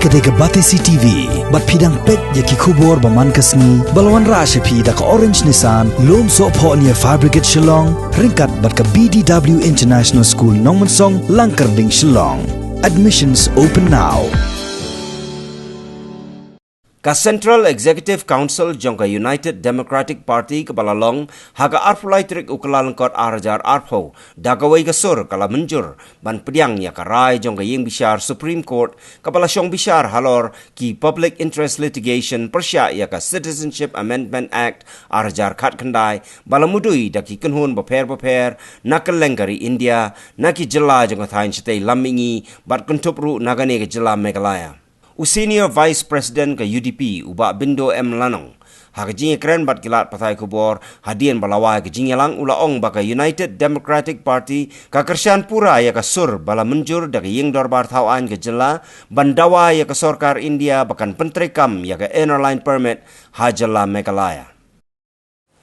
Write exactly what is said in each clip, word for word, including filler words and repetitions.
Ka dei ka Batesi T V, bad phi dang peit ïa ki khubor ba man ka sngi, ba la wanrah sha phi da ka Orange Nissan, Lumsohphoh near Fire Brigade Shillong, ryngkat bad ka B D W International School Nongmensong, Langkyrding, Shillong. Admissions open now. Ka Central Executive Council jong ka United Democratic Party kaba la long ha ka arphew lai tarik u Kyllalyngkot ar hajar arphew, da kawei ka sur ka la mynjur ban pdiang ïa ka rai jong ka ïing bishar Supreme Court kaba la shong bishar halor ki Public Interest Litigation pyrshah ïa ka Citizenship Amendment Act ar hajar khatkhyndai, ba la mudui da ki kynhun bapher bapher na kylleng ka ri India, na ki jylla jong ka thaiñ shatei lam mihngi, bad kynthup ruh na kane ka jylla Meghalaya. U Senior Vice President ka U D P, u Bah Bindo M Lanong, ha ka jingïakren bad ki lad pathai khubor hadien ba la wai ka jingïalang, u la ong ba ka United Democratic Party ka kyrshan pura ïa ka sur ba la mynjur da ka ïing dorbar thaw aiñ ka jylla ban dawa ïa ka sorkar India ba kan pyntreikam ïa ka Inner Line Permit ha jylla Meghalaya.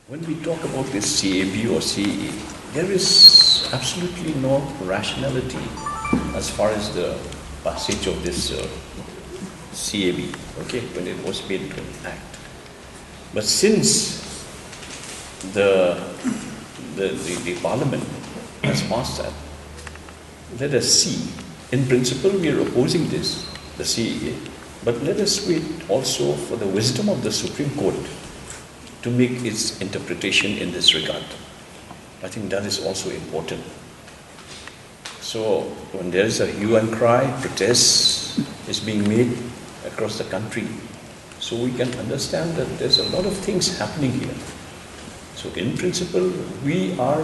When we talk about this C A B or C A A, there is absolutely no rationality as far as the passage of this uh, C A B, okay, when it was made into an act. But since the, the, the, the parliament has passed that, let us see. In principle, we are opposing this, the C A A, but let us wait also for the wisdom of the Supreme Court to make its interpretation in this regard. I think that is also important. So when there is a hue and cry, protest is being made across the country. So we can understand that there's a lot of things happening here. So in principle, we are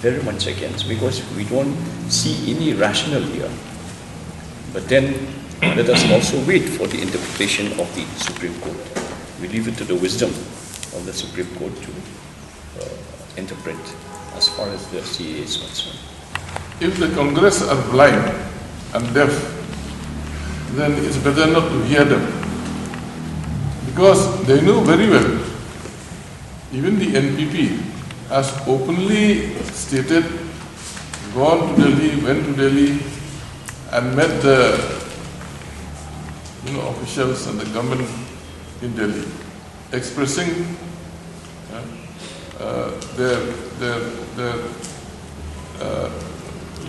very much against because we don't see any rationale here. But then let us also wait for the interpretation of the Supreme Court. We leave it to the wisdom of the Supreme Court to uh, interpret as far as the C A A is concerned. If the Congress are blind and deaf, then it's better not to hear them. Because they know very well, even the N P P has openly stated, gone to Delhi, went to Delhi, and met the you know, officials and the government in Delhi, expressing uh, uh, their, their, their uh,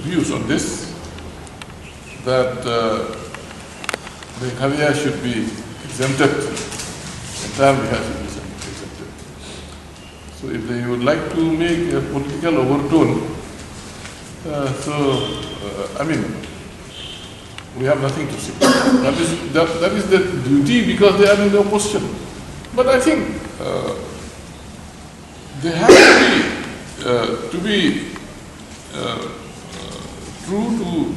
views on this, that uh, Meghalaya should be exempted, entire Meghalaya should be exempted. So if they would like to make a political overtone, uh, so uh, I mean, we have nothing to say. That is, that, that is their duty because they are in the opposition. But I think uh, they have to be, uh, to be uh, true to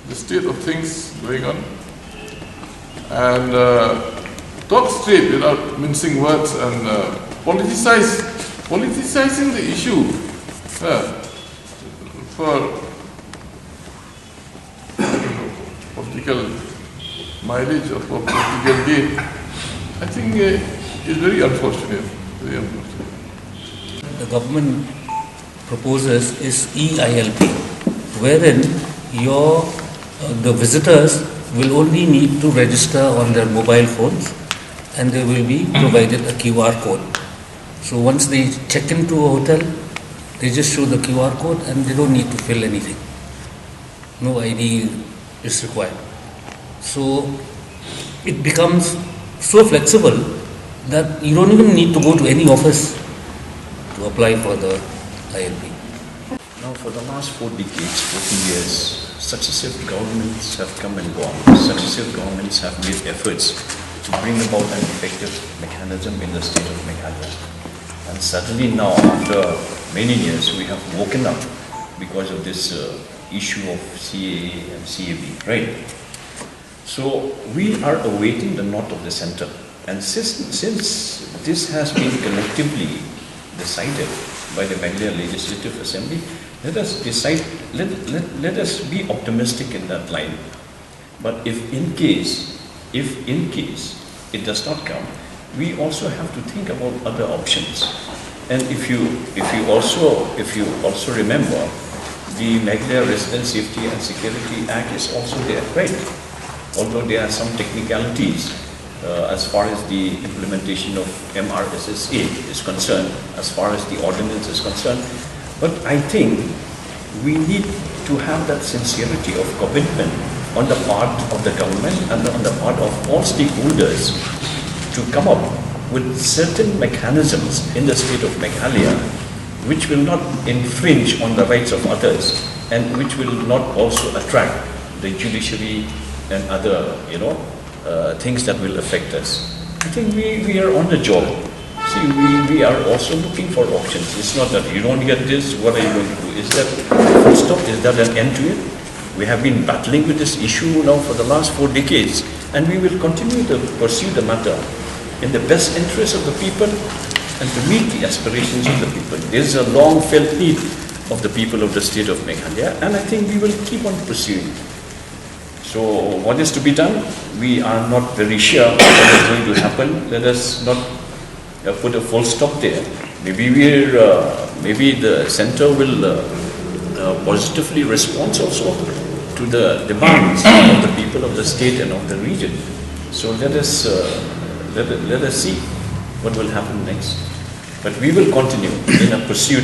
the state of things going on and uh, talk straight without mincing words and uh, politicize, politicizing the issue uh, for political mileage or for political gain, I think uh, is very unfortunate. Very unfortunate. The government proposes is E I L P, wherein your uh, the visitors will only need to register on their mobile phones, and they will be provided a Q R code. So once they check into a hotel, they just show the Q R code and they don't need to fill anything. No I D is required. So it becomes so flexible that you don't even need to go to any office to apply for the I L P. Now, for the last four decades, forty years, successive governments have come and gone. Successive governments have made efforts to bring about an effective mechanism in the state of Meghalaya. And suddenly now, after many years, we have woken up because of this uh, issue of C A A and C A B, right? So we are awaiting the nod of the center. And since, since this has been collectively decided by the Meghalaya Legislative Assembly, let us decide, let, let, let us be optimistic in that line. But if in case, if in case it does not come, we also have to think about other options. And if you, if you also, if you also remember, The Meghalaya Resident Safety and Security Act is also there, right? Although there are some technicalities uh, as far as the implementation of M R S S A is concerned, as far as the ordinance is concerned. But I think we need to have that sincerity of commitment on the part of the government and on the part of all stakeholders to come up with certain mechanisms in the state of Meghalaya which will not infringe on the rights of others and which will not also attract the judiciary and other, you know, uh, things that will affect us. I think we, we are on the job. See, we, we are also looking for options. It's not that you don't get this, what are you going to do? Is that full stop? Is that an end to it? We have been battling with this issue now for the last four decades, and we will continue to pursue the matter in the best interest of the people and to meet the aspirations of the people. There's a long felt need of the people of the state of Meghalaya, and I think we will keep on pursuing. So, what is to be done? We are not very sure what is going to happen. Let us not uh, put a full stop there. Maybe we're, uh, maybe the center will uh, uh, positively respond also to the demands of the people of the state and of the region. So let us uh, let, let us see what will happen next. But we will continue in a pursuit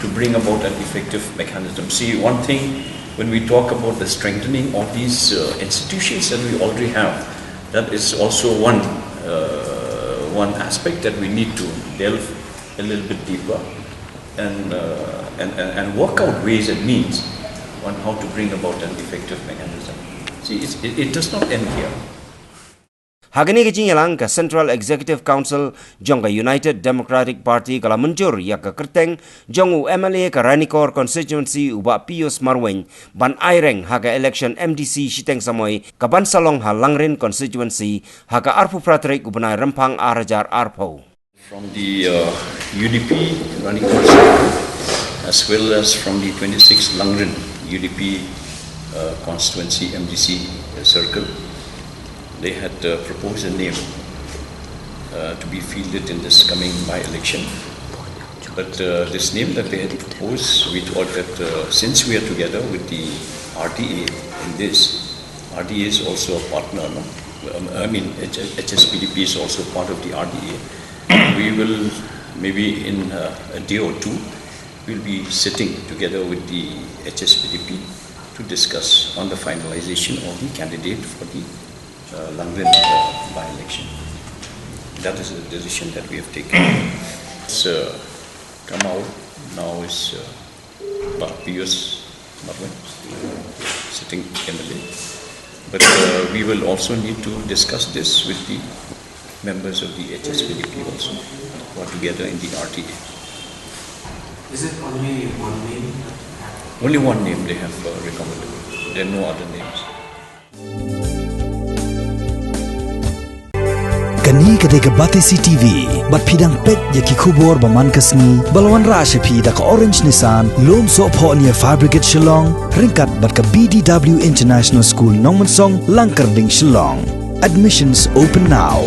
to bring about an effective mechanism. See, one thing, when we talk about the strengthening of these uh, institutions that we already have, that is also one uh, one aspect that we need to delve a little bit deeper and, uh, and, and, and work out ways and means on how to bring about an effective mechanism. See, it's, it, it does not end here. Ha kane ka jingïalang, ka Central Executive Council jong ka United Democratic Party ka la mynjur ïa ka kyrteng jong u M L A ka Ranikor Constituency, u Bah Pius Marwein, ban aireng ha ka election M D C shiteng samoi ka ban sa long ha Langrin Constituency ha ka arphew phra tarik u bnai Rymphang ar hajar arphew. From the uh, U D P Ranikor circle, as well as from the twenty-six Langrin U D P uh, constituency M D C circle, they had uh, proposed a name uh, to be fielded in this coming by-election. But uh, this name that they had proposed, we thought that uh, since we are together with the R D A in this, R D A is also a partner, no? Um, I mean, H- HSPDP is also part of the R D A. We will, maybe in uh, a day or two, we'll be sitting together with the HSPDP to discuss on the finalization of the candidate for the uh, Langrin uh, by-election. That is a decision that we have taken. It's uh, come out now is uh, Bah Pius Marwein, sitting M L A. But uh, we will also need to discuss this with the members of the HSPDP also, who are together in the R T A. Is it only one name that have Only one name they have uh, recommended. There are no other names. Kani ka dei ka Batesi TV, bad phi dang peit ïa ki khubor ba man ka sngi, ba la wanrah sha phi da ka Orange Nissan, Lumsohphohnia Fabricate Shillong, ryngkat bad ka BDW International School Nongmensong, Langkyrding Shillong. Admissions open now.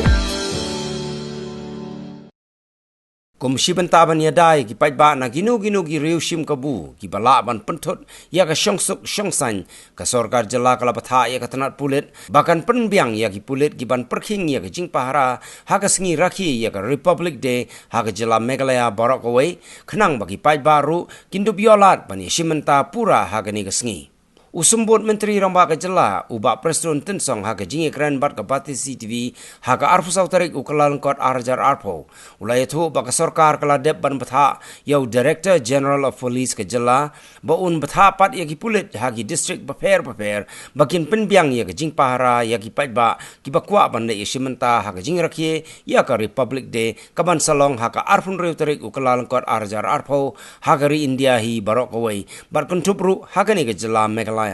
Kum shi bynta ban ïada ïa ki paidbah na kino kino ki riew shim kabu kiba lah ban pynthut ïa ka shongsuk shongsaiñ, ka sorkar jylla ka la bthah ïa ka tnat pulit ba kan pynbiang ïa ki pulit kiban pyrkhing ïa ka jingpahara ha ka sngi rakhe ïa ka Republic Day ha ka jylla Meghalaya baroh kawei, khnang ba ki paidbah ruh kin dup ïoh lad ban ïashim bynta pura ha kane ka sngi. U Symbud Myntri Rangbah ka jylla, u Bah Prestone Tynsong, ha ka jingïakren bad ka Batesi TV ha ka arphew saw tarik u Kyllalyngkot ar hajar arphew, u la ïathuh ba ka sorkar ka la dep ban bthah ïa u Director General of Police ka jylla ba un bthah pat ïa ki pulit ha ki district bapher bapher ba kin pynbiang ïa ka jingpahara ïa ki paidbah kiba kwah ban leit ïashim bynta ha ka jingrakhe ïa ka Republic Day kaban sa long ha ka arphew hynriew tarik u Kyllalyngkot ar hajar arphew ha ka ri India hi baroh kawei, bad kynthup ruh ha kane ka jylla Meghalaya.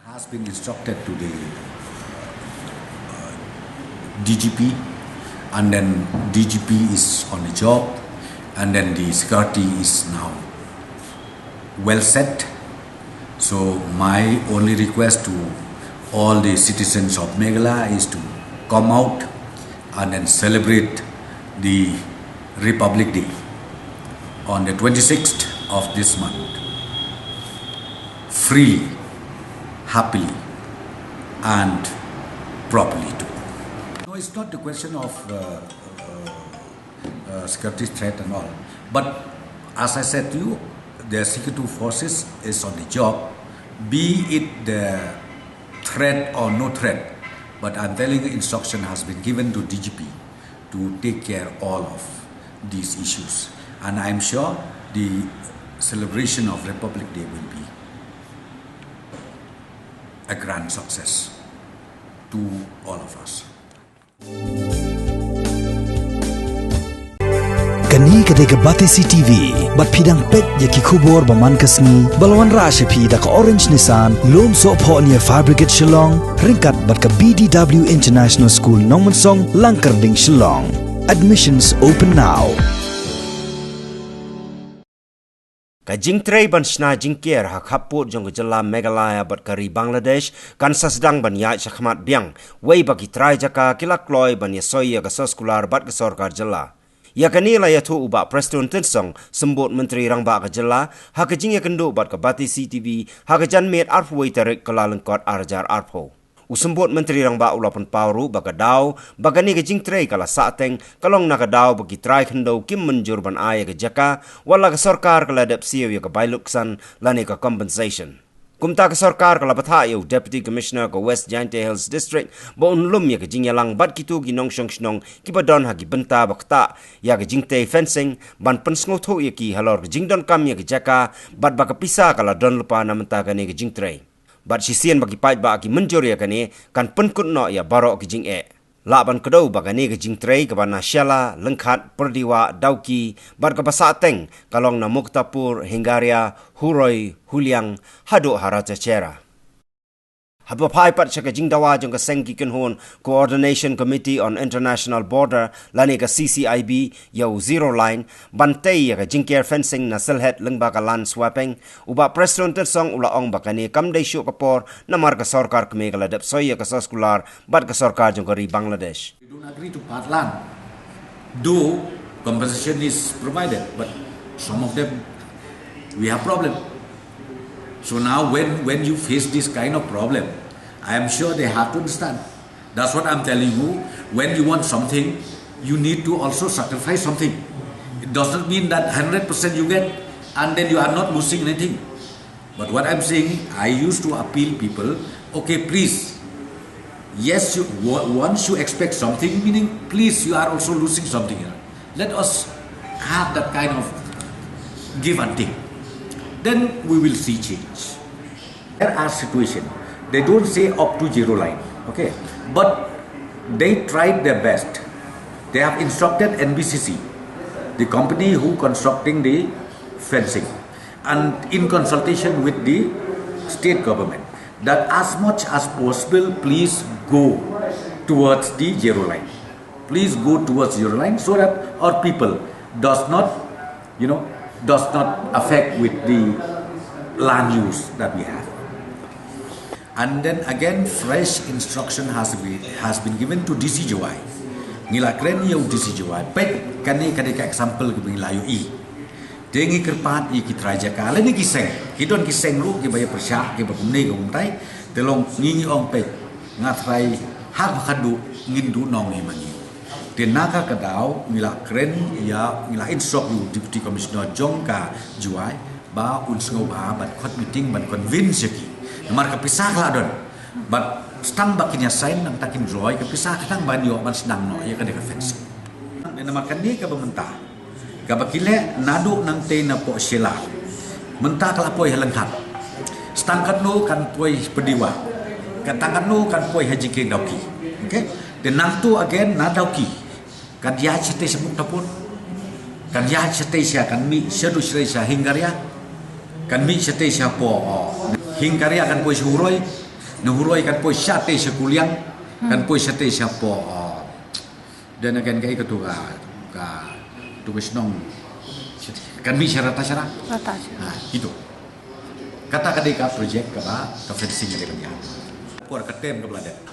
Has been instructed to the uh, D G P, and then D G P is on the job, and then the security is now well set. So my only request to all the citizens of Meghalaya is to come out and then celebrate the Republic Day on the twenty-sixth of this month. freely, happily, and properly too. No, it's not the question of uh, uh, uh, security threat and all. But as I said to you, the security forces is on the job, be it the threat or no threat. But I'm telling you, instruction has been given to D G P to take care all of these issues. And I'm sure the celebration of Republic Day will be a grand success to all of us. Kani ka dei ka Batesi T V, bad phi dang peit ïa ki khubor ba man ka sngi, ba la wanrah sha phi da ka Orange Nissan, Lumsohphoh near Fire Brigade Shillong, ryngkat bad ka B D W International School Nongmensong, Langkyrding Shillong. Admissions open now. Ka jingtrei ban shna jingker ha khappud jong ka jylla Meghalaya bad ka ri Bangladesh kan sa sdang ban ïaid shakhmat biang, wei ba ki trai jaka ki la kloi ban ïasoi ïa ka soskular bad ka sorkar jylla. Ïa kane la ïathuh u Bah Prestone Tynsong, Symbud Myntri Rangbah ka jylla, ha ka jingïakynduh bad ka Batesi T V ha ka janmiet arphew wei tarik Kyllalyngkot ar hajar arphew. U Symbud Myntri Rangbah u la pynpaw ruh ba ka daw ba kane ka jingtrei ka la sahteng ka long na ka daw ba ki trai khyndew kim mynjur ban ai ïa ka jaka, wat la ka sorkar ka la dep siew ïa ka bai lutksan lane ka compensation. Kumta ka sorkar ka la bthah ïa u Deputy Commissioner ka West Jaintia Hills District ba un lum ïa ka jingïalang bad kito ki nongshong shnong kiba don ha ki bynta ba ktah ïa ka jingtei fencing, ban pynsngewthuh ïa ki halor ka jingdonkam ïa ka jaka, bad ba ka pisa ka la don lypa na bynta kane ka jingtrei. Bad shisien ba ki paidbah ki mynjur ïa kane, kan pynkut noh ïa baroh ki jingeh. Lah ban kdew ba kane ka jingtrei kaba na Shella, Lyngkhat, Pyrdiwah, Dawki, bad kaba sahteng ka long na Muktapur, Hingaria, Huroi, Huliang, haduh ha Rachachera. Haba phai pat sha ka jingdawa jong ka seng ki kynhun Coordination Committee on International Border lane ka C C I B ïa u Zero Line ban tei ïa ka jingker fencing na Sylhet lyngba ka land swapping, u Bah Prestone Tynsong u la ong ba kane kam dei shuh ka por namar ka sorkar kmie ka la dep soi ïa ka soskular bad ka sorkar jong ka ri Bangladesh. We don't agree to part land, though compensation is provided, but some of them we have problem. So now when, when you face this kind of problem, I am sure they have to understand. That's what I'm telling you. When you want something, you need to also sacrifice something. It does not mean that hundred percent you get and then you are not losing anything. But what I'm saying, I used to appeal people, okay, please, yes, you, once you expect something, meaning please, you are also losing something. Let us have that kind of give and take. Then we will see change. There are situations, they don't say up to Zero Line, okay, but they tried their best. They have instructed N B C C, the company who constructing the fencing, and in consultation with the state government, that as much as possible, please go towards the Zero Line. Please go towards Zero Line so that our people does not, you know, does not affect with the land use that we have. And then again, fresh instruction has been, has been given to D C Jowai. Ngi la kren ïa u D C Jowai. Peit kane ka dei ka example kaba ngi la ïohi. Te ngi kyrpad ïa ki trai jaka lane ki seng. Ki don ki seng ruh kiba ïa pyrshah kiba kumne kiba kumtai. Te long ngi ngi ong peit, nga trai ha ba khadduh ngin duh nong ïa ma ngi. Te na ka ka daw ngi la kren ïa, ngi la instruct ïa u Deputy Commissioner jong ka Jowai ba un sngewbha ban khot meeting ban convince ïa ki. Namar ka pisa ka la don. Bad tang ba kin ïa sign nangta kin roi ka pisa ka tang ban ïoh ban sdang noh ïa ka dei ka fencing. Namar kane kaba mynta kaba ki leh naduh nangtei na poh Shella. Mynta ka la poi ha Lyngkhat. Tang katno kan poi Pyrdiwah. Tang katno kan poi ha Jingkieng Dawki. Okay? Te nangtu again na Dawki. Kan ïaid shatei sha Muktapur. Kan ïaid shatei sha, kan mih shaduh shatei sha Hingaria. Kan mih shatei sha poh, oh, Hingaria kan poi sha Huroi. Na Huroi kan poi shatei sha Kuliang. Kan poi shatei sha poh, oh. Then again kaei katu ka, katu ka shnong. Kan mih sha Ratacherra. Ratacherra. Ha, kitu. Kata ka dei ka project kaba ka fencing ka dei ban ïaid. Por ka tem kaba la dep.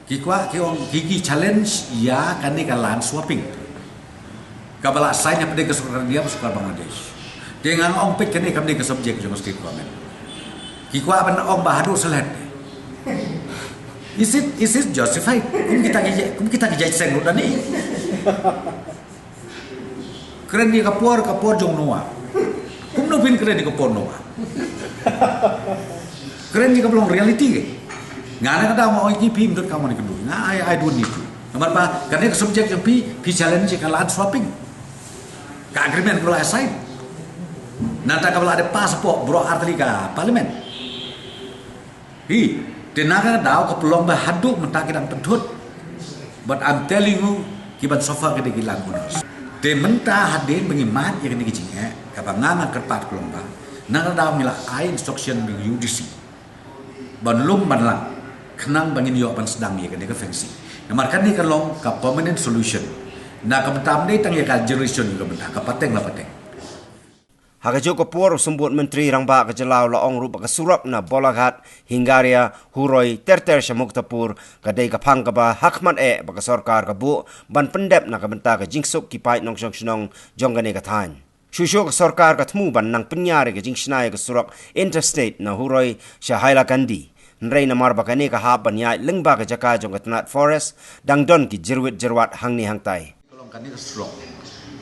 Ki kwah ki ong ki, ki challenge ïa kane ka land swapping. Kaba la sign hapdeng ka sorkar India bad sorkar Bangladesh. Te nga ong peit kane kam dei ka subject jong ka state government. Ki kwah ban ong ba haduh sylhet. Is it, is it justified? Kum kita ki, kum kita ki judge seng ruh da ni. Kren ïa ka por, ka por jong Noah. Kumno phin kren ïa ka por Noah? Kren ïa ka ba long reality ke. Nga na ka daw nga ong ïa ki, phim dot ka mon ka du. Nga, I, I don't need to. Namar ba kane ka subject jong phi, phi challenge ïa ka land swapping. Ka agreement ka ba la sign. Nangta ka ba la dep pass hapoh baroh artylli ka parliament. Hi, te na ka daw ka pynlong ba haduh mynta ki dang pynthut. But I'm telling you, ki ban suffer ki dei ki landowners. Te mynta hadien ba ngi mad ïa kane ka jingeh, kaba nga nga kyrpad ka long ba, na ka daw ngi la ai instruction ba U D C ban lum ban lang, khnang ba ngin ïoh ban sdang ïa kane ka fencing. Namar kane ka long ka permanent solution. Na ka bynta ym dei tang ïa ka generation ka bynta, ka pateng la pateng. Ha kajuh ka por u Symbud Myntri Rangbah ka jylla u la ong ruh ba ka surok na Balaghat, Hingaria, Huroi, ter ter sha Muktapur, ka dei ka phang kaba hakhmat eh ba ka sorkar ka buh ban pyndep na ka bynta ka jingsuk ki paid nongshong shnong jong kane ka thaiñ. Shuh shuh ka sorkar ka thmu ban nang pynïar ïa ka jingshna ïa ka surok interstate na Huroi sha Hailakandi. Hynrei namar ba kane ka hap ban ïaid lyngba ka jaka jong ka tnat forest, dang don ki jyrwit jyrwat hangne hangtai. Ka long kane ka surok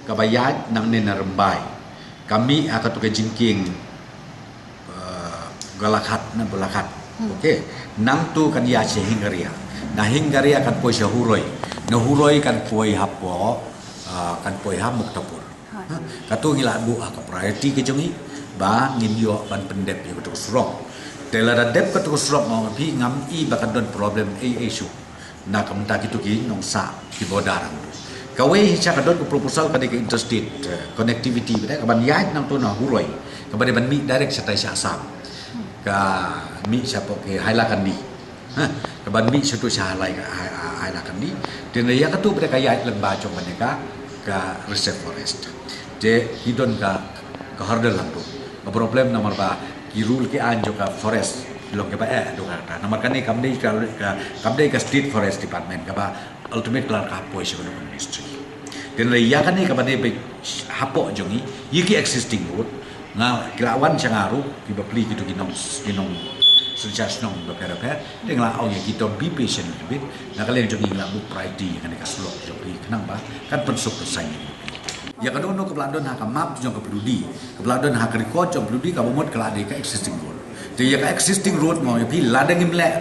kaba ïaid nangne na Rymbai, ka mih ha katu ka jingkieng, eh, Galakhat na Balakhat. Hmm. Okay. Nangtu kan ïaid sha Hingaria. Na Hingaria kan poi sha Huroi. Na Huroi kan poi hapoh, eh, kan poi ha Muktapur. Ha. Ha, katu ngi la buh ha ka priority ka jong ngi ba ngin ïoh ban pyndep ïa katu ka surok. Te lada dep katu ka surok, nga ong ïa phi, ngam i ba kan don problem ei ei shuh. Na ka bynta kitu ki nongsah ki border hangtu. Kawei hi sha ka don ka proposal ka dei ka interstate, eh, connectivity, ba dei ka ban ïaid nangtu na Huroi, ka ba dei ban mih direct shatai sha Assam. Ka mih shapoh ki Hailakandi. Ha, ka ban mih shatu sha Hailai-, Hai-, Hai-, Hailakandi. Te na ïa katu ba dei ka ïaid lyngba jong kane ka, ka reserve forest. Te ki don ka, ka hurdle hangtu. Ka problem namar ba ki rule ki aiñ jong ka forest long kiba eh haduh katta. Namar kane kam dei ka, ka, kam dei ka State Forest Department, kaba ultimate ka la ka hap poi sha kano kano ka ministry. Te na ïa kane kaba dei ba hapoh jong ngi, ïa ki existing road, nga, ki la wan sha nga ruh, ki bapli kitu ki nong, ki nongsynshar shnong bapher bapher, te nga la ong ïa ki to be patient a little bit, na ka liang jong ngi nga la buh priority ïa kane ka surok jong phi khnang ba kan pynsuk pynsaiñ ïa phi. Ïa kano kano kaba la don ha ka map jong ka pududi, kaba la don ha ka record jong pududi, kaba mut ka la dei ka existing road. Te ïa ka existing road mo ïa phi, lada ngim leh,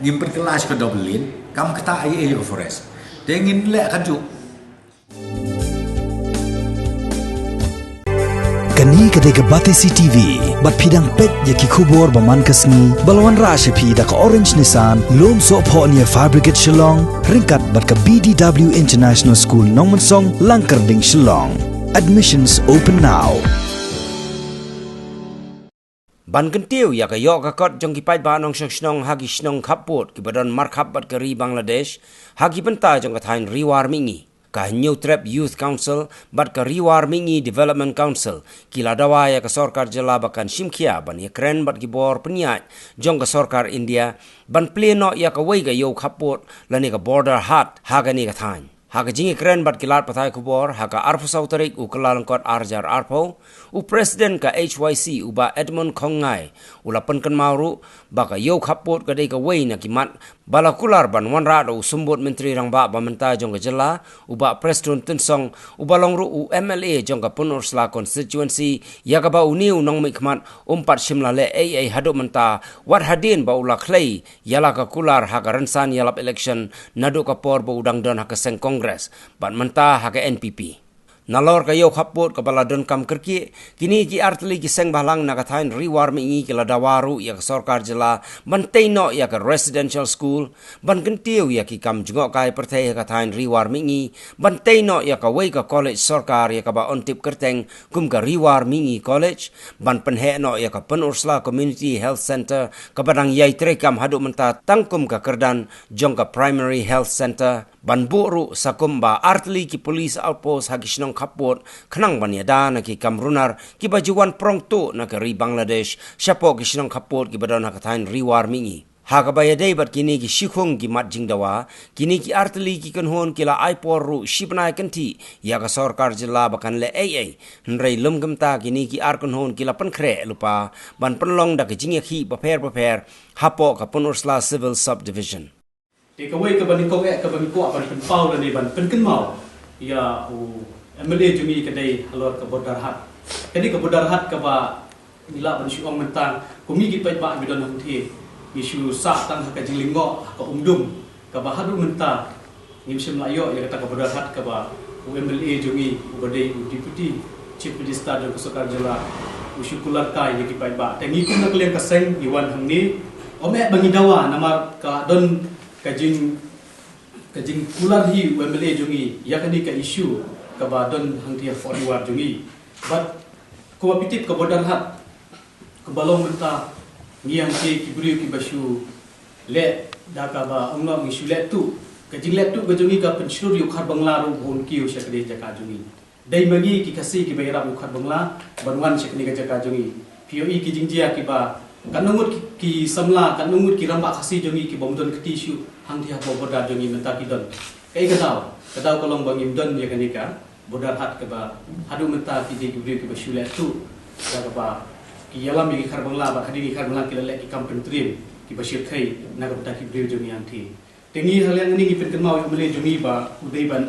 ngim pynkylla sha ka double lane, kam ktah ei ei ïa ka forest. Te ngin leh kajuh. Kane ka dei ka Batesi T V, bad phi dang peit ïa ki khubor ba man ka sngi, ba la wanrah sha phi da ka Orange Nissan, Lumsohphoh near Fire Brigade Shillong, ryngkat bad ka B D W International School Nongmynsong, Langkyrding Shillong. Admissions open now. Ban kyntiew ïa ka ïoh ka kot jong ki paidbah nongshong shnong ha ki shnong khappud kiba don markhap bad ka ri Bangladesh, ha ki bynta jong ka thaiñ Ri War Mihngi, ka Hynñiewtrep Youth Council bad ka Ri War Mihngi Development Council ki la dawa ïa ka sorkar jylla ba kan shim khia ban ïakren bad ki bor pynïaid jong ka sorkar India ban plie noh ïa kawei ka ïew khappud lane ka border haat ha kane ka thaiñ. Ha ka jingïakren bad ki lad pathai khubor ha ka arphew saw tarik u Kyllalyngkot arhajar arphew, u President ka H Y C u Bah Edmund Khongngay u la pynkynmaw ruh ba ka ïew khappud ka dei kawei na ki mat ba la kular ban wanrah da u Symbud Myntri Rangbah ba mynta jong ka jylla, u Bah Prestone Tynsong, uba long ruh u M L A jong ka Pynursla constituency, ïa kaba une u nongmihkhmat um pat shym la leh ei ei haduh mynta, wat hadien ba u la khlei ïa la ka kular ha ka rynsan ïalap election naduh ka por ba u dang don ha ka seng Congress bad mynta ha ka N P P. Nalor ka ïew khappud kaba la donkam kyrkieh, kine ki artylli ki seng bhalang na ka thaiñ Ri War Mihngi ki la dawa ruh ïa ka sorkar jylla ban tei noh ïa ka residential school, ban kyntiew ïa ki kam jngohkai pyrthei ha ka thaiñ Ri War Mihngi, ban tei noh ïa kawei ka college sorkar ïa kaba yn tip kyrteng kum ka Ri War Mihngi College, ban pynheh noh ïa ka Pynursla Community Health Centre kaba dang ïai treikam haduh mynta tang kum ka kyrdan jong ka Primary Health Centre, ban buh ruh sa kum ba artylli ki police outpost ha ki shnong khappud khnang ban ïada na ki kam runar kiba ju wan prong tuh na ka ri Bangladesh shapoh ki shnong khappud kiba don ha ka thaiñ Ri War Mihngi. Ha kaba ïadei bad kine ki shikhong ki mat jingdawa, kine ki artylli ki kynhun ki la ai por ruh shi bnai kynthih ïa ka sorkar jylla ba kan leh ei ei, hynrei lum kumta kine ki ar kynhun ki la pynkhreh lypa ban pynlong da ka jingïakhih bapher bapher hapoh ka Pynursla Civil Subdivision. Te kawei kaba nyngkong eh kaba ngi kwah ban pynpaw lane ban pynkynmaw ïa u M L A jong ngi ka dei halor ka Borderhat. Ka dei ka Borderhat kaba ngi lah ban shu ong mynta, kum ngi ki paidbah ba don hangthie, ngi shu sah tang ha ka jinglyngngoh, ha ka umdum, kaba haduh mynta ngim shym la ïoh ïa kata ka Borderhat kaba u M L A jong ngi uba dei u Deputy Chief Minister jong ka sorkar jylla u shu kular kai ïa ki paidbah. Te ngi kum na ka liang ka seng ngi wan hangne, ym eh ba ngi dawa namar ka don ka jing, ka jingkular hi u M L A jong ngi ïa kane ka issue kaba don hangthie ha Fort Riwar jong ngi. Bad kumba phi tip ka Borderhat kaba long mynta, ngi hangthie ki briew kiba shu leh da kaba ong noh ngi shu leh tuh. Ka jingleh tuh ka jong ngi ka pynshlur ïa u Khar Bangla ruh ban kiew sha kane ka jaka jong ngi. Dei ma ngi ki Khasi kiba ïarap ïa u Khar Bangla ban wan sha kane ka jaka jong ngi. Phi ïohi ki jingjia kiba katno ngut ki, ki samla, katno ngut ki rangbah Khasi jong ngi kibym don kti shuh hangthie hapoh border jong ngi mynta ki don. Kaei ka daw? Ka daw ka long ba ngim don ïa kane ka Borderhat kaba haduh mynta ki dei ki briew kiba shu leh tuh, da kaba ki ïalam ïa ki Khar Bangla bad hadien ki Khar Bangla ki la leh ki kam pyntriem kiba shyrkhei na ka bynta ki briew jong ngi hangthie. Te ngi ha liang ngi pynkynmaw ïa u M L A jong ngi ba u dei ban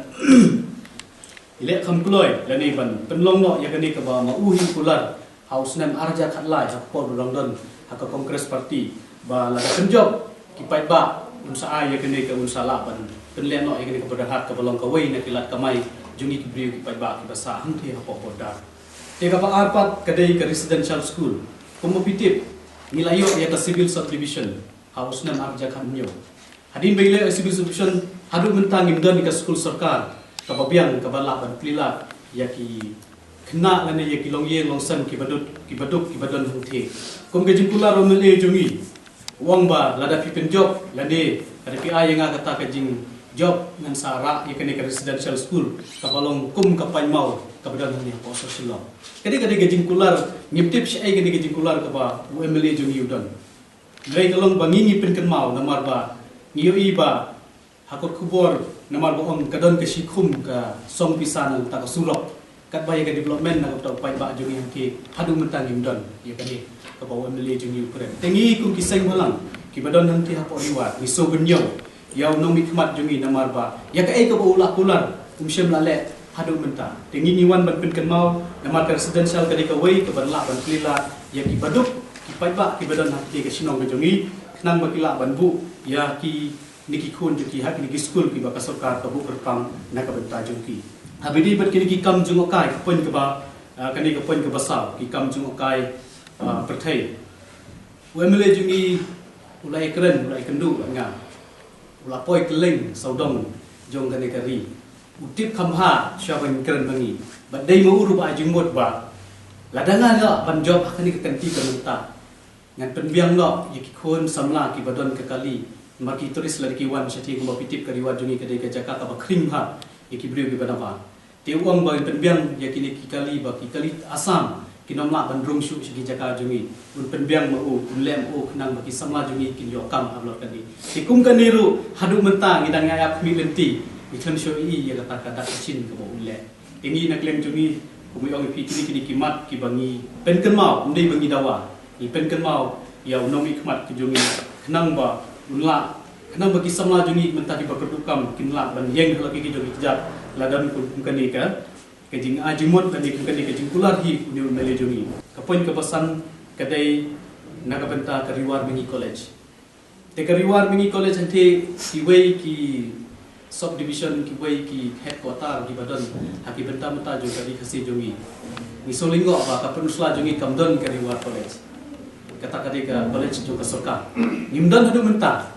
leh kham kloi lane ban pynlong noh ïa kane kaba ma u hi u kular ha u snem ar hajar khatlai ha ka por ba u dang don ha ka Congress Party, ba lada pynjop ki paidbah un sa ai ïa kane ka, un sa lah ban pynleh noh ïa kane ka Borderhat kaba long kawei na ki lad kamai jong ngi ki briew ki paidbah kiba sah hangthie hapoh border. Te kaba ar pat ka dei ka residential school. Kumba phi tip, ngi la ïoh ïa ka civil subdivision ha u snem ar hajar khathynñiew. Hadien ba ngi la ïoh ïa ka civil subdivision, haduh mynta ngim don ïa ka skul sorkar kaba biang kaba lah ban plie lad ïa ki khynnah lane ïa ki longïing longsem kiba duk, kiba duk kiba don hangthie. Kum ka jingkular u M L A jong ngi u ong ba lada phi pynjop lane lada phi ai ïa nga kata ka jingjop, ngan sa rah ïa kane ka residential school kaba long kum ka paidmaw kaba don hangne hapoh Shillong. Ka dei, ka dei ka jingkular, ngim tip shaei ka dei ka jingkular kaba u M L A jong ngi u don. Hynrei ka long ba ngi, ngi pynkynmaw namar ba ngi ïohi ba ha kot khubor namar ba ong ka don ka shikhum ka song pisa na ka bynta ka surok, katba ïa ka development na ka bynta u paidbah jong ngi hangthie haduh mynta ngim don ïa kane kaba u M L A jong ngi u kren. Te ngi kum ki seng bhalang kiba don hangthie hapoh Riwar ngi sngewbha ïa u nongmihkhmat jong ngi namar ba ïa kaei kaba u la kular um shym la leh haduh mynta. Te ngi, ngi wan ban pynkynmaw namar ka residential ka dei kawei kaban lah ban plie lad ïa kiba duk ki paidbah kiba don hangthie ka shnong ka jong ngi khnang ba ki lah ban buh ïa kine ki khun jong ki ha kine ki skul kiba ka sorkar ka buh kyrpang na ka bynta jong ki. Haba ïadei bad kine ki kam jngohkai, ka point kaba, ah, kane ka point kaba saw, ki kam jngohkai, ah, pyrthei. U M L A jong ngi u la ïakren, u la ïakynduh bad nga, u la poi kylleng sawdong jong kane ka ri. U tip kham bha shuwa ban kren ma ngi. Bad dei ma u ruh ba ai jingmut ba lada nga lah ban jop ha kane ka kynti ka mynta, ngan pynbiang noh ïa ki khun samla kiba don ka kali. Namar ki tourist lada ki wan shatei, kumba phi tip ka Riwar jong ngi ka dei ka jaka kaba khring bha ïa ki briew kiba na bha. Te u ong ba un pynbiang ïa kine ki kali, ba ki kali Assam kin ym lah ban rung shuh sha ki jaka jong ngi. Un pynbiang ma u, un leh ma u khnang ba ki samla jong ngi kin ïoh kam halor kane. Te kum kane ruh haduh mynta ngi dang ïa ïap khmih lynti, ngi khlem shu ïohi ïa kata ka dak ka shin kaba un leh. Te ngi na ka liang jong ngi, kumba ong ïa phi, kine, kine ki mat kiba ngi pynkynmaw, ym dei ba ngi dawa. Ngi pynkynmaw ïa u nongmihkhmat ka jong ngi khnang ba un lah, khnang ba ki samla jong ngi mynta kiba kyrduh kam kin lah ban ïeng halor ki jong ki kjat, la don kum, kum kane ka, ka jingai jingmut lane kum kane ka jingkular hi une u M L A jong ngi. Ka point kaba san ka dei na ka bynta ka Riwar Mingi College. Te ka Riwar Mingi College hangtei kiwei ki subdivision, kiwei ki headquarter kiba don ha ki bynta mynta jong ka Ri Khasi jong ngi. Ngi sngewlyngngoh ba ka Pynursla jong ngi kam don ka Riwar College. Kata ka dei ka college jong ka sorkar. Ngim don haduh mynta.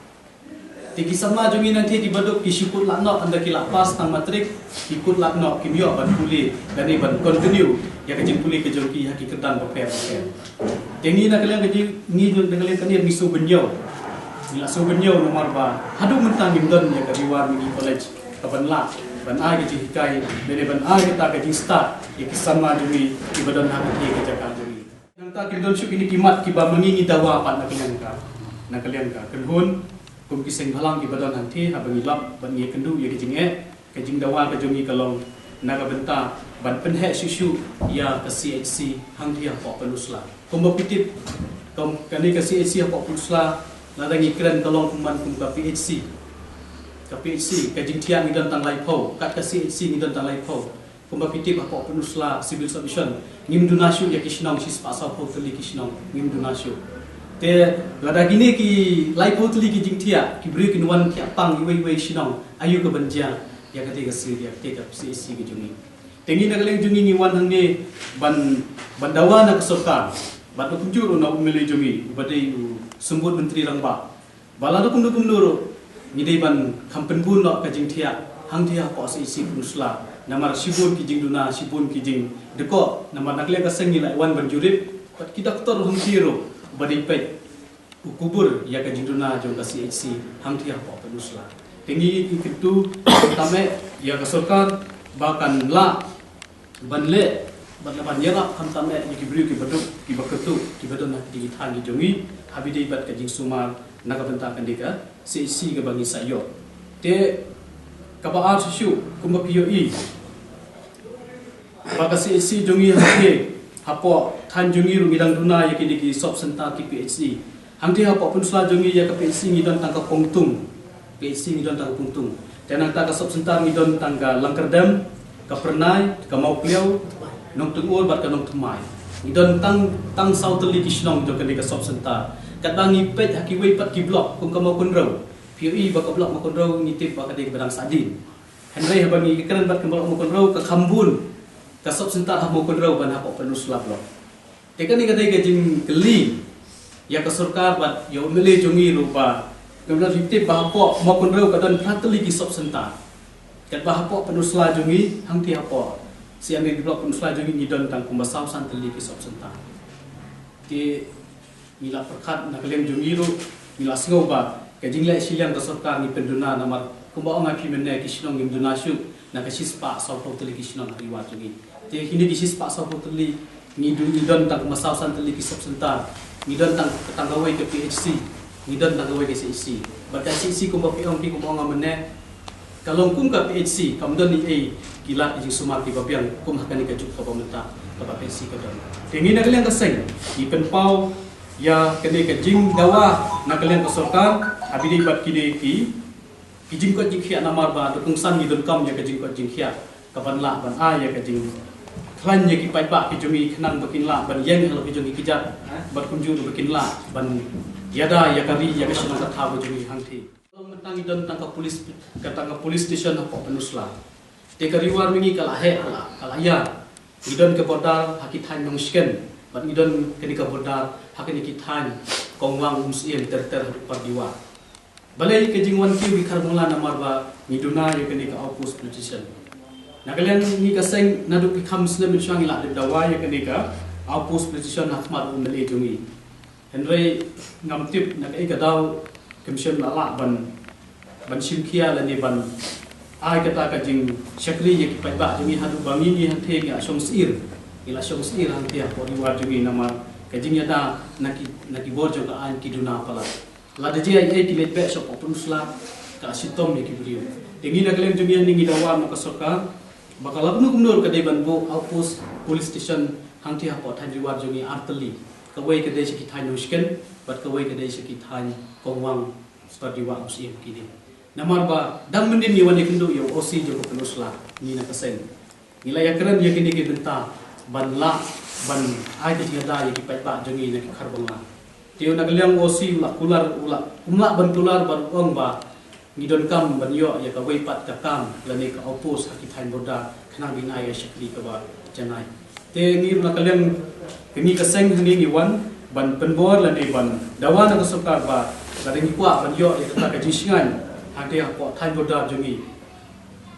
Te ki samla jong ngi nangtei kiba duk ki shu kut lad noh, ynda ki la pass tang matrik ki kut lad noh, kim ïoh ban pule lane ban continue ïa ka jingpule ka jong ki ha ki kyrdan bapher bapher. Te ngi na ka liang ka jing, ngi na ka liang ka niam ngi sngewbha ïa u, ngi la sngewbha ïa u namar ba haduh mynta ngim don ïa ka Riwar Mingi College kaban lah ban ai ka jinghikai lane ban ai kata ka jingstad ïa ki samla jong ngi kiba don ha kata ka jaka jong ngi. Nangta kim don shuh kine ki mat kiba ma ngi ngi dawa pat na ka liang ka. Na ka liang ka kynhun, kum ki seng bhalang kiba don hangtei, haba ngi lap bad ngi kynduh ïa ka jingeh, ka jingdawa ka jong ngi ka long na ka bynta ban pynheh shuh shuh ïa ka C H C hangtei hapoh Pynursla. Kumba phi tip, kum kane ka C H C hapoh Pynursla, lada ngi kren ka long kum man kum ka P H C. Ka P H C, ka jingthiah ngi don tang laiphew, kat ka C H C ngi don tang laiphew. Kumba phi tip hapoh Pynursla Civil Sub-Division, ngim duna shuh ïa ki shnong shispah sawphew tylli ki shnong, ngim duna shuh. Te lada kine ki laiphew tylli ki jingthiah, ki briew kin wan thiah pang iwei iwei shnong, aïu kaban jia ïa kata ka sir, ïa kata ka C H C ka jong ngi. Te ngi na ka liang jong ngi ngi wan hangne ban, ban dawa na ka sorkar, bad kumjuh ruh na u M L A jong ngi, uba dei u Symbud Myntri Rangbah. Ba lada kumno kumno ruh, ngi dei ban kham pynbun noh ka jingthiah hangtei hapoh C H C Pynursla. Namar shibun ki jingduna, shibun ki jingdkoh, namar na ka liang ka seng ngi la wan ban jurip, bad ki doktor hangtei ruh, uba dei peit u kubur ïa ka jingduna jong ka C H C hangtei hapoh Pynursla. Te ngi kyntu, tame ïa ka sorkar ba kan lah ban leh, ban lah ban ïarap khamtam eh ïa ki briew kiba duk, kiba kyrduh, kiba don ha ki thaiñ ki jong ngi, haba ïadei bad ka jingsumar na ka bynta kane ka C H C kaba ngi sa ïoh. Te kaba ar shuh shuh, kumba phi ïohi ba ka C H C jong ngi hangtei hapoh thaiñ jong ngi ruh ngi dang duna ïa kine ki sub center ki P H C. Hangtei hapoh Pynursla jong ngi ïa ka P H C ngi don tang ka Pongtung. P H C ngi don tang ka Pongtung. Te nangta ka sub center ngi don tang ka Langkyrdem, ka Pyrnai, ka Mawkliaw, Nongtyngur bad ka Nongthymmai. Ngi don tang, tang saw tylli ki shnong jong kane ka sub center. Katba ngi peit ha kiwei pat ki block kum ka Mawkynrew. Phi ïohi ba ka block Mawkynrew ngi tip ba ka dei kaba dang sahdien. Hynrei haba ngi kren bad ka block Mawkynrew ka kham bun ka sub center ha Mawkynrew ban hapoh Pynursla block. Te kane ka dei ka jingkylli ïa ka sorkar bad ïa u M L A jong ngi ruh ba, kumba phi tip ba hapoh Mawkynrew ka don phra tylli ki sub center. Katba hapoh Pynursla jong ngi hangtei hapoh C M A D block Pynursla jong ngi ngi don tang kumba saw san tylli ki sub center. Te ngi la pyrkhat na ka liang jong ngi ruh, ngi la sngew ba ka jingleh shiliang ka sorkar ngi pynduna namar kumba ong ïa phi mynne ki shnong ngim duna shuh na ka shispah sawphew tylli ki shnong ha ri War jong ngi. Te kine ki shispah sawphew tylli ngi don, ngi don tang kumba saw san tylli ki sub center, ngi don tang, tang kawei ka P H C, ngi don tang kawei ka C H C. Bad ka C H C kumba phi ong, phi kumba ong mynne, ka long kum ka P H C, kam don ei ei ki lad ki jingsumar kiba biang kum ha kane ka juk kaba mynta kaba P H C ka don. Te ngi na ka liang ka seng ngi pynpaw ïa kane ka jingdawa na ka liang ka sorkar haba ïadei bad kine ki, ki jingkoit jingkhiah namar ba da kongsan ngi donkam ïa ka jingkoit jingkhiah kaban lah ban ai ïa ka jingkhlaiñ ïa ki paidbah ki jong ngi khnang ba kin lah ban ïeng halor ki jong ngi ki kjat bad kumjuh ruh ba kin lah ban ïada ïa ka ri ïa ka shnong ka thaw ka jong ngi hangtei. Long mynta ngi don tang ka police, ka tang ka police station hapoh Pynursla. Te ka ri War ma ngi ka la heh, ka la, ka la ïa. Ngi don ka border ha ki thaiñ Nongshken bad ngi don kane ka border ha kane ki thaiñ Kongwang, Umsyiem, ter ter haduh Pardiwah. Balei ka jingwan kiew ki Kharbangla namar ba ngi duna ïa kane ka outpost police station. Na ka liang ngi ka seng naduh ki kham snem mynshuwa ngi la dep dawa ïa kane ka outpost police station ha khmat u M L A jong ngi. Hynrei ngam tip na kaei ka daw kim shym la lah ban, ban shim khia lane ban ai kata ka jingshakri ïa ki paidbah jong ngi haduh ba ngi, ngi hangtei ngi la shong syier. Ngi la shong syier hangtei hapoh ri War jong ngi namar ka jingïada na ki, na ki bor jong ka aiñ ki duna palat. Lada jia ei ei ki leit beh sha Pynursla ka shitom ïa ki briew. Te ngi na ka liang jong ngi ngi dawa na ka sorkar ba ka la kumno kumno ka dei ban buh outpost police station hangtei hapoh thaiñ ri War jong ngi ar tylli. Kawei ka dei sha ki thaiñ Nongshken bad kawei ka dei sha ki thaiñ Kongwang, Pardiwah, Umsyiem kine. Namar ba dang mynnin ngi wan ïakynduh ïa u O C jong ka Pynursla, ngi na ka seng. Ngi la ïakren ïa kine ki bynta ban lah ban ai ka jingïada ïa ki paidbah jong ngi na ki Kharbangla. Te u na ka liang u O C u la kular, u la, um lah ban kular bad u ong ba ngi donkam ban ïoh ïa kawei pat ka kam lane ka outpost ha ki thaiñ border khnang ba ngin ai ïa ka shakri kaba janai. Te ngi ruh na ka liang kane ka seng hangne ngi wan ban pynbor lane ban dawa na ka sorkar ba lada ngi kwah ban ïoh ïa kata ka jingshngaiñ hangtei hapoh thaiñ border jong ngi.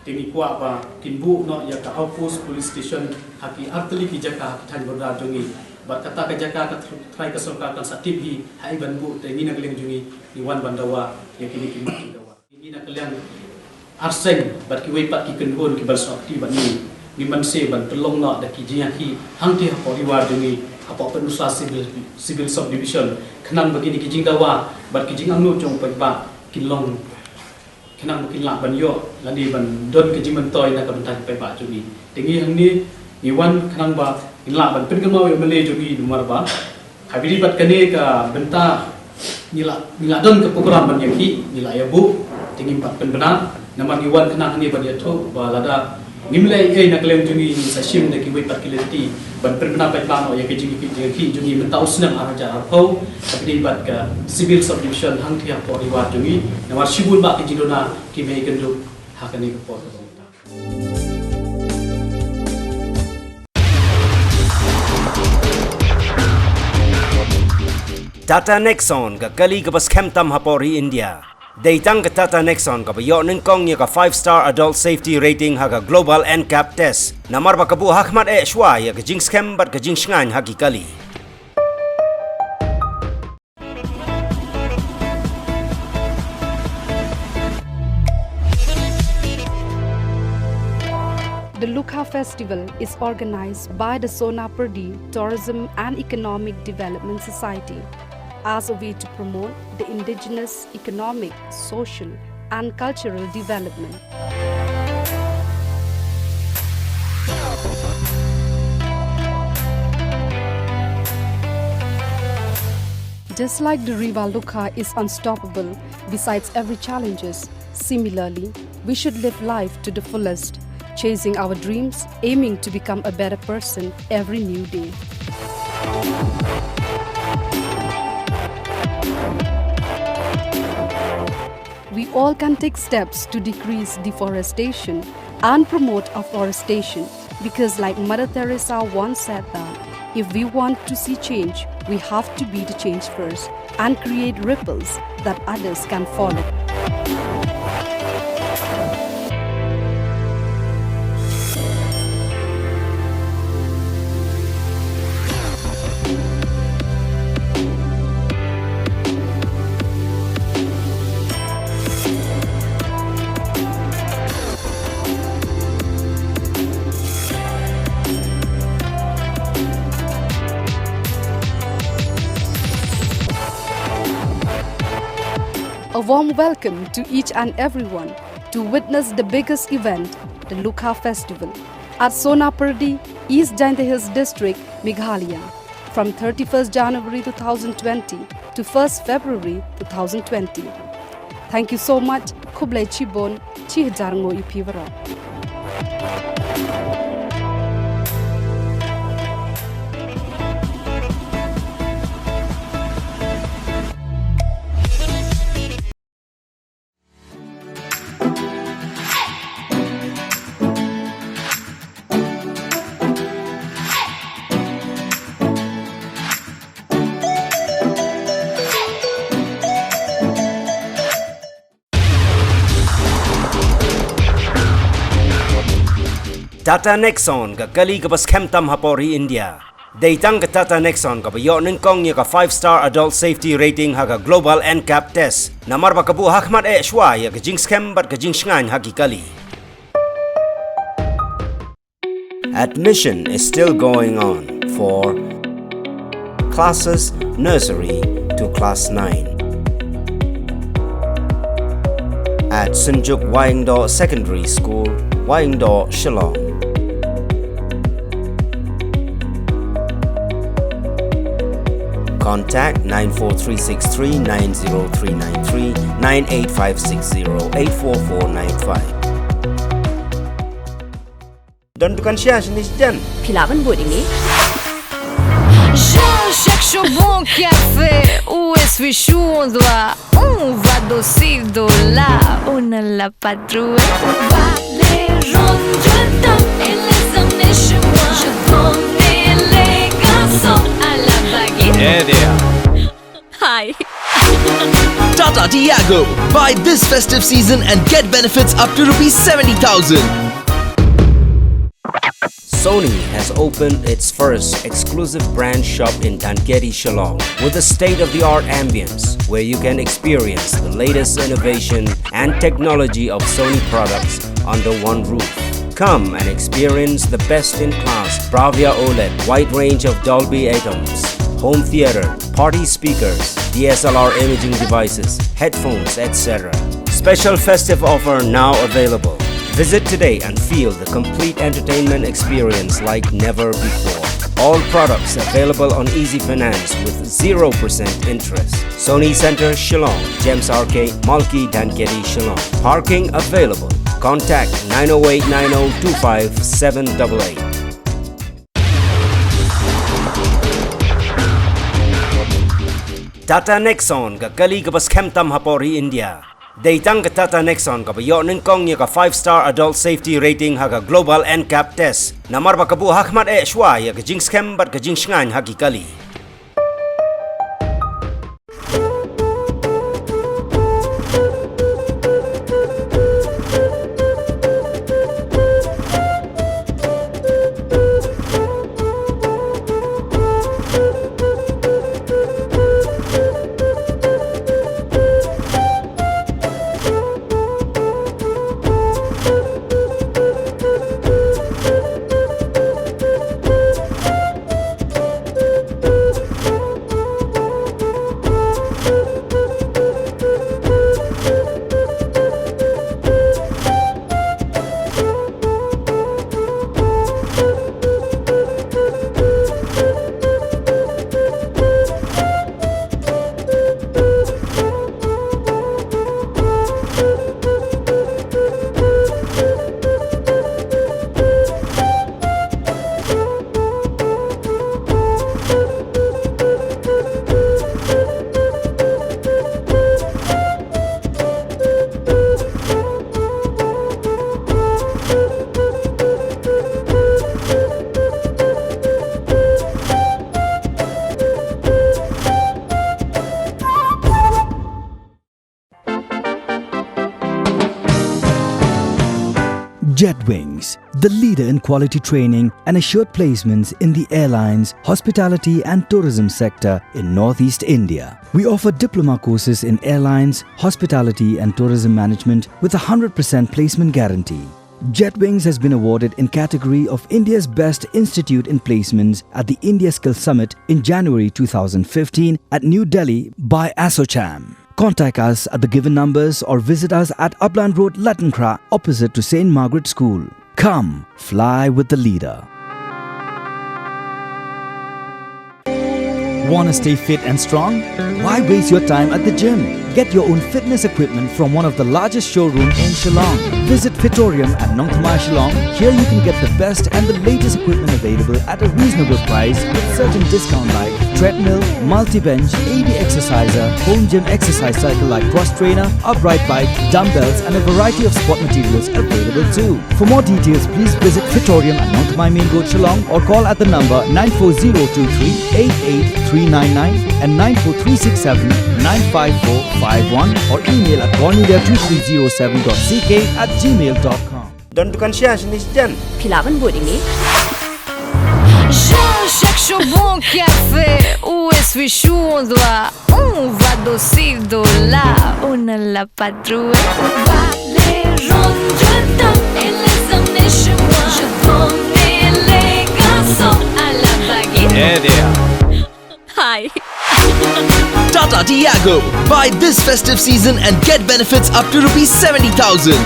Te ngi kwah ba kin buh noh ïa ka outpost police station ha ki ar tylli ki jaka ha ki thaiñ border jong ngi. Bad kata ka jaka ka thr-, trai ka sorkar kan sa tip hi ha ei ban buh, te ngi na ka liang jong ngi ngi wan ban dawa ïa kine ki mat ki dawa. Ngi na ka liang ar seng bad kiwei pat ki kynhun kiban sngewthuh bad ngi, ngi mynshwa ban pynlong noh da ki jingïakhih hangtei hapoh ri War jong ngi. Hapoh Pynursla Civil, Civil Subdivision, khnang ba kine ki jingdawa bad ki jingangnud jong u paidbah kin long, khnang ba kin lah ban ïoh lane ban don ka jingmyntoi na ka bynta ki paidbah jong ngi. Te ngi hangne ngi wan khnang ba ngin lah ban pynkynmaw ïa u M L A jong ngi, namar ba ha kaba ïadei bad kane ka bynta ngi la, ngi la don ka program ban ïakhih, ngi la ïabuh, te ngim pat pynbna, namar ngi wan khnang hangne ban ïathuh ba lada ngim leh ei ei na ka liang jong ngi, ngin sa shim da kiwei pat ki lynti ban pynbna paidbah noh ïa ka jingïakhih jong ngi mynta u snem ar hajar arphew, ha kaba ïadei bad ka Civil Subdivision hangtei hapoh Ri War jong ngi, namar shibun bah ki jingduna kim hei ïakynduh ha kane ka por kaba mynta. Tata Nexon, ka kali kaba skhem tam hapoh ri India. Dei tang ka Tata Nexon kaba ïoh nyngkong ïa ka five star adult safety rating ha ka Global N CAP test. Namar ba ka buh ha khmat eh shuwa ïa ka jingskhem bad ka jingshngaiñ ha ki kali. The Lukha Festival is organized by the Sonapurdi Tourism and Economic Development Society as a way to promote the indigenous economic, social, and cultural development. Just like the River Lukha is unstoppable besides every challenges, similarly, we should live life to the fullest, chasing our dreams, aiming to become a better person every new day. We all can take steps to decrease deforestation and promote afforestation, because, like Mother Teresa once said, that if we want to see change, we have to be the change first and create ripples that others can follow. A warm welcome to each and everyone to witness the biggest event, the Lukha Festival, at Sonapurdi, East Jaintia Hills District, Meghalaya, from thirty-first January two thousand twenty to first February two thousand twenty. Thank you so much. Khublei chibun, chi hajar nguh ïa phi baroh. Tata Nexon, ka kali kaba skhem tam hapoh ri India. Dei tang ka Tata Nexon kaba ïoh nyngkong ïa ka five star adult safety rating ha ka Global N CAP test. Namar ba ka buh ha khmat eh shuwa ïa ka jingskhem bad ka jingshngaiñ ha ki kali. Admission is still going on for classes nursery to class nine at Synjuk Wahingdoh Secondary School, Wahingdoh, Shillong. Contact nine four three six three nine zero three nine three, nine eight five six zero eight four four nine five. Don dukan sha shini sjan. Phi lah ban bud ïa ngi. Je cherche mon café, où est-ce que je dois? On va d'aussi de là, on ne l'a pas trouvé. On va les rendre dingues et les amener chez moi. Je connais les garçons à la baguette. Yeah, there. Hi. Tata Tiago. Buy this festive season and get benefits up to rupees seventy thousand. Sony has opened its first exclusive brand shop in Dhankheti, Shillong, with a state-of-the-art ambience where you can experience the latest innovation and technology of Sony products under one roof. Come and experience the best in class Bravia OLED, wide range of Dolby Atmos, home theater, party speakers, D S L R imaging devices, headphones, et cetera. Special festive offer now available. Visit today and feel the complete entertainment experience like never before. All products available on Easy Finance with zero percent interest. Sony Center, Shillong, Gems Arcade, Malki, Dhankheti, Shillong. Parking available. Contact nine oh eight nine oh two five seven double eight. Tata Nexon, ka kali kaba skhem tam ha pori India. Dei tang ka Tata Nexon kaba ïoh nyngkong ïa ka five star adult safety rating ha ka Global NCAP test. Namar ba ka buh ha khmat eh shuwa ïa ka jingskhem bad ka jingshngaiñ ha ki kali. Jetwings, the leader in quality training and assured placements in the airlines, hospitality and tourism sector in Northeast India. We offer diploma courses in airlines, hospitality and tourism management with a hundred percent placement guarantee. Jetwings has been awarded in category of India's Best Institute in Placements at the India Skills Summit in January two thousand fifteen at New Delhi by ASSOCHAM. Contact us at the given numbers or visit us at Upland Road, Lattenkhra, opposite to Saint Margaret School. Come, fly with the leader. Want to stay fit and strong? Why waste your time at the gym? Get your own fitness equipment from one of the largest showroom in Shillong. Visit Fitorium at Nongthymmai, Shillong. Here you can get the best and the latest equipment available at a reasonable price with certain discount like treadmill, multi-bench, A D exerciser, home gym exercise cycle like cross trainer, upright bike, dumbbells and a variety of sport materials available too. For more details, please visit Fitorium at Nongthymmai Main Road, Shillong or call at the number nine four zero two three eight eight three nine nine and nine four three six seven nine five four five one or email at cornelia two three zero seven dot C K at gmail dot com. Don dukan sha sini jen. Phi lah ban bud ïa ngi. Jean-Jacques Chaud Bon Café, où est-ce que je dois? On va dosi dola, on ne l'a pas trouvé. On va les rendre dedans et les emmener chez moi. Je prends les garçons à la baguette. Eh bien. Hi. Tata Tiago. Buy this festive season and get benefits up to rupees seventy thousand.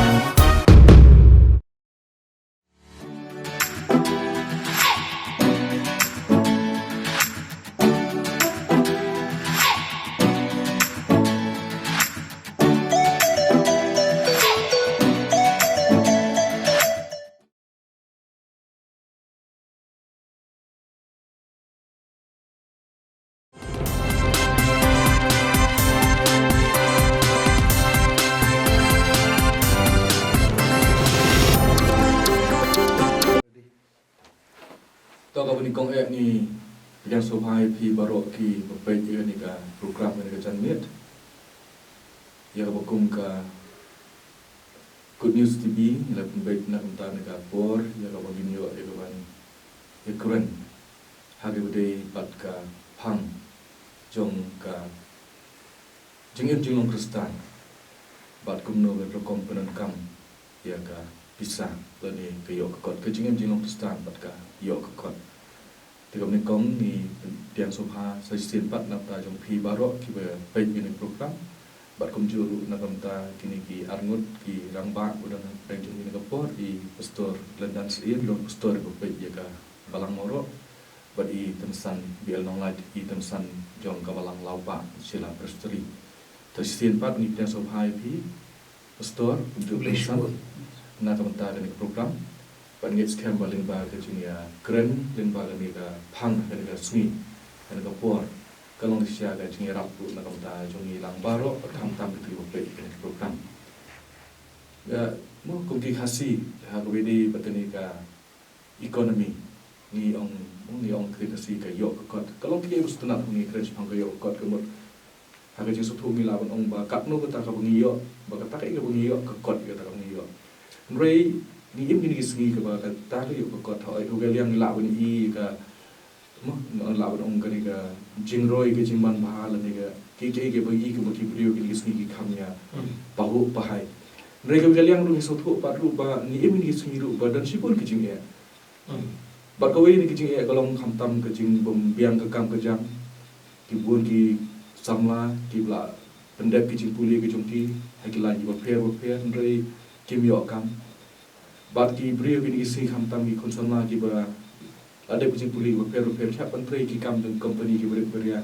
To kaba nyngkong eh ngi pdiang sngewbha ïa phi baroh kiba peit ïa kane ka program, ïa kane ka janmiet. Ïa kaba kum ka Good News T V, ngi la pynbeit na ka bynta kane ka por, ïa kaba ngin ïoh, ïa kaban ïakren ha kaba ïadei bad ka phang jong ka jingim jinglong Khristan bad kumno ka rukom pyndonkam ïa ka pisa lane ka ïoh ka kot, ka jingim jinglong Khristan bad ka ïoh ka kot. Te kam nyngkong ngi pdiang sngewbha sa shisien pat na ka bynta jong phi baroh kiba peit ïa kane ka program. Bad kumjuh ruh na ka bynta kine ki arngut ki rangbah ba don hapdeng jong kane ka por, i Pastor Glendan Syiem, i long pastor ba peit ïa ka Balang Mawroh, bad i Tymsan B L Nonglait, i tymsan jong ka Balang Lawbah Shella Presbytery. Te shisien pat ngi pdiang sngewbha ïa phi Pastor, kumjuh Khublei shibun na ka bynta kane ka program. Bad ngi skhem ba lyngba ka jingïakren, lyngba kane ka phang, kane ka sngi, kane ka por, ka long shisha ka jingïarap ruh na ka bynta jong ngi lang baroh, khamtam kito kiba peit kane ka program. Ïa, mo, kum ki Khasi, ha kaba ïadei bad kane ka economy, ngi ong, ngi ong kren Khasi ka ïoh ka kot. Ka long kaei kaba sngewtynnat ngi kren shaphang ka ïoh ka kot, ka mut ha ka jingsngewthuh ngi lah ban ong ba katno kata kaba ngi ïoh, ba kata kaei kaba ngi ïoh, ka kot kata kaba ngi ïoh. Hynrei ngi im kine ki sngi kaba kata ka ïoh ka kot, hooid, ha kawei ka liang ngi lah ban ïohi ka, mo, ngi lah ban ong kane ka jingroi, ka jingman bha lane ka, ki, ki, kiba ngi, kiba ki briew kine ki sngi ki kham ïa, hmm, pahuh pahai. Hynrei ha kawei ka liang ruh ngi sngewthuh pat ruh ba ngi im kine ki sngi ruh ba don shibun ki jingeh. Hmm. Bad kawei na ki jingeh ka long khamtam ka jingbym biang ka kam ka jam. Ki bun ki samla kiba la pyndep ki jingpule ki jong ki ha ki lain kiba pher ba pher, hynrei kim ïoh kam. Bad ki briew kine ki sngi khamtam ki khun samla kiba la dep ki jingpule kiba pher ba pher, ki hap ban trei ki kam jong company kiba rit ba ria,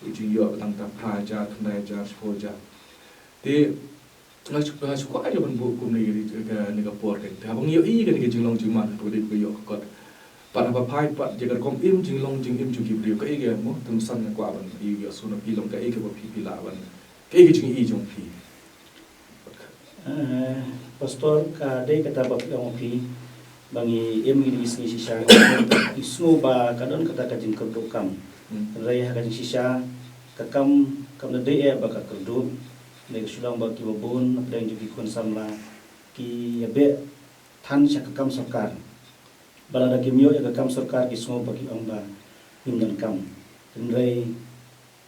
ki jingïoh ba tang ta phra hajar, khyndai hajar, shiphew hajar. Te nga shu, nga shu kwah ïa ban buh kumne ïa kane ka por, te haba ngi ïohi kane ka jinglong jingman kaba dei ba ïoh ka kot, pat haba phai pat ïa ka rukom im, jinglong jingim jong ki briew, kaei ka, mo, Tymsan, nga kwah ban ïohsngew na phi, long kaei kaba phi, phi lah ban, kaei ka jingïohi jong phi? Eh, Pastor, ka dei kata ba phi ong, phi, ba ngi im kine ki sngi shisha, ngi sngew ba ka don kata ka jingkyrduh kam. Hmm. Hynrei ha ka jingshisha ka kam kam da dei eh ba ka kyrduh. Dei ka shu long ba kiba bun hapdeng jong ki khun samla ki ïa beh than sha ka kam sorkar. Ba lada kim ïoh ïa ka kam sorkar ki sngew ba, ki ong ba ngim donkam. Hynrei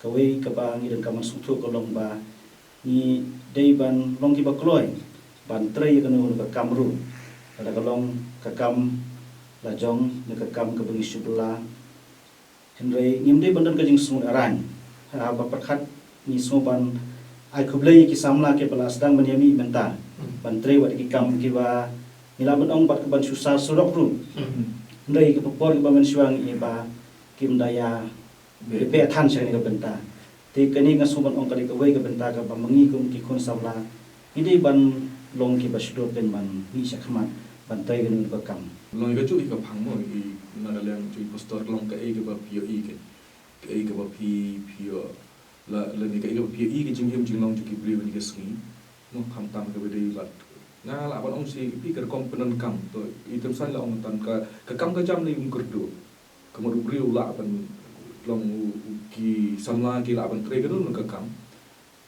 kawei kaba ngi donkam ban sngewthuh ka long ba ngi dei ban long kiba kloi ban trei ïa kano kano ka kam ruh, lada ka long ka kam la jong ne ka kam kaba ngi shu bylla. Hynrei ngim dei ban don ka jingsngew arang. Ha, ba pyrkhat ngi sngew ban ai khublei ïa ki samla kiba la sdang ban ïa mih mynta, hmm, ban trei wat ki kam kiba ngi lah ban ong bad kaban shu sar surok ruh. Hmm. Hynrei ka por kaba mynshuwa ngi ïohi ba kim da ïa beh than sha kane ka bynta. Te kane nga sngew ban ong ka dei kawei ka bynta kaba ma ngi kum ki khun samla ngi dei ban long kiba shu duk ban mih sha khmat ban trei kano kano ka kam. Long ïa kajuh hi ka phang, mo, ïa na ka liang jong i Pastor, long kaei kaba phi ïohi, kaei kaba phi, phi ïoh, la, lane kaei kaba phi ïohi ka jingim jinglong jong ki briew ha kine ki sngi, mo, khamtam kaba dei bad, nga lah ban ong shi, phi, ka rukom pyndonkam, to i Tymsan la ong tang ka, ka kam ka jam ne ym kyrduh. Ka mut u briew u lah ban long u, u, ki samla ki lah ban trei kano kano ka kam.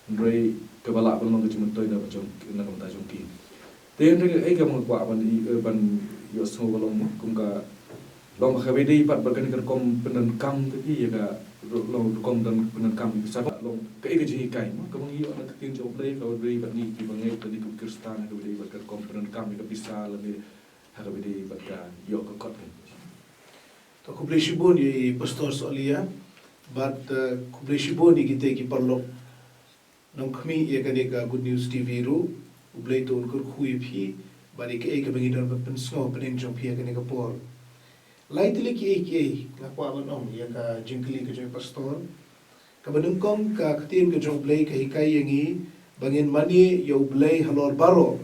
Hynrei kaba lah ban long ka jingmyntoi na ka jong, na ka bynta jong ki. Te hynrei kaei kaba nga kwah ban i, eh, ban ïohsngew ka long, mo, kum ka long ba kaba dei pat bad kane ka rukom pyndonkam te phi ïa ka ru-, long rukom don pyndonkam ïa ka sa long kaei ka jinghikai, mo, kaba ngi ïoh na ka ktien jong U Blei, kaba dei bad ngi kiba ngeit lane kum Khristan, kaba dei bad ka rukom pyndonkam ïa ka pisa lane ha kaba dei bad ka ïoh ka kot. To khublei shibun ïa i Pastor Sohliya, bad, eh, khublei shibun ïa kita ki paralok nongkhmih ïa kane ka Good News T V ruh. U Blei to un kyrkhu ïa phi bad ïa kaei kaba ngi don ban pynsngew hapdeng jong phi ha kane ka por. Lai tylli kiei kiei nga kwah ban ong ïa ka jingkylli ka jong i Pastor. Kaba nyngkong, ka ktien ka jong U Blei ka hikai ïa ngi ba ngin mane ïa U Blei halor baroh,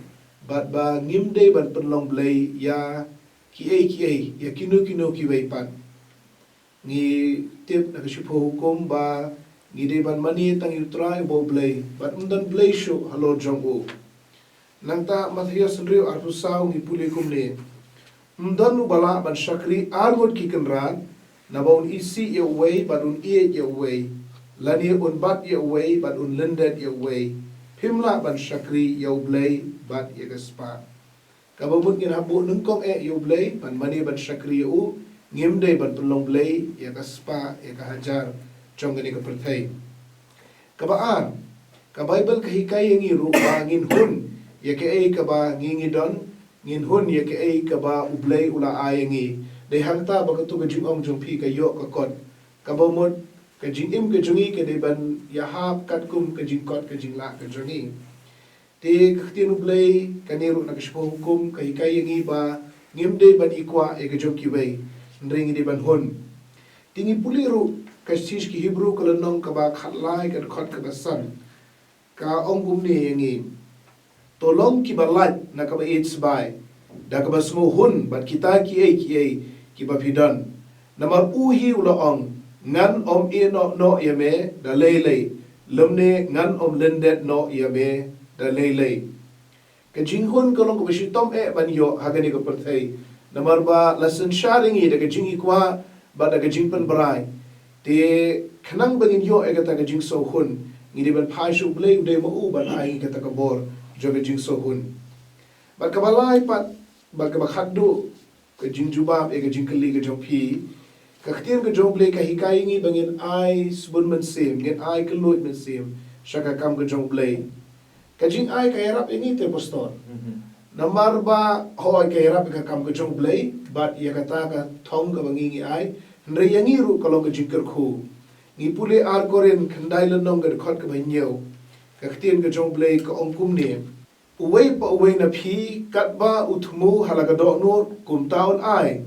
bad ba ngim dei ban pynlong blei ïa kiei kiei, ïa kino kino kiwei pat. Ngi tip na ka shiphew hukum ba ngi dei ban mane tang ïa U Trai uba U Blei, bad ym don blei shuh halor jong u. Nangta Mathaios hynriew arphew saw ngi pule kumne: Ym don uba lah ban shakri ar ngut ki kynrad, naba un isih ïa uwei bad un ïeit ïa uwei, lane un bat ïa uwei bad un lyndet ïa uwei. Phim lah ban shakri ïa U Blei bad ïa ka spah. Kaba mut ngin hap buh nyngkong eh ïa U Blei, ban mane ban shakri ïa u, ngim dei ban pynlong blei ïa ka spah, ïa ka hajar jong kane ka pyrthei. Kaba ar, ka Baibl ka hikai ïa ngi ruh ba ngin hun ïa kaei kaba ngi ngi don, ngin hun ïa kaei kaba U Blei u la ai ïa ngi. Dei hangta ba katu ka jingong jong phi ka ïoh ka kot. Kaba mut ka jingim ka jong ngi ka dei ban ïahap katkum ka jingkot ka jinglah ka jong ngi. Te ka ktien U Blei kane ruh na ka shifa hukum ka hikai ïa ngi ba ngim dei ban ikwah ïa ka jong kiwei, hynrei ngi dei ban hun. Te ngi pule ruh ka shithi ki Hebru ka lynnong kaba khatlai ka dkhot kaba san. Ka ong kumne ïa ngi. To long kiba lait na kaba ïeit sbai da kaba sngewhun bad kita kiei kiei kiba phi don. Namar u hi u la ong, ngan ym ïehnoh noh ïa me da lei lei, lymne ngan ym lyndet noh ïa me da lei lei. Ka jinghun ka long kaba shitom eh ban ïoh ha kane ka pyrthei. Namar ba la synshar ïa ngi da ka jingikwah bad da ka jingpynbrai. Te khnang ba ngin ïoh ïa kata ka jingsngewhun, ngi dei ban phai sha U Blei, u dei ma u ban ai ïa ngi kata ka bor jong ka jingsngewhun. Bad kaba lai pat, bad kaba khatduh, ka jingjubab ïa ka jingkylli ka jong phi. Ka ktien ka jong U Blei ka hikai ïa ngi ba ngin ai sbun mynsiem, ngin ai kylluid mynsiem sha ka kam ka jong U Blei. Ka jingai ka ïarap ïa ngi te pastor. Namar ba hooid ka ïarap ïa ka kam ka jong U Blei bad ïa kata ka thong kaba ngi ngi ai. Hynrei ïa ngi ruh ka long ka jingkyrkhu. Ngi pule ar Korinth khyndai lynnong ka dkhot kaba hynñiew. Ka ktien ka jong U Blei ka ong kumne. Uwei pa uwei na phi katba u thmu ha la ka dohnud kumta un ai.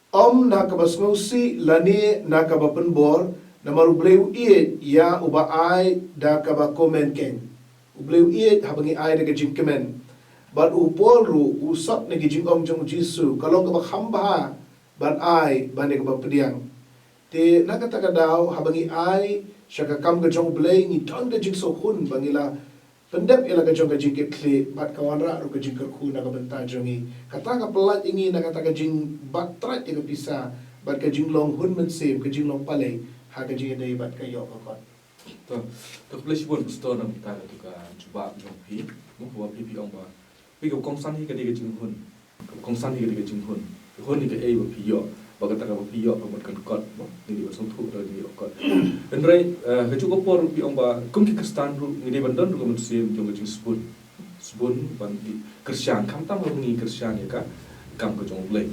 Ym na kaba sngewsih lane na kaba pynbor, namar U Blei u ïeit ïa uba ai da kaba kmen keiñ. U Blei u ïeit haba ngi ai da ka jingkmen. Bad u Paul ruh u sot na ki jingong jong U Jisu, ka long kaba kham bha ban ai ban ïa kaba pdiang. Te na kata ka daw haba ngi ai sha ka kam ka jong U Blei ngi don ka jingsngewhun ba ngi la pyndep ïa la ka jong ka jingkitkhlieh bad ka wanrah ruh ka jingkyrkhu na ka bynta jong ngi. Kata ka pyllait ïa ngi na kata ka jingbat trait ïa ka pisa bad ka jinglong hun mynsiem, ka jinglong palei ha ka jingïadei bad ka ïoh ka kot. To, to khublei shibun pastor na ka bynta katu ka jubab jong phi. Mo, kaba phi phi ong ba phi ka kongsan hi ka dei ka jinghun. Kongsan hi ka dei ka jinghun. Hun hi kaei ba phi ïoh. Ba kata kaba phi ïoh ka mut kan kot, mo. Ngi dei ban sngewthuh da ngi ïoh kot. Hynrei, eh, kajuh ka por phi ong ba kum ki Khristan ruh ngi dei ban don ruh ka mynsiem jong ka jingsbun. Sbun ban kyrshan khamtam haba ngi kyrshan ïa ka kam ka jong U Blei.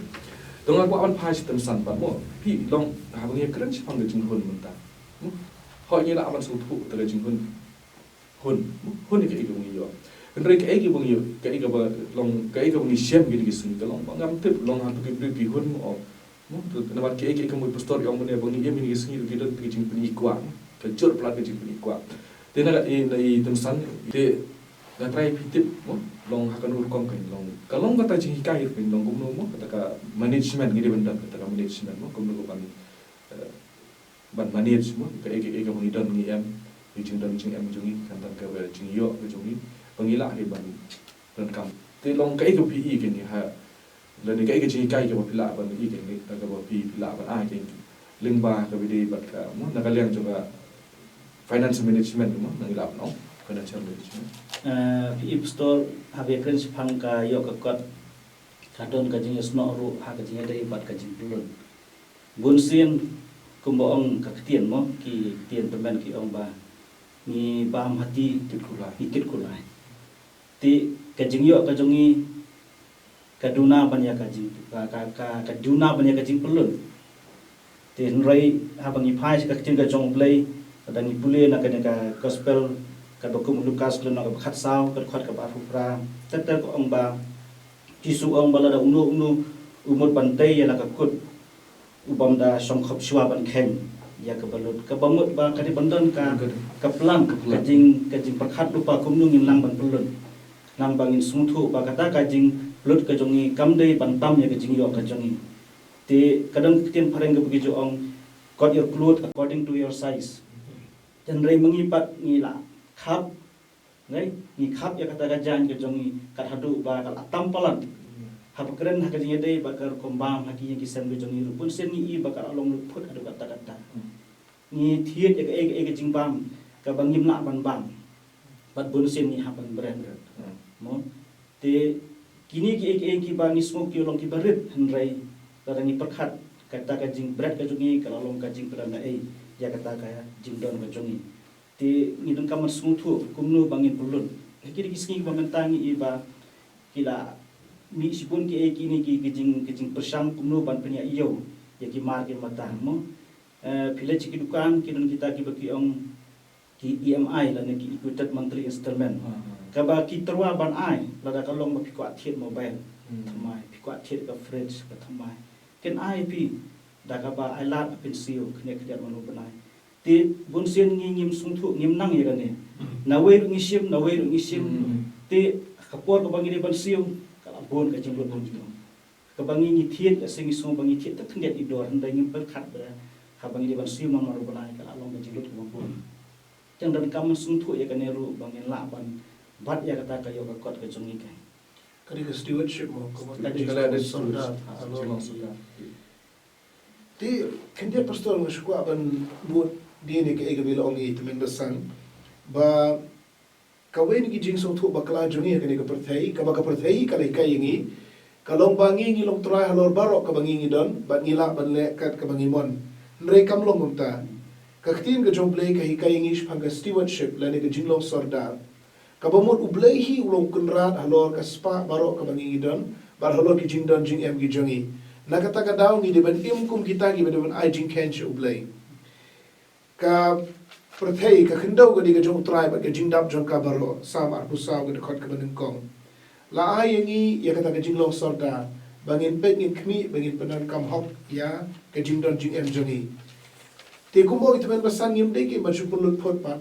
To nga kwah ban phai sha tymmen san pat mo. Phi long haba ngi kren shaphang ka jinghun mynta. Mo. Hooid ngi lah ban sngewthuh da ka jinghun. Hun, hun ïa kaei kaba ngi ïoh. Hynrei kaei kaba ngi ïoh, kaei kaba long, kaei kaba ngi shem kine ki sngi ka long ba ngam tip long hato ki briew ki hun mo. Mo, namar kaei kaei ka mut pastor ïa ong mynne ba ngi im kine ki sngi ruh ki don ka jingpynikwah. Ka jur palat ka jingpynikwah. Te na ka i na i tymmen san te nga trai phi tip mo long ha kano rukom ka long. Ka long kata jinghikai ruh ka long kumno mo kata ka management ngi dei ban don kata ka management mo kumno ka ban eh, ban manage mo kaei kaei kaba ngi don ngi em, ngi jingdon jingem jong ngi khamtam kaba jingïoh ka jong ngi ba ngi lah hi ban donkam. Te long kaei kaba phi i kane ha lane kaei ka jinghikai kaba phi lah ban i kane kaba phi phi lah ban ai kane lyngba kaba dei bad ka mo na ka liang jong ka finance management mo na ngi lah ban ong financial management. Eh, phi i pastor haba kren shaphang ka ïoh ka kot ka don ka jingïasnoh ruh ha ka jingïadei bad ka jingpyllun. Bun sien kumba ong ka ktien mo ki ktien tymmen ki ong ba ngi bam hati kit kulai ngi kit kulai. Te ka jingïoh ka jong ngi ka duna ban ïa ka jing ka ka ka, ka duna ban ïa ka jingpyllun. Te hynrei haba ngi phai sha ka ktien ka jong U Blei, lada ngi pule na kane ka gospel kaba kum u Lukas lynnong kaba khatsaw ka dkhot kaba arphew phra, ter ter ka ong ba Jisu u ong ba lada uno uno u mut ban tei ïa la ka kut u bym da shong khop shuwa ban kheiñ ïa kaba lut. Kaba mut ba ka dei ban don ka ka plan ka jing ka jingpyrkhat lypa kumno ngin nang ban pynlut. Nang ba ngin sngewthuh ba kata ka jinglut ka jong ngi kam dei ban tam ïa ka jingïoh ka jong ngi. Te ka don ka ktien phareng kaba ki ju ong, "Cut your cloth according to your size." Hynrei ma ngi pat ngi la khap, ngai, ngi khap ïa kata ka jaiñ ka jong ngi kat haduh ba ka la tam palat. Haba kren ha ka jingïadei bad ka rukom bam ha ki ïing ki sem ka jong ngi ruh bun sien ngi i ba ka la long lut phut haduh katta katta. Ngi thied ïa kaei kaei ka jingbam kaba ngim lah ban bam. Bad bun sien ngi hap ban bret. Mo. Te kine kiei kiei kiba ngi sngew ki long kiba rit hynrei lada ngi pyrkhat kata ka jingbret ka jong ngi ka la long ka jingpynlong ei ïa kata ka jingdon ka jong ngi. Te ngi donkam ban sngewthuh kumno ba ngin pynlut. Ha kine ki sngi kiba mynta ngi i ba ki la Mih shibun ki ei kine ki, ki jing, ki jingpyrshang kumno ban pynïaid ïew ïa ki mar ki mata mo. Eh, phi leit sha ki dukan, ki don kita kiba ki ong ki E M I lane ki equated monthly installment. Kaba ki tyrwa ban ai lada ka long ba phi kwah thied mobile, thymmai, phi kwah thied ka fridge, ka thymmai, kin ai phi da kaba ai lad ha pynsiew khyndiat khyndiat man u bnai. Te bun sien ngi ngim sngewthuh, ngim nang ïa kane. Nawei ruh ngi shim, nawei ruh ngi shim. Te ka por kaba ngi dei ban siew ka la bun ka jinglut bun jinglut. Kaba ngi ngi thied, lehse ngi sngew ba ngi thied tang khyndiat i dor, hynrei ngim pyrkhat ba haba ngi dei ban siew man man u bnai ka la long ka jinglut kaba bun. Te ngi donkam ban sngewthuh ïa kane ruh ba ngin lah ban bat ïa kata ka ïoh ka kot ka jong ngi. Ka dei ka stewardship mo, ka dei ka stewardship. Te khyndiat Pastor nga shu kwah ban bud dien ïa kaei kaba la ong i tymmen basan ba kawei na ki jingsngewthuh bakla jong ngi ha kane ka pyrthei, kaba ka pyrthei ka la hikai ïa ngi, ka long ba ngi ngi long trai halor baroh kaba ngi ngi don bad ngi lah ban leh kat kaba ngi mon. Hynrei kam long kumta. Ka ktien ka jong U Blei ka hikai ïa ngi shaphang ka stewardship lane ka jinglong sordar. Kaba mut U Blei hi u long kynrad halor ka spah baroh kaba ngi ngi don bad halor ki jingdon jingem ki jong ngi. Na kata ka daw ngi dei ban im kum kita kiba dei ban ai jingkheiñ sha U Blei. Ka pyrthei, ka khyndew ka dei ka jong U Trai bad ka jingdap jong ka baroh. Salm arphew saw ka dkhot kaba nyngkong. La ai ïa ngi ïa kata ka jinglong sordar ba ngin peit, ngin khmih, ba ngin pyndonkam hok ïa ka jingdon jingem jong ngi. Te kumba ong i tymmen basan, ngim dei ki ban shu pynlut phut pat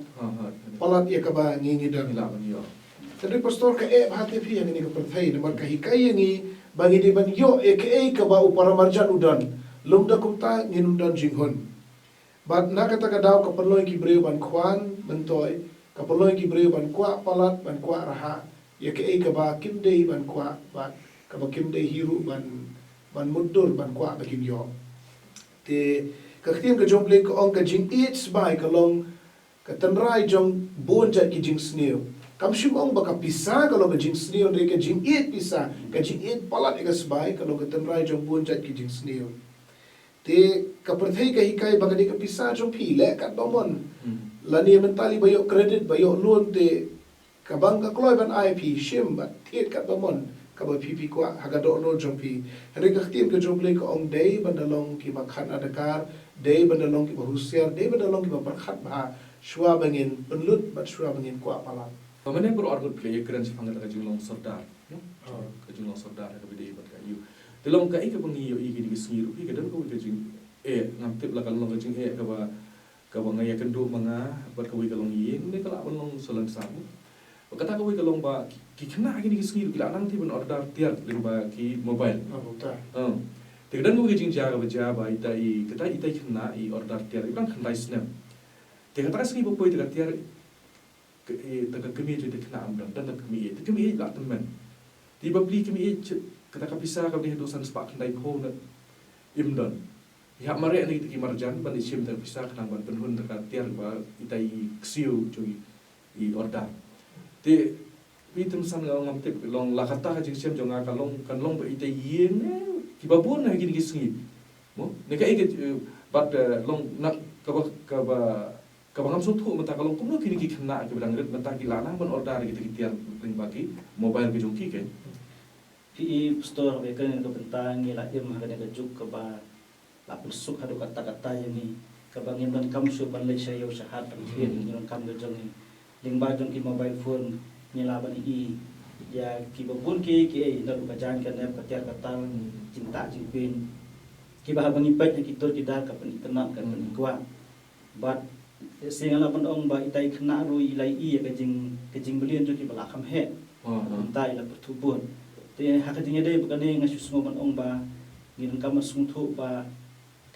palat ïa kaba ngi ngi don. Te dei Pastor ka eh bha te phi ïa ngi ka pyrthei namar ka hikai ïa ngi ba ngi dei ban ïoh ïa kaei kaba u para marjan u don. Lymda kumta ngin ym don jinghun. Bad na kata ka daw ka pynlong ki briew ban khwan myntoi, ka pynlong ki briew ban kwah palat, ban kwah rhah ïa kaei kaba kim dei ban kwah, bad kaba kim dei hi ruh ban, ban mutdur ban kwah ba kin ïoh. Te ka ktien ka jong U Blei ka ong ka jingïeit sbai ka long ka tynrai jong bun jait ki jingsniew. Kam shym ong ba ka pisa ka long ka jingsniew, hynrei ka jingïeit pisa, ka jingïeit palat ïa ka sbai ka long ka tynrai jong bun jait ki jingsniew. Te ka pyrthei ka hikai ba ka dei ka pisa jong phi, leh kat ba mon. Lane mynta lei ba ïoh credit, ba ïoh loan te ka bank ka kloi ban ai phi shim bad thied kat ba mon kaba phi phi kwah ha ka dohnud jong phi. Hynrei ka ktien ka jong U Blei ka ong dei ban da long kiba khan adkar, dei ban da long kiba husiar, dei ban da long kiba pyrkhat bha shuwa ba ngin pynlut bad shuwa ba ngin kwah palat. Ba mane bro arngut phi ïa kren shaphang ka jinglong sordar. Ka jinglong sordar ka bidei bad ka ïu. Te long kaei kaba ngi ïohi kine ki sngi ruh hi ka don kawei ka jingeh, ngam tip la ka long ka jingeh kaba, kaba nga ïakynduh ma nga bad kawei ka long ïing ne ka lah ban long salonsar. Ba kata kawei ka long ba ki, ki khynnah kine ki sngi ruh ki la nang te ban order tiar lyngba ki mobile. Te ka don kawei ka jingjia kaba jia ba ita i, kata ita i khynnah i order tiar i dang khyndai snem. Te kata ka sngi ba poi te ka tiar Ka, eh, ta ka kmie jong te khynnah ym don, don ta kmie, ta kmie la tymmen. Te bapli kmie, kata ka pisa ka dei haduh san spah khyndai phew ngut ym don. Ïa mareh na kita ki marjan ban ïa shim ta ka pisa khnang ban pynhun ta ka tiar ba ita i ksiew jong i order. Te phi tymmen san nga ngam tip long la kata ka jingshem jong nga ka long, kan long ba ita i ïing, eh, kiba bun na kine ki sngi. Mo, ne ka, eh, bad, eh, long na kaba, kaba Kaba ngam sngewthuh mynta ka long kumno kine ki khynnah kiba dang rit mynta ki la nang ban order kita ki tiar lyngba ki mobile ki jong ki kein. Phi i Pastor, ba ïa kane ka bynta ngi la im ha kane ka juk kaba la pynsuk haduh katta katta ïa ngi, kaba ngim donkam shuh ban leit sha ïew sha hat ban thied, ngi donkam ka jong ngi. Lyngba jong ki mobile phone ngi lah ban i ïa kiba bun kiei kiei, naduh ka jaiñ ka nep, ka tiar ka tar, jingtah jingpyn, kiba haba ngi peit ha ki tur ki dar ka pynitynnad, ka pynkwah. Bad shisha nga lah ban ong ba ita i khynnah ruh i la i ïa ka jing, ka jingmlien jong ki ba la kham heh. Mynta i la pyrthuh bun. Te ha ka jingïadei bad kane nga shu sngew ban ong ba ngi donkam ban sngewthuh ba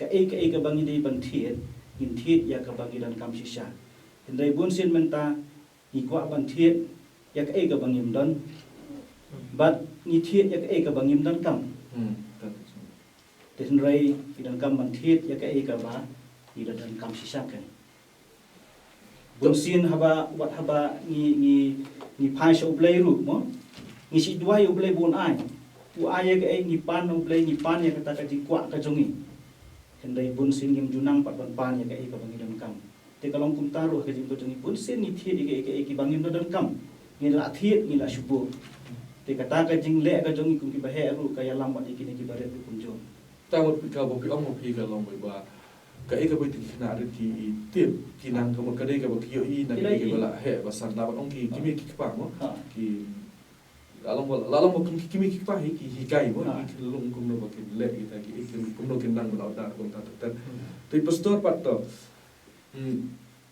kaei kaei kaba ngi dei ban thied, ngin thied ïa kaba ngi donkam shisha. Hynrei bun sien mynta ngi kwah ban thied ïa kaei kaba ngim don, bad ngi thied ïa kaei kaba ngim donkam. Te hynrei ngi donkam ban thied ïa kaei kaba ngi da donkam shisha kein. Bun sien haba, wat haba ngi, ngi, ngi phai sha U Blei ruh mo, ngi shu duwai U Blei ba un ai. U ai ïa kaei ngi pan U Blei, ngi pan ïa kata ka jingkwah ka jong ngi. Hynrei bun sien ngim ju nang pat ban pan ïa kaei kaba ngi donkam. Te ka long kumta ruh ha ka jingmut jong ngi, bun sien ngi thied ïa kaei kaei kiba ngim da donkam. Ngi la thied, ngi la shu buh. Te kata ka jingleh ka jong ngi kum ki baheh ruh ka ïalam bad ïa kine ki barit ruh kumjuh. Tang wat phi ka ba phi ong ma phi ka long ba kaei kaba ïa ki khynnah rit ki tip ki nang ka mut ka dei kaba ki ïohi na ki dei kaba la heh ba san la ban ong ki kmie ki kpa mo. Ki la long ba la long ba kum ki kmie ki kpa hi ki hikai mo ki long kumno ba kin leh kita ki kin kumno kin nang ba la order kum ta ter. Te pastor pat to.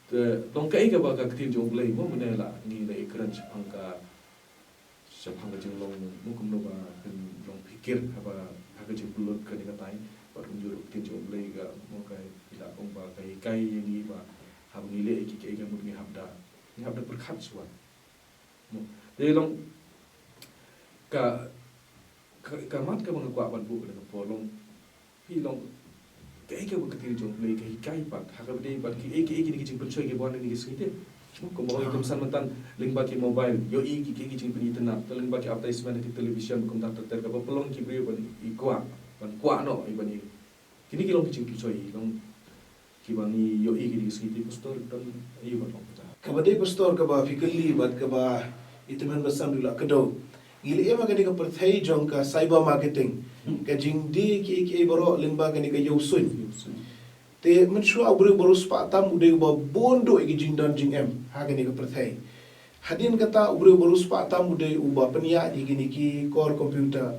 Te long kaei kaba ka ktien jong U Blei mo mynne la ngi la ïakren shaphang ka shaphang ka jinglong mo kumno ba kan long phikir haba ha ka jingpynlut kane ka tai. Bad kumjuh ruh ktien jong U Blei ka mo ka ila ong ba ka hikai ïa ngi ba haba ngi leh ki kaei ka mut ngi hap da ngi hap da pyrkhat shuwa. Mo te long ka ka mat kaba nga kwah ban buh kane ka por long phi long kaei kaba ka ktien jong U Blei ka hikai pat ha kaba dei bad kiei kiei kine ki jingpynshoi kiba wan ha kine ki sngi te. Kumba ong i Khamsan mynta lyngba ki mobile ïohi ki kiei ki jingpynitynnad, lyngba ki advertisement ha ki television kumta ter ter kaba pynlong ki briew ban i kwah ban kwah noh i ban i. Kine ki long ki jingpynshoi long kiba ngi ïohi kine ki sngi te pastor don aïu ban ong kumta. Kaba dei pastor kaba phi kylli bad kaba i tymmen basan ruh la kdew. Ngi la ïohi ma kane ka pyrthei jong ka cyber marketing. Ka jingdie kiei kiei baroh lyngba kane ka ïew suiñ. Te mynshuwa u briew ba riewspah tam u dei uba bun duh ïa ki jingdon jingem ha kane ka pyrthei. Hadien kata u briew ba riewspah tam u dei uba pynïaid ïa kine ki kor computer.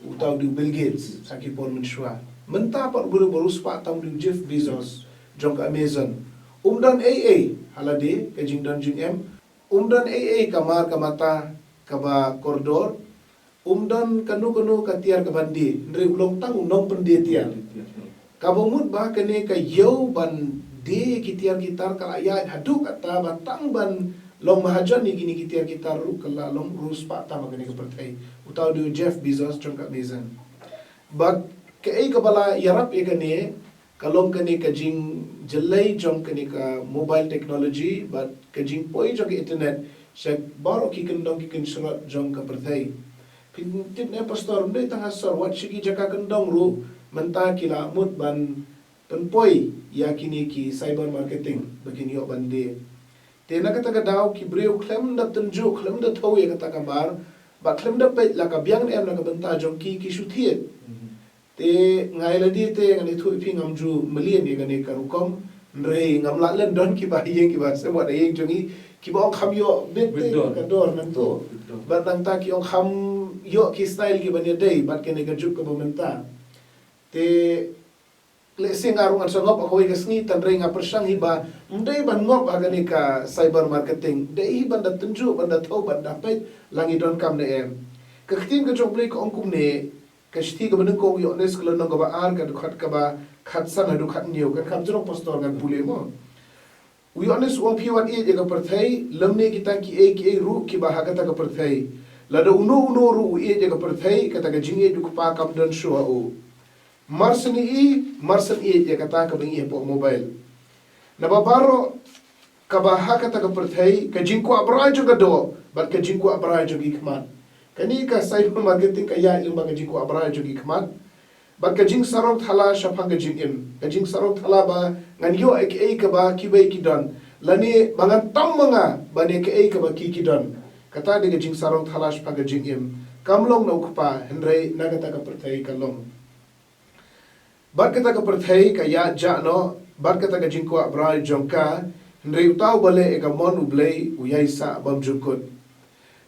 Uta u dei u Bill Gates ha ki por mynshuwa. Mynta pat u briew ba riewspah tam u dei u Jeff Bezos jong ka Amazon. Um don ei ei ha lade ka jingdon jingem. Um don ei ei ka mar ka mata kaba kordor. Um don kano kano ka tiar kaban die, hynrei u long tang u nongpyndie tiar. Kaba mut ba kane ka ïew ban die ki tiar ki tar ka la ïaid haduh katta ba tang ban long mahajon ïa kine ki tiar ki tar ruh ka la long riewspah tam ha kane ka pyrthei. Uta u dei u Jeff Bezos jong ka Amazon. Bad kaei kaba la ïarap ïa kane ka long kane ka jingjyllei jong kane ka mobile technology bad ka jingpoi jong ka internet sha baroh ki kyndong ki kynshlur jong ka pyrthei. Phin tip ne pastor, ym dei tang ha sor, wat sha ki jaka kyndong ruh mynta ki la mut ban pynpoi ïa kine ki cyber marketing ba kin ïoh ban die. Te na kata ka daw ki briew khlem da tynjuh khlem da thew ïa kata ka mar bad khlem da peit la ka biang ne em na ka bynta jong ki ki shu thied. Te nga ïa lade te ngan ïathuh ïa phi ngam ju mlien ïa kane ka rukom. Hynrei ngam lah leh don kiba ïing kiba sem wat ïing jong ngi kiba ong kham ïoh bit te ka dor nangto. Bad nangta ki ong kham ïoh ki style kiba ïadei bad kane ka juk kaba mynta. Te lehse nga ruh ngan sa ngop ha kawei ka sngi, hynrei nga pyrshang hi ba ym dei ban ngop ha kane ka cyber marketing, dei hi ban da tynjuh ban da thew ban da peit la ngi donkam ne em. Ka ktien ka jong U Blei ka ong kumne, ka shithi kaba nyngkong u Ïoannis ka lynnong kaba ar ka dkhot kaba khatsan haduh khathynñiew, kan kham jrong pastor ngan pule mo. U Ïoannis u ong phi wan ïeit ïa ka pyrthei lymne kita kiei kiei ruh kiba ha kata ka pyrthei. Lada uno uno ruh u ïeit ïa ka pyrthei kata ka jingïeit u Kpa kam don shuh ha u. Mar shen ïeit, mar shen ïeit ïa kata kaba ngi ïohi hapoh mobile. Naba baroh kaba ha kata ka pyrthei, ka jingkwah brai jong ka doh bad ka jingkwah brai jong ki khmat. Kane ka cyber marketing ka ïaid lyngba ka jingkwah brai jong ki khmat bad ka jingsarong thala shaphang ka jingim, ka jingsarong thala ba ngan ïoh ïa kiei kaba kiwei ki don lane ba ngan tam ma nga ban ïa kiei kaba ki ki don. Kata dei ka jingsarong thala shaphang ka jingim, kam long na u Kpa hynrei na kata ka pyrthei ka long. Bad kata ka pyrthei ka ïaid jah noh bad kata ka jingkwah brai jong ka, hynrei uta uba leh ïa ka mon U Blei u ïai sah bymjukut.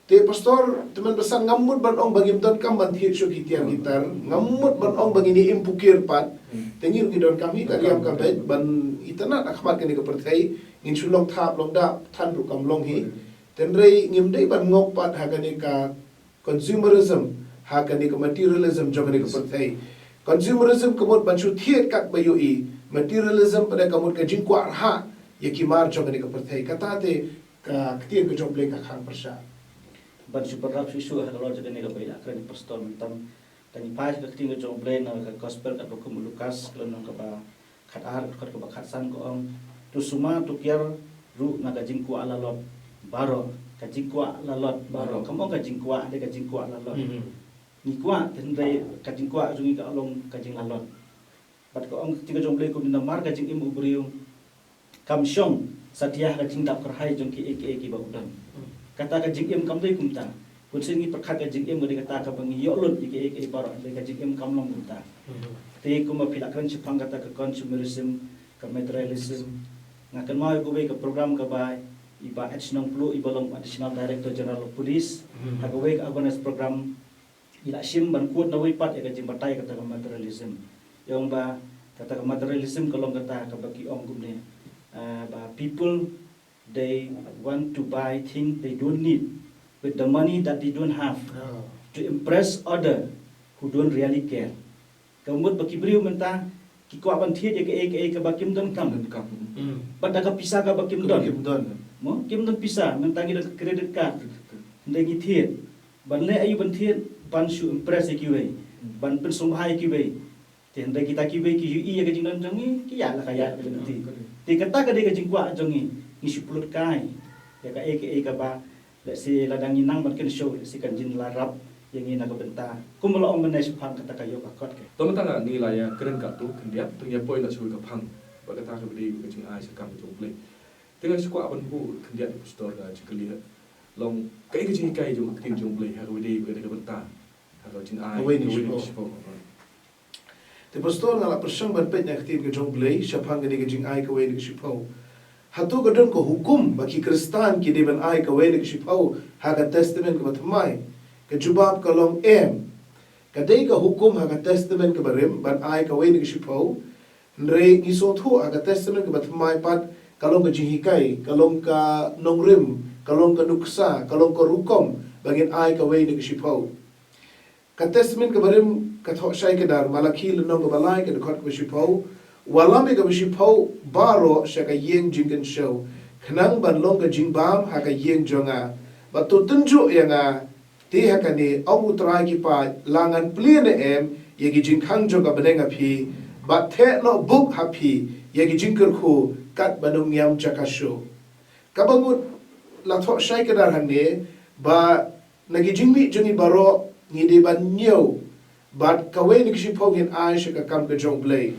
Te pastor, tymmen basan ngam mut ban ong ba ngim donkam ban thied shuh ki tiar ki tar, ngam mut ban ong ba ngin ïa im pukir pat. Te ngi ruh ngi donkam hi ka liam ka beit ban itynnad ha khmat kane ka pyrthei, ngin shu long thap long dah, than ruh kam long hi. Hynrei ngim dei ban ngop pat ha kane ka consumerism, ha kane ka materialism jong kane ka pyrthei. Consumerism ka mut ban shu thied kat ba ïohi, materialism pat ka mut ka jingkwah rhah ïa ki mar jong kane ka pyrthei. Kata te ka ktien ka jong U Blei ka khang pyrshah. Ban shu pynrap shuh shuh ha ka lor jong kane kaba ïa la kren pastor mynta. Kan ïa phai ka ktien ka jong U Blei na ka gospel katba kum u Lukas ka lynnong kaba khatar, dkhot kaba khatsan ka ong, to sumar to kiar ruh na ka jingkwah lalot baroh, ka jingkwah lalot baroh. Kam ong ka jingkwah, dei ka jingkwah lalot. Ngi kwah, hynrei ka jingkwah jong ngi ka long ka jinglalot. Bad ka ong ka ktien ka jong U Blei kumne, namar ka jingim u briew kam shong satia ha ka jingdap kyrhai jong kiei kiei kiba u don. Kata ka jingim kam dei kumta. Bun sien ngi pyrkhat ka jingim ka dei kata kaba ngi ïoh lut ïa kaei kaei baroh, hynrei ka jingim kam long kumta. Te kumba phi la kren shaphang kata ka consumerism, ka materialism, nga kynmaw ïa kawei ka program kaba i Bah H Nongpluh, iba long Additional Director General of Police, ha kawei ka awareness program i la shim ban kut na wei pat ïa ka jingbatai kata ka materialism. Ïa ong ba kata ka materialism ka long kata kaba ki ong kumne, ah, ba people, they want to buy things they don't need with the money that they don't have, to impress other who don't really care. Ka mut ba ki briew mynta ki kwah ban thied ïa kaei kaei kaba kim donkam. Donkam. Bad da ka pisa kaba kim don. Kim don. Mo, kim don pisa, mynta ngi don ka credit card. Hynrei ngi thied. Ban leh aïu ban thied? Ban shu impress ïa kiwei. Ban pynsngewbha ïa kiwei. Te hynrei kita kiwei ki ïohi ïa ka jingdon jong ngi, ki ïaid la ka ïaid ka jong ngi. Te kata ka dei ka jingkwah jong ngi, ngi shu pynlut kai ïa kaei kaei kaba, let's say, lada ngi nang ban kynshew, let's say, kan jin la rap ïa ngi na ka bynta. Kumba la ong mynne shaphang kata ka ïoh ka kot ka. To mynta nga ngi la ïa kren katto khyndiat, to ngi ïa poi na shuwa ka phang ba kata kaba dei ka jingai sha kam ka jong U Blei. Te nga shu kwah ban buh khyndiat ïa u pastor ka jingkylli, long kaei ka jinghikai jong ka ktien jong U Blei ha kaba dei ka bynta ha ka jingai kawei na ka shiphew. Te pastor, nga la pyrshang ban peit na ka ktien ka jong U Blei shaphang kane ka jingai kawei na ka shiphew. Hato ka don ka hukum ba ki Khristan ki dei ban ai kawei na ka shiphew ha ka Testament kaba thymmai? Ka jubab ka long em. Ka dei ka hukum ha ka Testament kaba rim ban ai kawei na ka shiphew. Hynrei ngi sngewthuh ha ka Testament kaba thymmai pat ka long ka jinghikai, ka long ka nongrim, ka long ka nuksa, ka long ka rukom ba ngin ai kawei na ka shiphew. Ka Testament kaba rim ka thoh shai kdar, Malakhi lynnong kaba lai, ka dkhot kaba shiphew: Wallam ïa kaba shiphew baroh sha ka ïing jingkynshew, khnang ban long ka jingbam ha ka ïing jong nga. Bad to tynjuh ïa nga. Te ha kane, ong U Trai ki paid, la ngan plie ne em ïa ki jingkhang jong ka bneng ha phi, bad theh noh buk ha phi ïa ki jingkyrkhu katba nym ñiam jaka shuh. Kaba mut la thoh shai kdar hangne ba na ki jingmih jong ngi baroh ngi dei ban ñiew, bad kawei na ka shiphew ngin ai sha ka kam ka jong U Blei.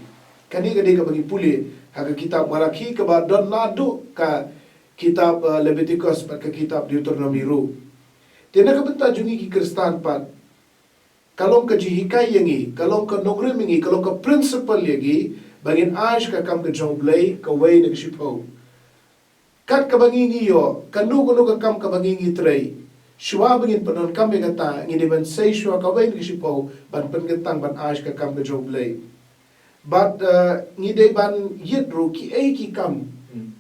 Kane ka dei kaba ngi pule ha ka kitab Malakhi kaba don naduh ka kitab, eh, Leviticus bad ka kitab Deuteronomy ruh. Te na ka bynta jong ngi ki Khristan pat, ka long ka jinghikai ïa ngi, ka long ka nongrim ïa ngi, ka long ka principle ïa ngi ba ngin ai sha ka kam ka jong U Blei kawei na ka shiphew. Kat kaba ngi ngi ïoh, kano kano ka kam kaba ngi ngi trei, shuwa ba ngin pyndonkam ïa kata, ngi dei ban sei shuwa kawei na ka shiphew ban pynkyntang ban ai sha ka kam ka jong U Blei. Bad, eh, ngi dei ban ïit ruh kiei ki kam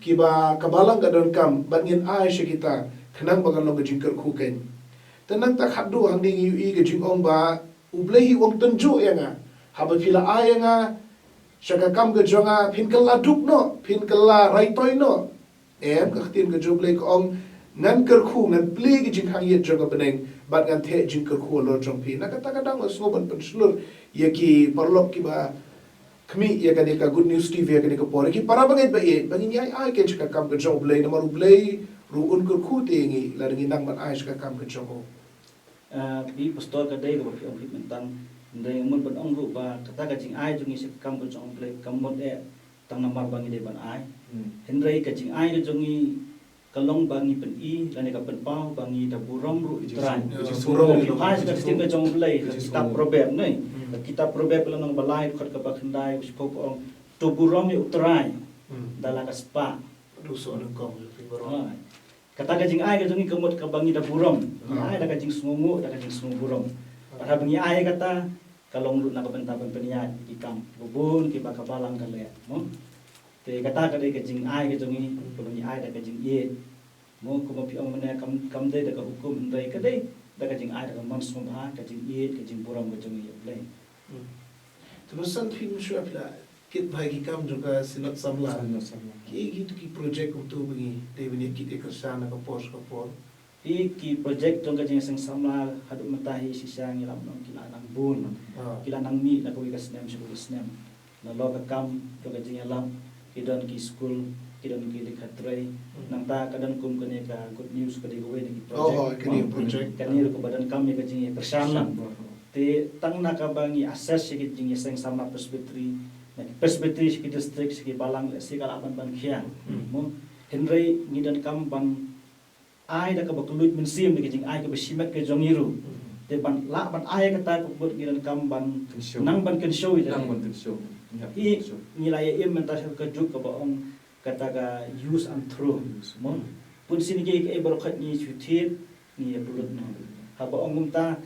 kiba ka balang ka donkam, bad ngin ai sha kita khnang ba kan long ka jingkyrkhu kein. Te nangta khatduh hangne ngi ïohi ka jingong ba U Blei hi u ong, tynjuh ïa nga, haba phi la ai ïa nga sha ka kam ka jong nga, phin kylla duk noh, phin kylla raitoi noh. Em, ka ktien ka jong U Blei ka ong, ngan kyrkhu, ngan plie ki jingkhang ïit jong ka bneng, bad ngan theh jingkyrkhu halor jong phi. Na kata ka daw nga sngew ban pynshlur ïa ki paralok kiba khmih ïa kane ka Good News T V ha kane ka por, ïa ki para bangeit ba ïeit, ba ngin ïai ai kein sha ka kam ka jong U Blei, namar U Blei ruh un kyrkhu te ïa ngi lada ngi nang ban ai sha ka kam ka jong u. Ah, phi pastor, ka dei kaba phi ong hi mynta, hynrei nga mut ban ong ruh ba kata ka jingai jong ngi sha ka kam ka jong U Blei kam mut eh tang namar ba ngi dei ban ai. Hynrei ka jingai ka jong ngi ka long ba ngi pyni lane ka pynpaw ba ngi da burom ruh ïa U Trai. Ka jingburom. Phi phai sha ka ktien ka jong U Blei, ka kitab Proverb, ne? Ka kitab Proverb, ka lynnong ba lai, dkhot kaba khyndai, ka shiphew, ka ong, to burom ïa U Trai da la ka spah. Kata ka jingai ka jong ngi ka mut kaba ngi da burom. Ngi ai da ka jingsngewnguh, da ka jingsngewburom. Bad haba ngi ai kata, ka long ruh na ka bynta ban pynïaid ïa ki kam ba bun kiba ka balang ka leh, mo. Te kata ka dei ka jingai ka jong ngi, kaba ngi ai da ka jingïeit. Mo, kumba phi ong mynne, kam, kam dei da ka hukum, hynrei ka dei da ka jingai, da ka mon sngewbha, ka jingïeit, ka jingburom ka jong ngi ïa U Blei. Te ba san phi mynshuwa phi la kit bha ïa ki kam jong ka Synod Samla. Ki, ki, ki project kumto ba ngi dei ban ïa kit ïa kyrshan na ka por sha ka por. Ki, ki project jong ka Jingïaseng Samla haduh mynta hi shisha ngi lah ban ong ki la nang bun. Ki la nang mih na kawei ka snem sha kawei ka snem. Nalor ka kam jong ka jingïalap, ki don ki skul, ki don ki dkhot trei. Nangta ka don kum kane ka Good News, ka dei kawei na ki project. Kane ruh kaba donkam ïa ka jingïakyrshan lang. Te tang na kaba ngi assess ïa ka Jingïaseng Samla Presbytery, na ki presbytery sha ki district, sha ki balang, lehse ka lah ban ban khia. Mo, hynrei ngi donkam ban ai da kaba kylluid mynsiem da ka jingai kaba shimet ka jong ngi ruh. Te ban lah ban ai kata ka mut ngi donkam ban nang ban kynshew ïa. Nang ban kynshew. Ngi la ïa im mynta sha ka juk kaba ong kata ka use and throw. Mo. Bun sien ki, ki baroh khoit ngi shu thied ngi ïa pynlut noh. Haba ong kumta,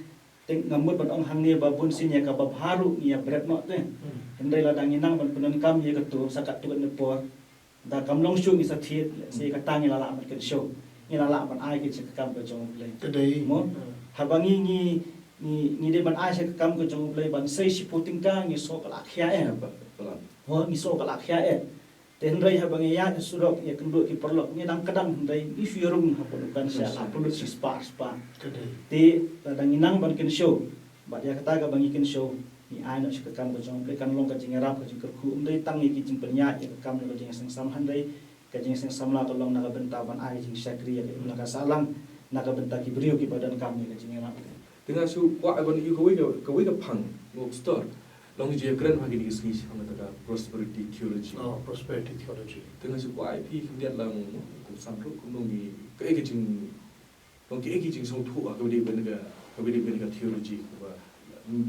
te nga mut ban ong hangne ba bun sien ïa kaba bha ruh ngi ïa bret noh te. Hynrei lada ngi nang ban pyndonkam ïa katu sa katto katne por, da kam long shuh ngi sa thied, sa ïa kata ngi la lah ban kynshew, ngi la lah ban ai ki sha ka kam ka jong U Blei. Mo. Haba ngi ngi ngi ngi dei ban ai sha ka kam ka jong U Blei ban sei shiphew tyngka ngi sngew ka la khia eh. Ho, ngi sngew ka la khia eh. Te hynrei haba ngi ïaid surok ïa kynduh ki paralok ngi dang kdang hynrei ngi shu ïa rung hapoh dukan sha la pynlut shi spah spah. Te lada ngi nang ban kynshew bad ïa kata kaba ngi kynshew ngi ai noh sha ka kam ka jong U Blei kan long ka jingïarap ka jingkyrkhu, ym dei tang ïa ki jingpynïaid ïa ka kam ka jingïaseng samla hynrei ka jingïaseng samla ka long na ka bynta ban ai ka jingshakri ïa ka imlang ka sahlang na ka bynta ki briew kiba donkam ïa ka jingïarap. Te nga shu kwah ban ïoh kawei ka, kawei ka phang, mo pastor. Long jingkren ha kine ki sngi shaphang kata ka prosperity theology. Oh, prosperity theology. Te nga shu kwah ai phi khyndiat lang, mo, kumsan ruh kumno ngi, kaei ka jing, long kaei ka jingsngewthuh ha kaba dei ban ka, kaba dei ban ka theology kaba, mm,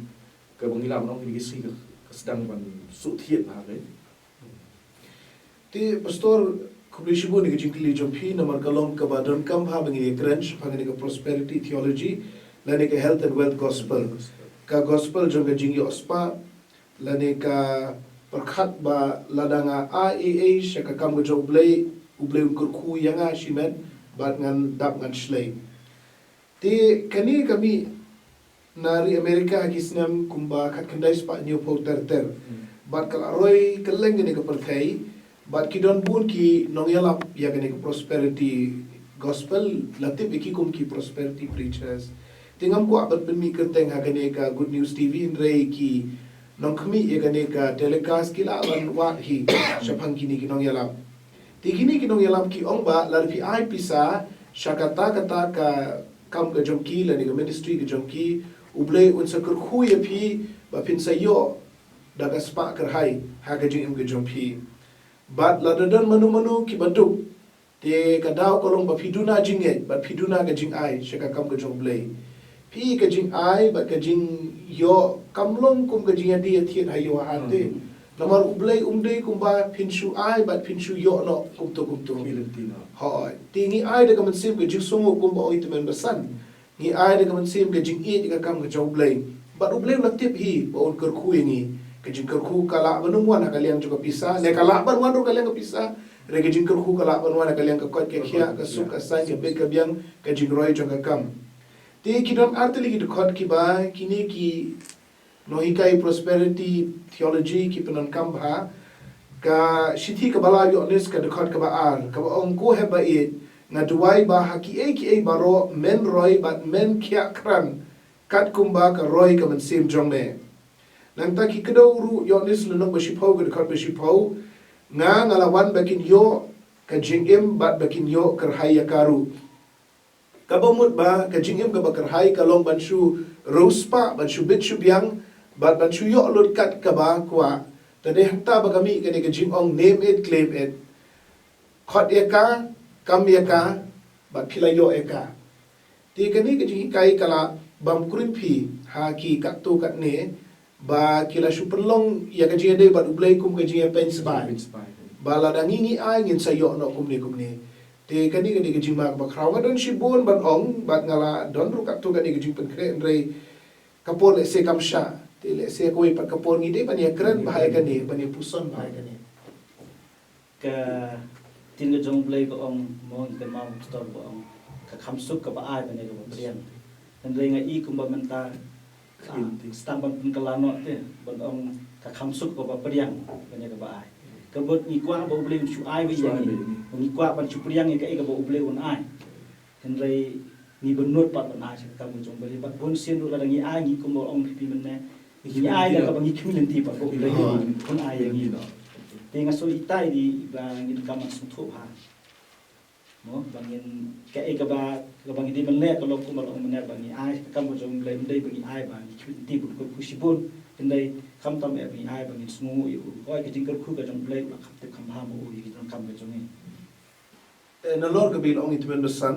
kaba ngi lah ban ong kine ki sngi ka, ka sdang ban shu thied ha ka. Te pastor, khublei shibun ïa ka jingkylli jong phi namar ka long kaba donkam bha ba ngin ïa kren shaphang kane ka prosperity theology lane ka health and wealth gospel. Ka gospel jong ka jingïoh spah lane ka pyrkhat ba lada nga ai ei ei sha ka kam ka jong U Blei, U Blei un kyrkhu ïa nga shimet bad ngan dap ngan shlei. Te kane ka mih na ri America ha ki snem kumba khatkhyndai spah hynñiewphew ter ter. Bad ka la roi kylleng kane ka pyrthei bad ki don bun ki nongïalap ïa kane ka prosperity gospel, la tip ïa ki kum ki prosperity preachers. Te ngam kwah ban pynmih kyrteng ha kane ka Good News T V hynrei ki nongkhmih ïa kane ka telecast ki lah ban wad hi shaphang kine ki nongïalap. Te kine ki nongïalam ki ong ba lada phi ai pisa sha kata kata ka kam ka jong ki lane ka ministry ka jong ki, U Blei un sa kyrkhu ïa phi ba phin sa ïoh da ka spah kyrhai ha ka jingim ka jong phi. Bad lada don mano mano kiba duk, te ka daw ka long ba phi duna jingngeit bad phi duna ka jingai sha ka kam ka jong U Blei. Phi ka jingai bad ka jingïoh kam long kum ka jingïadie ïathied ha ïew ha hat te. Namar U Blei um dei kumba phin shu ai bad phin shu ïoh noh kumto kumto. Hooid. Te ngi ai da ka mynsiem ka jingsngew kumba ong i tymmen basan. Ngi ai da ka mynsiem ka jingïeit ïa ka kam ka jong U Blei. Bad U Blei u la tip hi ba un kyrkhu ïa ngi. Ka jingkyrkhu ka lah ban ym wan ha ka liang jong ka pisa, ne ka lah ban wan ruh ka liang ka pisa. Hynrei ka jingkyrkhu ka lah ban wan ha ka liang ka koit ka khiah, ka suk ka saiñ, ka bit ka biang, ka jingroi jong ka kam. Te ki don artylli ki dkhot kiba kine ki nonghikai prosperity theology ki pyndonkam bha. Ka shithi kaba lai Ïoannis ka dkhot kaba ar kaba ong, ko hep ba ïeit, nga duwai ba ha kiei kiei baroh men roi bad men khiah krat kat kumba ka roi ka mynsiem jong me. Nangta ki kdew ruh Ïoannis lynnong ba shiphew ka dkhot ba shiphew, nga nga la wan ba kin ïoh ka jingim bad ba kin ïoh kyrhai ïa ka ruh. Kaba mut ba ka jingim kaba kyrhai ka long ban shu riewspah, ban shu bit shu biang bad ban shu ïoh lut kat kaba kwah. Te dei hangta ba ka mih kane ka jingong name it, claim it. Khot ïa ka, kam ïa ka, bad phi la ïoh ïa ka. Te kane ka jinghikai ka la bam kren phi ha ki katto katne ba ki la shu pynlong ïa ka jingïadei bad U Blei kum ka jingïapeiñ sbai. Ba lada ngi ngi ai ngin sa ïoh noh kumne kumne. Te kane kane ka jingma kaba khraw nga don shibun ban ong bad nga la don ruh katto katne ka jingpynkhreh hynrei ka por lehse kam shah. Te lehse kawei pat ka por ngi dei ban ïakren bha ïa kane, ban ïapuson bha ïa kane. Ka ktien ka jong U Blei ka ong, mo, ngi kynmaw pastor ba ong, ka kham suk kaba ai ban ïa kaba pdiang. Hynrei nga i kumba mynta, ah, sdang ban pynkylla noh te ban ong ka kham suk kaba pdiang ban ïa kaba ai. Ka mut ngi kwah ba U Blei un shu ai ba ïa ngi. Ngi kwah ban shu pdiang ïa kaei kaba U Blei un ai. Hynrei ngi bynnud pat ban ai sha ka kam ka jong U Blei bad bun sien ruh lada ngi ai ngi kumba ong phi mynne. Ngi ai da kaba ngi khmih lynti pat ba U Blei un ai ïa ngi. Te nga sngew itai dei ba ngin kam ban sngewthuh bha. Mo, ba ngin kaei kaba, kaba ngi dei ban leh ka long kumba long mynne ba ngi ai sha ka kam ka jong U Blei, ym dei ba ngi ai ba ngi khmih lynti bad kyrkhu shibun. Hynrei khamtam eh ba ngi ai ba ngin sngewnguh ïa u. Hooid ka jingkyrkhu ka jong U Blei u la kham tip kham bha ma u ïa ki jingkam ka jong ngi. Eh, nalor kaba i la ong i tymmen basan,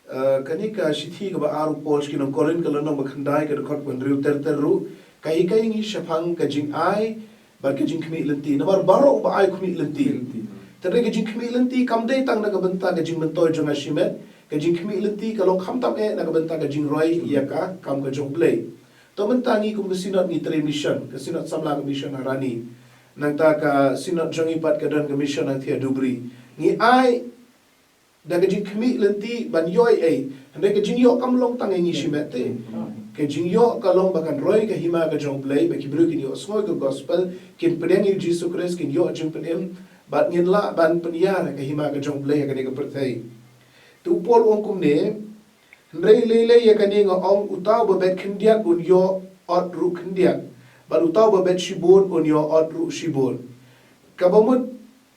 Uh, kane ka shithi kaba ar u Paul sha ki nong Korinth ka lynnong ba khyndai ka dkhot ba hynriew ter ter ruh ka hikai ïa ngi shaphang ka jingai bad ka jingkhmih lynti. Namar baroh uba ai u khmih lynti. Khmih lynti. Te hynrei ka jingkhmih lynti kam dei tang na ka bynta ka jingmyntoi jong nga shimet, ka jingkhmih lynti ka long khamtam eh na ka bynta ka jingroi ïa ka kam ka jong U Blei. To mynta ngi kum ka Synod ngi trei mission, ka Synod samla ka mission ha Rani. Nangta ka Synod jong ngi pat ka don ka mission hangtei ha Dhubri. Ngi ai da ka jingkhmih lynti ban ïoh ei ei. Hynrei ka jingïoh kam long tang ïa ngi shimet te. Ka jingïoh ka long ba kan roi ka hima ka jong U Blei, ba ki briew kin ïohsngew ïa ka gospel, kin pdiang ïa U Jisu Khrist, kin ïoh jingpynim, bad ngin lah ban pynïar ïa ka hima ka jong U Blei ha kane ka pyrthei. Te u Paul u ong kumne, hynrei lei lei ïa kane nga ong, uta uba bet khyndiat un ïoh ot ruh khyndiat, bad uta uba bet shibun un ïoh ot ruh shibun. Kaba mut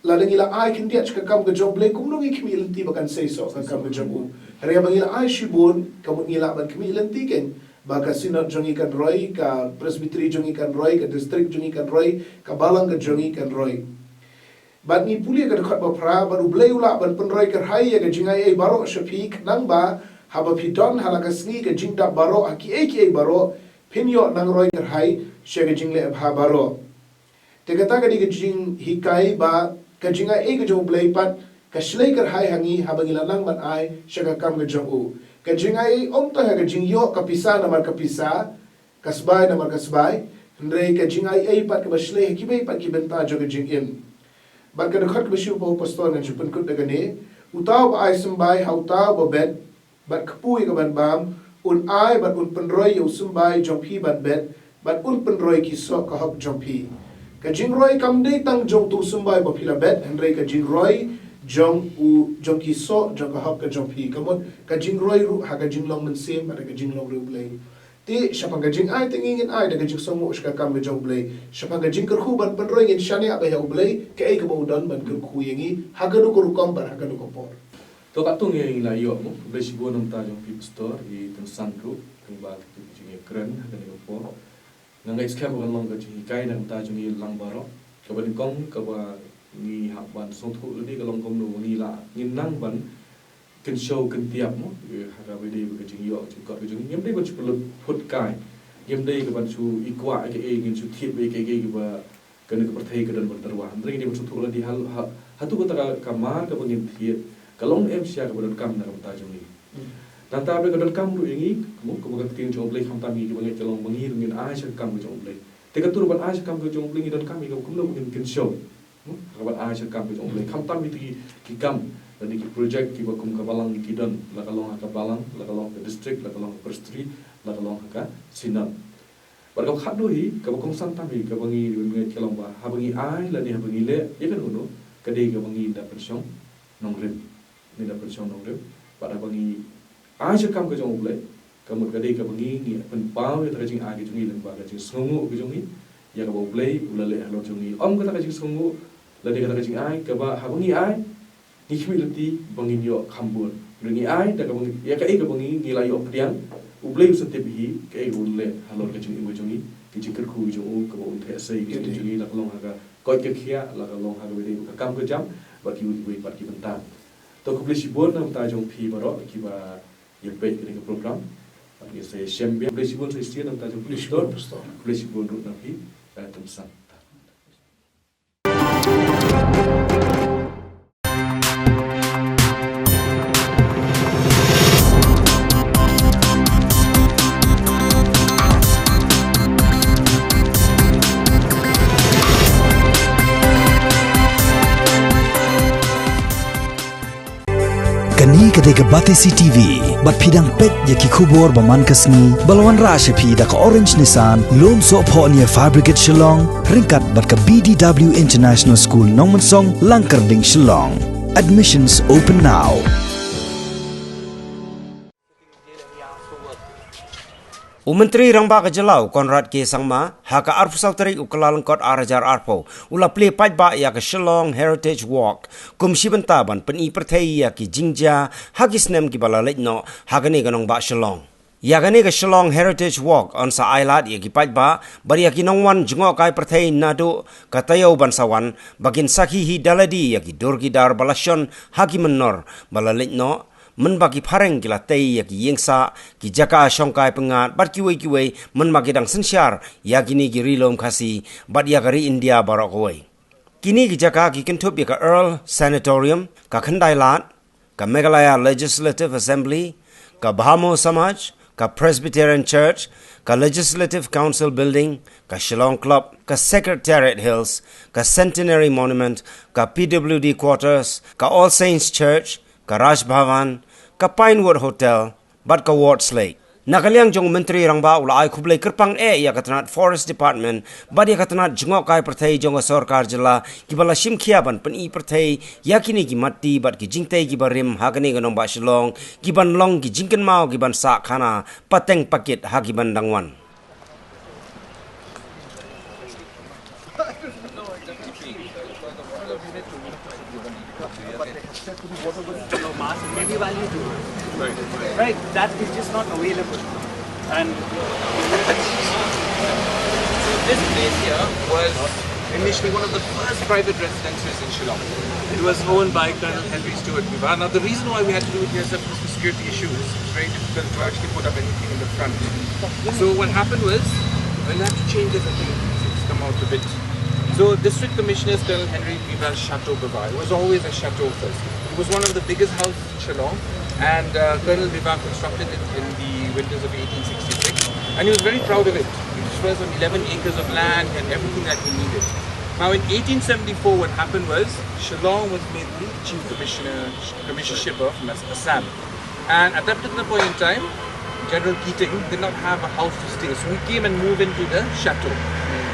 lada ngi la ai khyndiat sha ka kam ka jong U Blei, kumno ngi khmih lynti ba kan seisoh ka kam ka jong u? Hynrei ba ngi la ai shibun, ka mut ngi lah ban khmih lynti kein ba ka Synod jong ngi kan roi, ka Presbytery jong ngi kan roi, ka District jong ngi kan roi, ka Balang ka jong ngi kan roi. Bad ngi pule ka dkhot ba phra, bad U Blei u lah ban pynroi kyrhai ïa ka jingai ei baroh sha phi, khnang ba haba phi don ha la ka sngi ka jingdap baroh ha kiei kiei baroh, phin ïoh nang roi kyrhai sha ka jingleh bha baroh. Te kata ka dei ka jinghikai ba ka jingai ei ka jong U Blei pat ka shlei kyrhai ha ngi haba ngi la nang ban ai sha ka kam ka jong u. Ka jingai ei ym tang ha ka jingïoh ka pisa namar ka pisa, ka sbai namar ka sbai, hynrei ka jingai ei pat kaba shlei ha kiwei pat ki bynta jong ka jingim. Bad ka dkhot kaba shi u Pastor ngan shu pynkut da kane, uta uba ai symbai ha uta uba bet, bad kpu ïa ka ban bam, un ai bad un pynroi ïa u symbai jong phi ban bet, bad un pynroi ki soh ka hok jong phi. Ka jingroi kam dei tang jong utu u symbai ba phi la bet, hynrei ka jingroi jong u, jong ki soh jong ka hok ka jong phi. Ka mut ka jingroi ruh ha ka jinglong mynsiem bad ha ka jinglong riewblei. Te shaphang ka jingai te ngi ngin ai da ka jingsngewnguh sha ka kam ka jong U Blei. Shaphang ka jingkyrkhu ban pynroi ngin shaniah bha ïa U Blei, kaei kaba u don ban kyrkhu ïa ngi ha kano ka rukom bad ha kano ka por. To katto ngi la ïoh mo, khublei shibun na ka bynta jong phi Pastor, i Tymmen San ruh, kaba ka jingïakren ha kane ka por. Nga ngeit skhem ba kan long ka jinghikai na ka bynta jong ngi lang baroh. Kaba nyngkong kaba ngi hap ban sngewthuh lade ka long kumno ba ngi lah, ngin nang ban kynshew kyntiap mo, eh, ha kaba dei bad ka jingïoh jingkot ka jong ngi. Ngim dei ban shu pynlut phut kai. Ngim dei ka ban shu ïa kwah kaei, ngin shu thied bad kaei kaei kaba kane ka pyrthei ka don ban tyrwa. Hynrei ngi dei ban sngewthuh lade ha, ha, hato kata ka, ka mar kaba ngin thied ka long ne em shisha kaba donkam na ka bynta jong ngi. Nangta ba ka donkam ruh ïa ngi, mo, kaba ka ktien jong U Blei khamtam ngi kiba ngeit ka long ba ngi ruh ngin ai sha ka kam ka jong U Blei. Te kato ruh ban ai sha ka kam ka jong U Blei ngi donkam ïa kaba kumno ba ngin kynshew. Hmm? Ha kaba ai sha ka kam ka jong U Blei. Khamtam ïa ki, ki kam lane ki project kiba kum ka Balang ki don, la ka long ha ka Balang, la ka long ha ka district, la ka long ha ka presbytery, la ka long ha ka synod. Bad kaba khatduh hi, kaba kongsan tam hi, kaba ngi ngeit ka long ba haba ngi ai lane haba ngi leh ïa kano kano, ka dei kaba ngi da pynshong nongrim. Ngi da pynshong nongrim. Bad haba ngi ai sha ka kam ka jong U Blei, ka mut ka dei kaba ngi, ngi pynpaw ïa kata ka jingai ka jong ngi lyngba ka jingsngewnguh ka jong ngi ïa kaba U Blei u la leh halor jong ngi. Ym kata ka jingsngewnguh lane kata ka jingai kaba haba ngi ai, ngi khmih lynti ba ngin ïoh kham bun. Hynrei ngi ai da kaba ngi, ïa kaei kaba ngi, ngi la ïoh pdiang, U Blei u sa tip hi kaei kaba un leh halor ka jingim ka jong ngi, ka jingkyrkhu ka jong u kaba un theh sei ka jingim jong ngi, la ka long ha ka koit ka khiah, la ka long ha kaba dei ka kam ka jam bad kiwei kiwei pat ki bynta. To khublei shibun na ka bynta jong phi baroh kiba ïa peit kane ka program. Bad ngi sa ïashem biang. Khublei shibun sa shisien na ka bynta jong phi Pastor. Khublei shibun ruh na phi, eh, Tymmen San. Kane ka dei ka Batesi T V, bad phi dang peit ïa ki khubor ba man ka sngi, ba la wanrah sha phi da ka Orange Nissan, Lum Sohphohnier Fabricate Shillong, ryngkat bad ka B D W International School Nongmynsong, Langkyrding Shillong. Admissions open now. U Myntri Rangbah ka Jylla u Conrad K Sangma, ha ka arphew saw tarik u Kyllalyngkot ar hajar arphew, u la plie paidbah ïa ka Shillong Heritage Walk, kum shi bynta ban pyni pyrthei ïa ki jingjia ha ki snem kiba la leit noh ha kane ka nongbah Shillong. Ïa kane ka Shillong Heritage Walk yn sa ailad ïa ki paidbah bad ïa ki nongwan jngohkai pyrthei naduh ka taïew ban sa wan, ba kin sakhi hi da lade ïa ki dur ki dar ba la shon ha ki mynnor ba la leit noh, mynba ki phareng ki la tei ïa ki ïing sah, ki jaka shongkai pyngngad bad kiwei kiwei, mynba ki dang synshar ïa kine ki ri lum Khasi bad ïa ka ri India baroh kawei. Kine ki jaka ki kynthup ïa ka Earl Sanatorium, ka Khyndai Lad, ka Meghalaya Legislative Assembly, ka Bhamo Samaj, ka Presbyterian Church, ka Legislative Council Building, ka Shillong Club, ka Secretariat Hills, ka Centenary Monument, ka P W D Quarters, ka All Saints Church, ka Raj Bhavan, ka Pinewood Hotel, bad ka Wards Lake. Na ka liang jong u Myntri Rangbah u la ai khublei kyrpang eh ïa ka tnat Forest Department bad ïa ka tnat jngohkai pyrthei jong ka sorkar jylla, kiba la shim khia ban pyni pyrthei ïa kine ki matti bad ki jingtei kiba rim ha kane ka nongbah Shillong, kiban long ki jingkynmaw kiban sah khana pateng pakit ha kiban dang wan. Right, that is just not available. And so this place here was initially one of the first private residences in Shillong. It was owned by Colonel Henry Stuart Bevar. Now, the reason why we had to do it here is that for security issues, it's very difficult to actually put up anything in the front. So what happened was, we'll have to change this, I think it's come out a bit. So District Commissioner Colonel Henry Bevar's Chateau Bevar. It was always a chateau first. It was one of the biggest houses in Shillong, and uh, Colonel Bevar constructed it in the winters of eighteen sixty-six, and he was very proud of it. It was on eleven acres of land and everything that he needed. Now in eighteen seventy-four, what happened was Shillong was made the Chief Commissioner, Commissionership of Assam. And at that particular point in time, General Keating did not have a house to stay, so he came and moved into the chateau.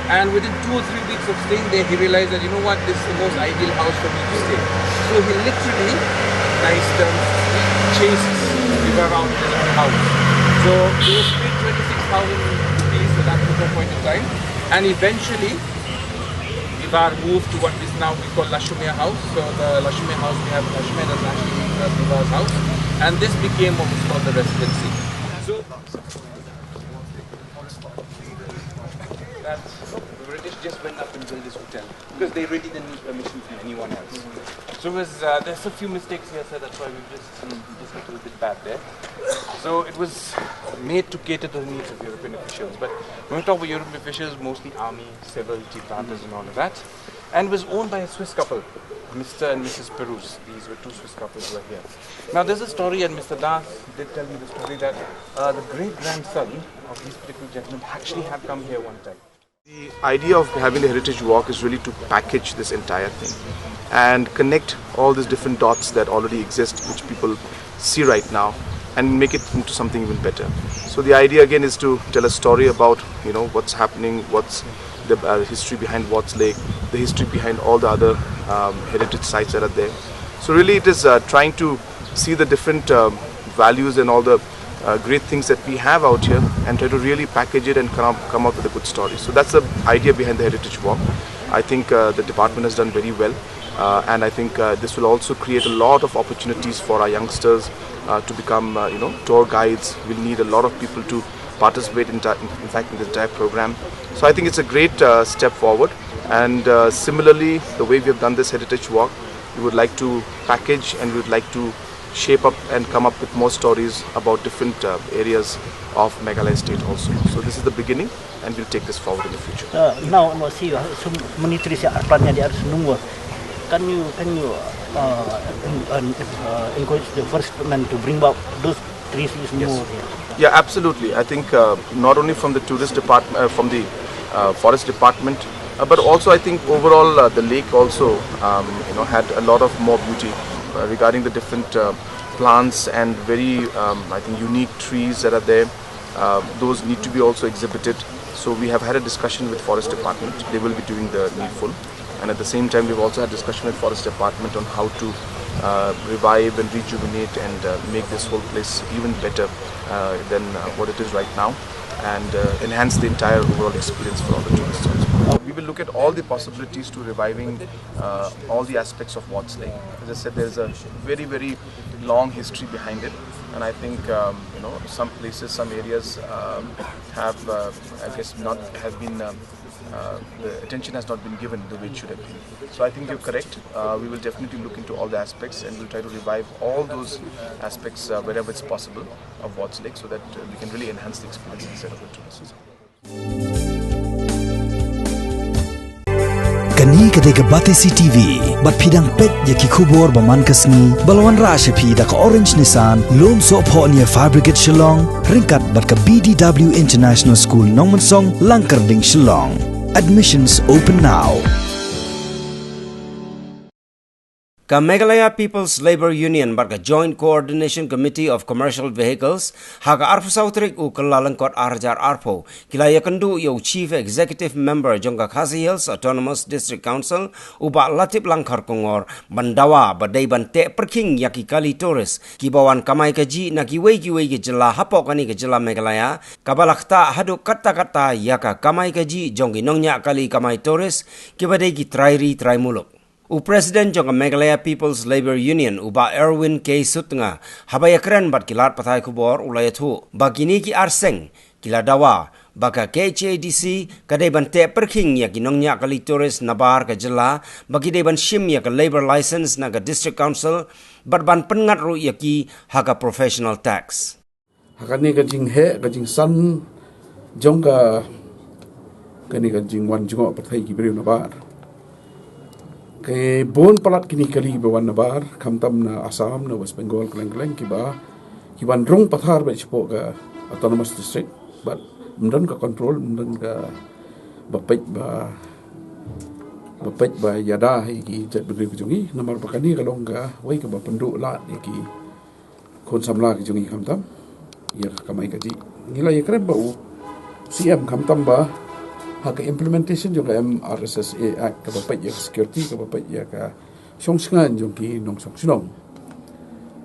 And within two or three weeks of staying there, he realized that, you know what, this is the most ideal house for me to stay. So he literally, nice terms, he chased Bevar out of his own house. So he was paid twenty-six thousand rupees at that particular point in time, and eventually Bevar moved to what is now we call Lashumia House. So the Lashumia House, we have Lashumia, that's actually uh, Bevar's house. And this became what was called the residency. So that the British just went up and built this hotel because they really didn't need permission from anyone else. So it was, uh, there's a few mistakes here, sir. That's why we've just, mm, just a little bit bad there. So it was made to cater to the needs of European officials. But when we talk about European officials, mostly army, civil, chief planters and all of that. And it was owned by a Swiss couple, Mister and Missus Peruz. These were two Swiss couples who were here. Now there's a story, and Mister Das did tell me the story, that uh, the great-grandson of these particular gentlemen actually had come here one time. The idea of having the Heritage Walk is really to package this entire thing and connect all these different dots that already exist, which people see right now, and make it into something even better. So the idea again is to tell a story about, you know, what's happening, what's the uh, history behind Wards Lake, the history behind all the other um, heritage sites that are there. So really, it is uh, trying to see the different um, values and all the uh, great things that we have out here and try to really package it and come, come out with a good story. So that's the idea behind the Heritage Walk. I think uh, the department has done very well. Uh, and I think uh, this will also create a lot of opportunities for our youngsters uh, to become, uh, you know, tour guides. We'll need a lot of people to participate in, in fact, in the entire program. So I think it's a great uh, step forward. And uh, similarly, the way we have done this Heritage Walk, we would like to package and we would like to shape up and come up with more stories about different uh, areas of Meghalaya state also. So this is the beginning, and we'll take this forward in the future. Uh, now, no, see, uh, so many trees are planted, they are nungwa. Can you, can you uh, uh, encourage the forest men to bring back those trees is more here? Yeah, absolutely. I think uh, not only from the tourist department, uh, from the uh, forest department, uh, but also I think overall uh, the lake also um, you know, had a lot of more beauty uh, regarding the different uh, plants and very um, I think unique trees that are there. Uh, those need to be also exhibited. So we have had a discussion with forest department. They will be doing the needful. And at the same time, we've also had discussion with forest department on how to uh, revive and rejuvenate and uh, make this whole place even better uh, than uh, what it is right now, and uh, enhance the entire overall experience for all the tourists also. We will look at all the possibilities to reviving uh, all the aspects of Wards Lake. As I said, there's a very, very long history behind it, and I think um, you know, some places, some areas um, have, uh, I guess, not have been um, Uh, the attention has not been given the way it should have been. So I think you're correct. Uh, we will definitely look into all the aspects and we'll try to revive all those aspects uh, wherever it's possible of Wards Lake so that uh, we can really enhance the experience and set of the tourists. Kani ka dei ka Batesi T V, bad phi dang peit ïa ki khubor ba man ka sngi, ba la wanrah sha phi da ka Orange Nissan, Lumsohphoh near Fire Brigade Shillong, ryngkat bad ka B D W International School Nongmensong, Langkyrding Shillong. Admissions open now. Ka Meghalaya People's Labour Union bad ka Joint Coordination Committee of Commercial Vehicles ha ka arphew saw tarik u Kyllalyngkot ar hajar arphew ki la ïakynduh ïa u Chief Executive Member jong ka Khasi Hills Autonomous District Council, u Bah Latiplang Kharkongor, ban dawa ba dei ban teh pyrkhing ïa ki kali tourist kiba wan kamai kajih na kiwei kiwei ki jylla hapoh kane ka jylla Meghalaya, kaba la ktah haduh katta katta ïa ka kamai kajih jong ki nongñiah kali kamai tourist kiba dei ki trai ri trai muluk. U President jong ka Meghalaya People's Labour Union, u Bah Erwin K Sutnga, haba ïakren bad ki lad pathai khubor, u la ïathuh ba kine ki ar seng ki la dawa ba ka K H A D C ka dei ban teh pyrkhing ïa ki nongñiah kali tourist nabar ka jylla, ba ki dei ban shim ïa ka labour licence na ka District Council bad ban pynngat ruh ïa ki ha ka professional tax. Ha kane ka jingheh, ka jingsan jong ka, kane ka jingwan jngoh pyrthei ki briew nabar, ki bun palat kine ki kali ba wan nabar, khamtam na Assam, na West Bengal, kylleng kylleng, kiba, kiban rung pathar bad shapoh ka Autonomous District, bad ym don ka control, ym don ka, ba peit ba, ba peit ba ïada ïa ki jaitbynriew ki jong ngi, namar ba kane ka long kawei kaba pynduh lad ïa ki khun samla ki jong ngi khamtam ïa ka kamai kajih. Ngi la ïakren bad u C M khamtam ba ha ka implementation jong ka M R S S A Act, kaba peit ïa ka security, kaba peit ïa ka shongshngaiñ jong ki nongshong shnong.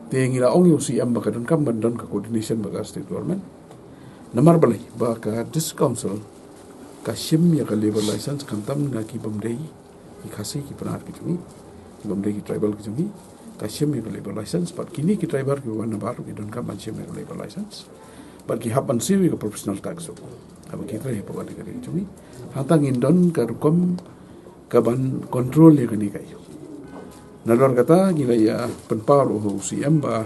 Te ngi la ong ïa u C M ba ka donkam ban don ka coordination bad ka state government. Namar balei ba ka District Council ka shim ïa ka labour licence khamtam na ki bym dei ki Khasi, ki Pnar ki jong ngi, ki bym dei ki tribal ki jong ngi, ka shim ïa ka labour licence, bad kine ki tribal kiba wan nabar ruh ki donkam ban shim ïa ka labour licence, bad ki hap ban siew ïa ka professional tax ruh haba ki trei hapoh kane ka ri ka jong ngi. Hangta ngin don ka rukom kaban control ïa kane ka issue. Nalor kata ngi la ïa pynpaw ruh ha u C M ba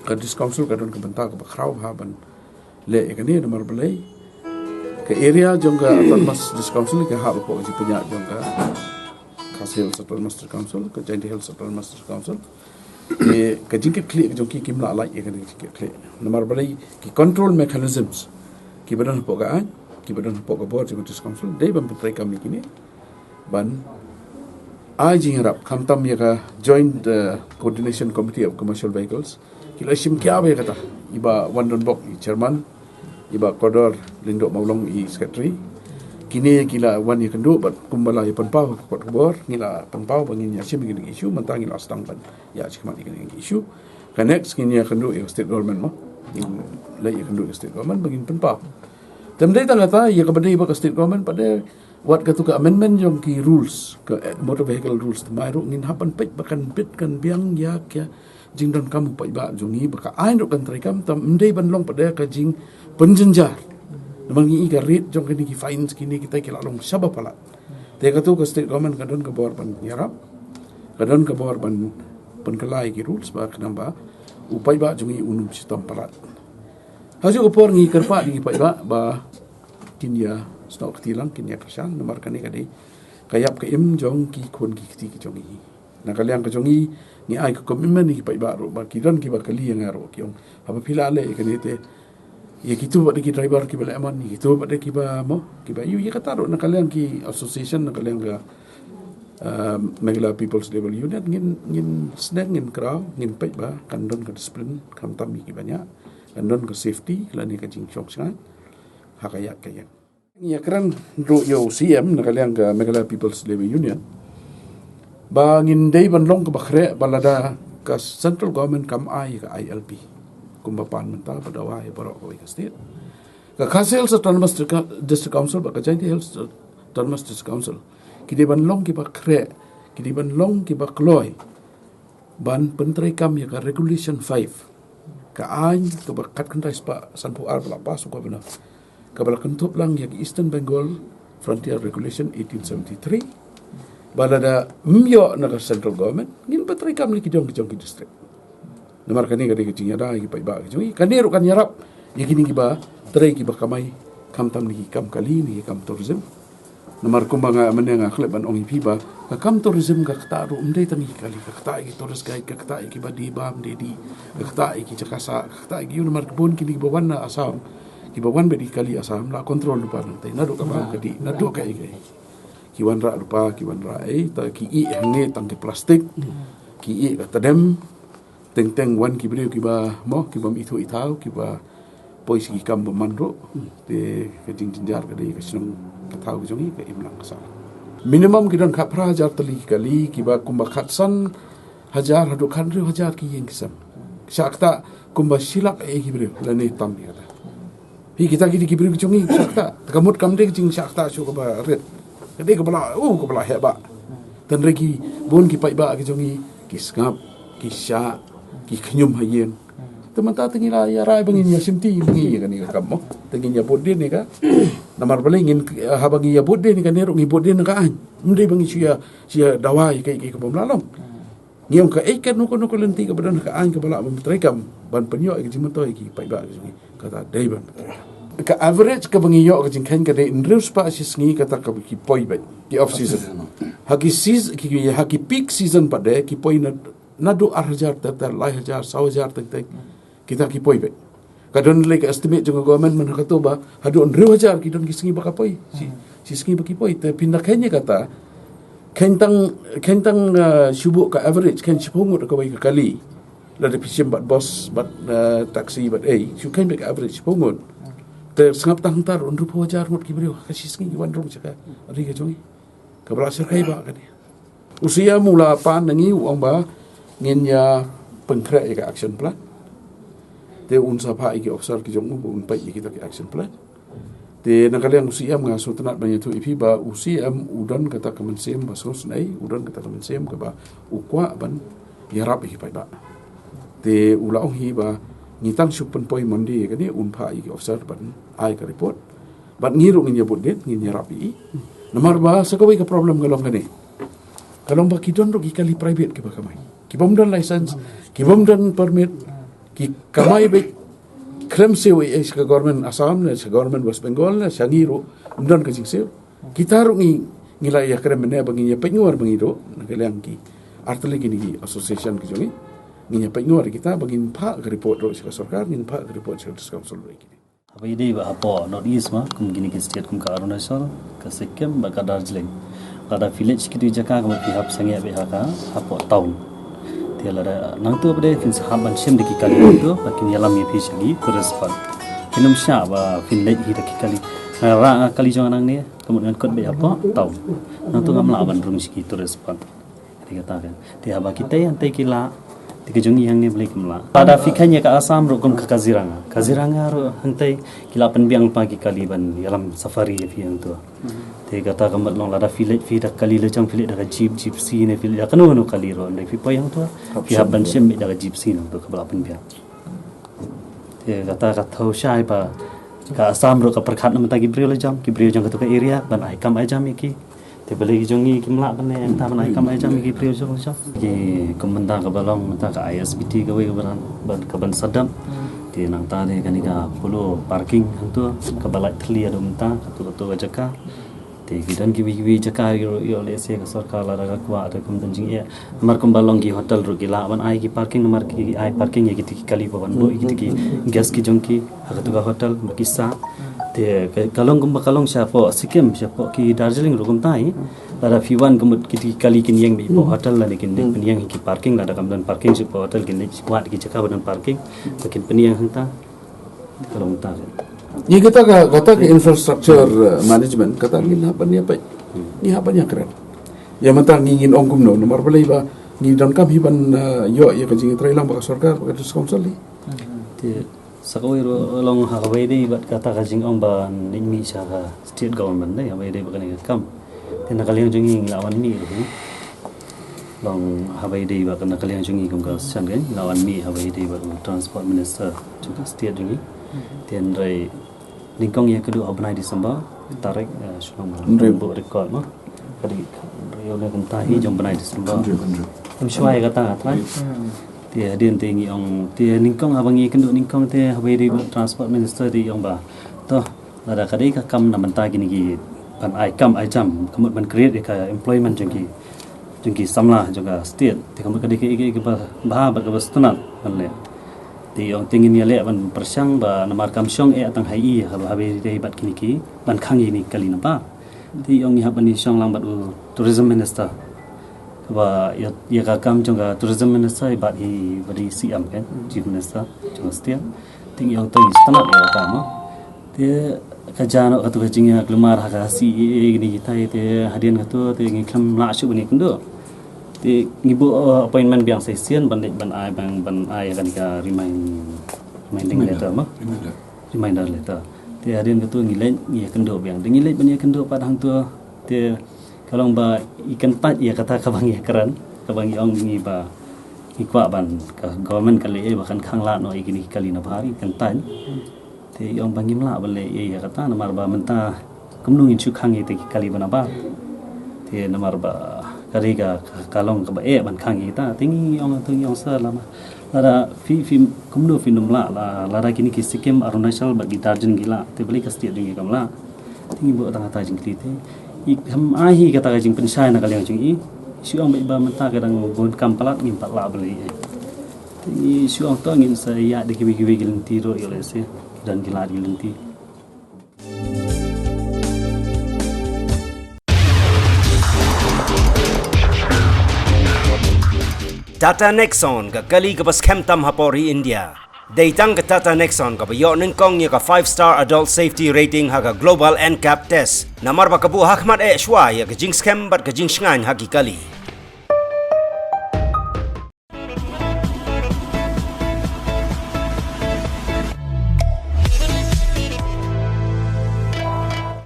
ka District Council ka don ka bynta kaba khraw bha ban leh ïa kane, namar balei ka area jong ka Autonomous District Council ka hap hapoh ka jingpynïaid jong ka Khasi Hills Autonomous District Council, ka Jaintia Hills Autonomous District Council. Te ka jingkitkhlieh ka jong ki kim lah lait ïa kane ka jingkitkhlieh. Namar balei ki control mechanisms kiba don hapoh ka aiñ, kiba don hapoh ka bor jong ka District Council dei ban pyntreikam ïa kine, ban ai jingïarap khamtam ïa ka Joint, eh, Coordination Committee of Commercial Vehicles. Ki la shim kiar ïa kata, i Bah Wandonbok i chairman, i Bah Kordor Lyngdoh Mawlong i secretary. Kine ki la wan ïakynduh bad kumba la ïa pynpaw ha ka kot khubor, ngi la pynpaw ba ngin ïa shim ïa kine ki issue, mynta ngi la sdang ban ïa shim ïa kine ki issue. Ka next ngin ïakynduh ïa ka state government mo. Ngin la ïakynduh ïa ka state government ba ngin pynpaw. Te ym dei tang kata, ïa kaba dei bad ka state government pat de, wat katu ka amendment jong ki rules, ka, eh, motor vehicle rules, thymmai ruh ngin hap ban peit ba kan bit kan biang ïa ka jingdonkam u paidbah jong ngi, ba ka aiñ ruh kan treikam, te ym dei ban long pat de ka jingpynjynjar. Namar ngi i ka rate jong kine ki fines kine kita ki la long shaba palat. Te katu ka state government ka don ka bor ban ïarap, ka don ka bor ban pynkylla ïa ki rules ba khnang ba u paidbah jong ngi un ym shitom palat. Ha kajuh ka por ngi kyrpad ïa ki paidbah ba kin ïa snoh kti lang, kin ïa kyrshan, namar kane ka dei ka ïap ka im jong ki khun ki kti ki jong ngi. Na ka liang ka jong ngi, ngi ai ka commitment ïa ki paidbah ruh ba ki don kiba kylli ïa nga ruh, ki ong, haba phi la leh ïa kane te, ïa kito pat de ki driver kiba lehmon, ïa kito pat de kiba mo, kiba ïoh ïa kata ruh na ka liang ki association, na ka liang ka, um, Meghalaya People's Labour Union, ngin, ngin sneng, ngin kraw, ngin peit ba kan don ka discipline khamtam ïa kiba ñiah, kan don ka safety lane ka jingshong shngaiñ ha ka ïaid ka ïeng. Ngi ïakren ruh ïa u C M na ka liang ka Meghalaya People's Labour Union ba ngin dei ban long kaba khreh ba lada ka central government kam ai ka I L P kumba pan mynta ba dawa ïa baroh kawei ka state, ka Khasi Hills Autonomous District Council bad ka Jaintia Hills Autonomous District Council ki dei ban long kiba khreh, ki dei ban long kiba kloi ban pyntreikam ïa ka Regulation five, ka aiñ kaba khatkhyndai spah sanphew ar ba la pass u Governor, kaba la kynthup lang ïa ka Eastern Bengal Frontier Regulation eighteen seventy-three, ba lada ym ïoh na ka central government, ngin pat treikam lei ki jong ki jong ki district. Namar kane ka dei ka jingïada ïa ki paidbah ki jong ngi. Kane ruh kan ïarap ïa kine kiba trei, kiba kamai, khamtam na ki kam kali, na ki kam tourism. Namar kumba nga mynne nga khlem ban ong ïa phi ba ka kam tourism ka ktah ruh ym dei tang ïa ki kali, ka ktah ïa ki tourist guide, ka ktah ïa kiba die bam die dih, ka ktah ïa ki jaka sah, ka ktah ïa ki, namar ka bun kine kiba wan na Assam, kiba wan bad ki kali Assam la control lypa nangtei, naduh ka bam ka dih, naduh ka ei ka ei. Ki wanrah lypa, ki wanrah ei, ta ki ïeh hangne tang ki plastik, ki ïeh ka tdem, teng teng wan ki briew kiba mo, kibym ithuh ithaw, kiba poi sha ki kam bymman ruh. Te ka jingjynjar ka dei ka shnong ka thaw ka jong ngi ka imlang ka sahlang. Minimum ki don khatphra hajar tylli ki kali, kiba kumba khatsan hajar haduh khathynriew hajar ki ïing ki sem. Shah ktah kumba shi lak eh ki briew lane tam ïa kata. Hi kita ki dei ki briew ki jong ngi, shah ktah. Te ka mut kam dei ka jingshah ktah shuh kaba rit. Ka dei kaba la, uh, kaba la heh bah. Tang re ki bun ki paidbah ki jong ngi, ki sngap, ki shah, ki khñium ha ïing. Te mynta te ngi la ïa rai ba ngin ïa shimti, ba ngin ïa kane ka kam mo. Te ngin ïa bud dien ïa ka. Namar balei ngin, haba ngi ïa bud dien ïa kane ruh ngi bud dien ïa ka aiñ. Ym dei ba ngi shu ïa, shu ïa dawa ïa kaei kaei ka bym lah long. Ngi ong kaei ka, no ko no ko lynti kaba don ha ka aiñ kaba lah ban treikam ban pynïoh ïa ka jingmyntoi ïa ki paidbah ki jong ngi. Kata dei ban. Ka average kaba ngi ïoh ka jingkheiñ ka dei hynriew spah shi sngi, kata kaba ki poi beit, ki off season. Ha ki seas-, ki, ha ki peak season pat de ki poi na, naduh ar hajar ter ter, lai hajar, saw hajar teng teng. Kita ki poi beit. Ka don lei ka estimate jong ka government mynta kato ba haduh hynriew hajar ki don ki sngi ba ka poi. Shi, shi sngi ba ki poi. Te phin da kheiñ ïa kata, kheiñ tang, kheiñ tang, uh, shu buh ka average, kheiñ shiphew ngut kawei ka kali. Lada phi shim bad bus, bad, uh, taxi, bad ei, shu kheiñ beit ka average shiphew ngut. Te sngap tang hangta ruh hynriewphew hajar ngut ki briew ha ka shi sngi ki wan rung sha ka ri ka jong ngi. Kaba la shyrkhei bah kane. U C M u la pan na ngi, u ong ba ngin ïa pynkhreh ïa ka action plan. Te un sa phah ïa ki officer ki jong u ba un peit ïa kita ki action plan. Te na ka liang u C M nga sngewtynnat ban ïathuh ïa phi ba u C M u don kata ka mynsiem ba sngewsynei, u don kata ka mynsiem kaba u kwah ban ïarap ïa ki paidbah. Te u la ong hi ba ngi tang shu pynpoi Monday ïa kane, un phah ïa ki officer ban ai ka report. Bad ngi ruh ngin ïa bud dien, ngin ïarap ïa i. Namar ba sa kawei ka problem ka long kane. Ka long ba ki don ruh ki kali private kiba kamai. Ki bym don license, ki bym don permit, ki kamai beit khlem siew ei ei sha ka government Assam ne sha government West Bengal ne sha ngi ruh ym don ka jingsiew. Kita ruh ngi, ngi la ïa kren mynne ba ngin ïa peit ngor ba ngi ruh na ka liang ki artylli kine ki association ki jong ngi. Ngin ïa peit ngor kita ba ngin phah ka report ruh sha ka sorkar, ngin phah ka report sha ka District Council ruh. Haba ïadei bad hapoh North East ma, kum kine ki state kum ka Arunachal, ka Sikkim bad ka Darjeeling. Lada phi leit sha kito ki jaka kumba phi hap sangeh beit ha ka, hapoh town. Te lada nangto pat de phin sa hap ban shim da ki kali nangto, ba kin ïalam ïa phi sha ki tourist spot. Phin ym shah ba phin leit hi da ki kali. Nga rah nga kali jong nga nangne, ka mut ngan kut beit hapoh town. Nangto ngam lah ban rung sha ki tourist spot. Te kata kan. Te haba kitei hangtei ki lah, te ka jong ngi hangne balei kim lah. Lada phi kheiñ ïa ka Assam ruh kum ka Kaziranga. Kaziranga ruh hangtei ki la pynbiang lypa ki kali ban ïalam safari ïa phi hangto. Te kata ka mut long lada phi leit phi da kali lajong, phi leit da ka jeep, gypsy ne phi leit da kano kano kali ruh, hynrei phi poi hangto phi hap ban shim beit da ka gypsy nangto kaba la pynbiang. Te kata ka thaw shai ba ka Assam ruh ka pyrkhat na mynta ki briew lajong, ki briew jong kato ka area ban ai kam ai jam ïa ki. Te balei ki jong ngi kim lah ban ai kam ai jam ïa ki briew jong lajong. Ki kum mynta kaba long mynta ka I S B T kawei ka ban, ban, ka ban sa dap. Te nangta de kane ka polo parking hangto kaba lait thylli haduh mynta kato kato ka jaka. Te ki don kiwei kiwei jaka ïoh, ïoh lehse ka sorkar lada ka kwah te kum don jingeh. Namar kumba long ki hotel ruh ki lah ban ai ki parking, namar ki ai parking ïa kita ki kali ba wan buh ïa kita ki guest ki jong ki ha kato ka hotel ba ki sah. Te ka, ka long kumba ka long shapoh Sikkim, shapoh ki Darjeeling ruh kumta hi. Lada phi wan ka mut kita ki kali kin ïeng beit hapoh hotel lane kin pynïeng ha ki parking, lada kam don parking shapoh hotel kin leit wad ki jaka ba don parking ba kin pynïeng hangta. Ka long ta. Ïa kata ka, kata ka infrastructure, uh, management, kata ngin hap ban ïa peit. Ngi hap ban ïa kren. Ïa mynta ngi ngin ong kumno, namar balei ba ngi donkam hi ban, uh, ïoh ïa ka jingïatreilang bad ka sorkar bad ka District Council hi. Te sa kawei ruh long ha kaba ïadei bad kata ka jingong ban leit mih sha ka state government, dei haba ïadei bad kane ka kam. Te na ka liang jong ngi ngi la wan mih ruh hi. Long haba ïadei bad na ka liang jong ngi kum ka shan, ngi la wan mih haba ïadei bad u transport minister jong ka state jong ngi. Te hynrei nyngkong ïa ka duh ha u bnai December Tarik, eh, shu long ba record mo. Ka dei ka hynriew ne kumta hi jong bnai December. Em shuwa ïa kata ka trai. Te hadien te ngi ong te nyngkong haba ngi kynduh nyngkong te haba ïadei bad Transport Minister te i ong ba, to, lada ka dei ka kam na bynta kine ki ban ai kam ai jam, ka mut ban create ïa ka employment jong ki, jong ki samla jong ka state, te ka mut ka dei ka, ka, kaba bha bad kaba sngewtynnat ban leh. Te i ong te ngin ïaleh ban pyrshang ba namar kam shong eh tang ha i haba, haba ïadei bad kine ki ban khang ïa kine ki kali na bar. Te i ong ngi hap ban ïashong lang bad u Tourism Minister. Kaba ïa, ïa ka kam jong ka Tourism Minister i Bah, i Bah, i C M kan, Chief Minister jong ka state. Te i ong te ngi sngewtynnat ïa ka kam. Te ka jia noh katu ka jingïakhlem ha ka C A A kine kita, te hadien katu te ngi khlem lah shuh ban ïakynduh. Te ngi buh, uh, appointment biang sa shisien ban leit ban ai, ban, ban ai ïa kane ka remind, reminding letter mo. Reminder letter. Te hadien katu ngi leit ngi ïakynduh biang. Te ngi leit ban ïakynduh pat hangtu te ka long ba i kyntait ïa kata kaba ngi ïakren, kaba ngi ong ngi ba ngi kwah ban ka government ka leh ba kan khang lad noh ïa kine ki kali na bar, i kyntait. Te i ong ba ngim lah ban leh ïa kata namar ba mynta kumno ngin shu khang ïa kita ki kali ba na bar. Te namar ba ka dei ka, ka, ka long kaba eh ban khang ïa kita. Te ngi ong, te ngi ong sa lama. Lada phi, phi kumno phin ym lah, la, lada kine ki Sikkim, Arunachal bad ki Darjeeling ki lah, te balei ka state jong ngi kam lah. Te ngi buh tang kata ka jingkylli te i khlem ai hi kata ka jingpynshai na ka liang jong i. Shu ong beit ba mynta ka dang bun kam palat, ngim pat lah ban leh. Te ngi shu ong to ngin sa ïaid da kiwei kiwei ki lynti ruh ïoh lehse ki don ki lad ki lynti. Tata Nexon, ka kali kaba skhem tam hapoh ri India. Dei tang ka Tata Nexon kaba ïoh nyngkong ïa ka five star adult safety rating ha ka Global N CAP test. Namar ba ka buh hakhmat eh shuwa ïa ka jingskhem bad ka jingshngaiñ ha ki kali.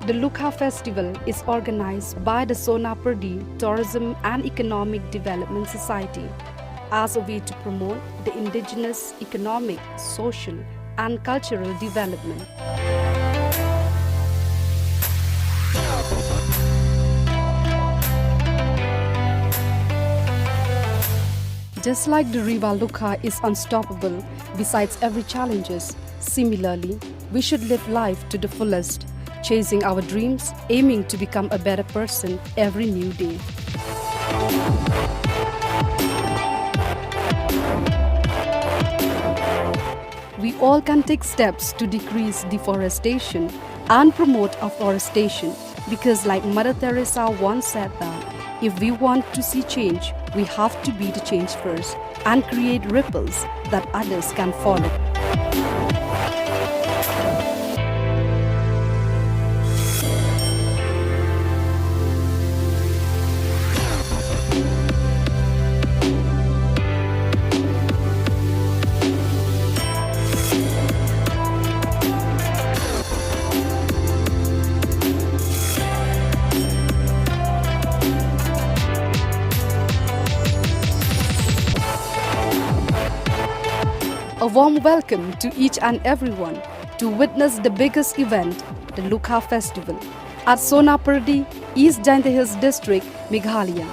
The Lukha Festival is organized by the Sonapurdi Tourism and Economic Development Society as a way to promote the indigenous economic, social, and cultural development. Just like the River Lukha is unstoppable besides every challenges, similarly, we should live life to the fullest, chasing our dreams, aiming to become a better person every new day. We all can take steps to decrease deforestation and promote afforestation, because, like Mother Teresa once said that if we want to see change, we have to be the change first and create ripples that others can follow. A warm welcome to each and everyone to witness the biggest event, the Lukha Festival, at Sonapurdi, East Jaintia Hills District, Meghalaya,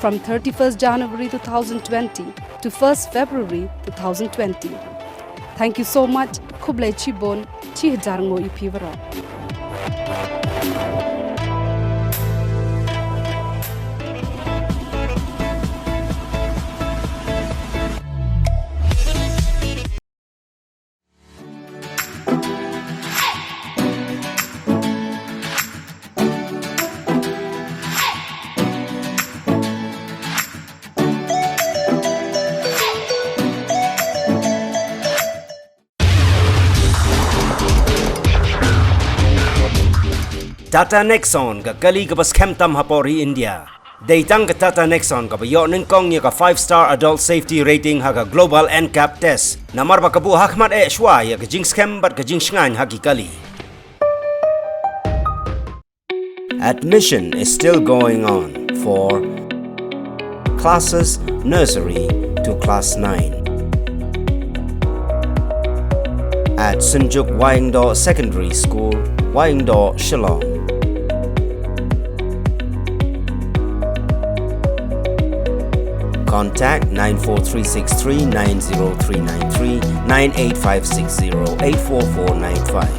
from thirty-first January two thousand twenty to first February two thousand twenty. Thank you so much. Khublei chibun, chi hajar nguh ïa phi baroh. Tata Nexon, ka kali kaba skhem tam hapoh ri India. Dei tang ka Tata Nexon kaba ïoh nyngkong ïa ka five star adult safety rating ha ka Global N CAP test. Namar ba ka buh hakhmat eh shuwa ïa ka jingskhem bad ka jingshngaiñ ha ki kali. Admission is still going on for classes nursery to class nine at Synjuk Wahingdoh Secondary School, Wahingdoh, Shillong. Contact nine four three six three nine zero three nine three, nine eight five six zero eight four four nine five.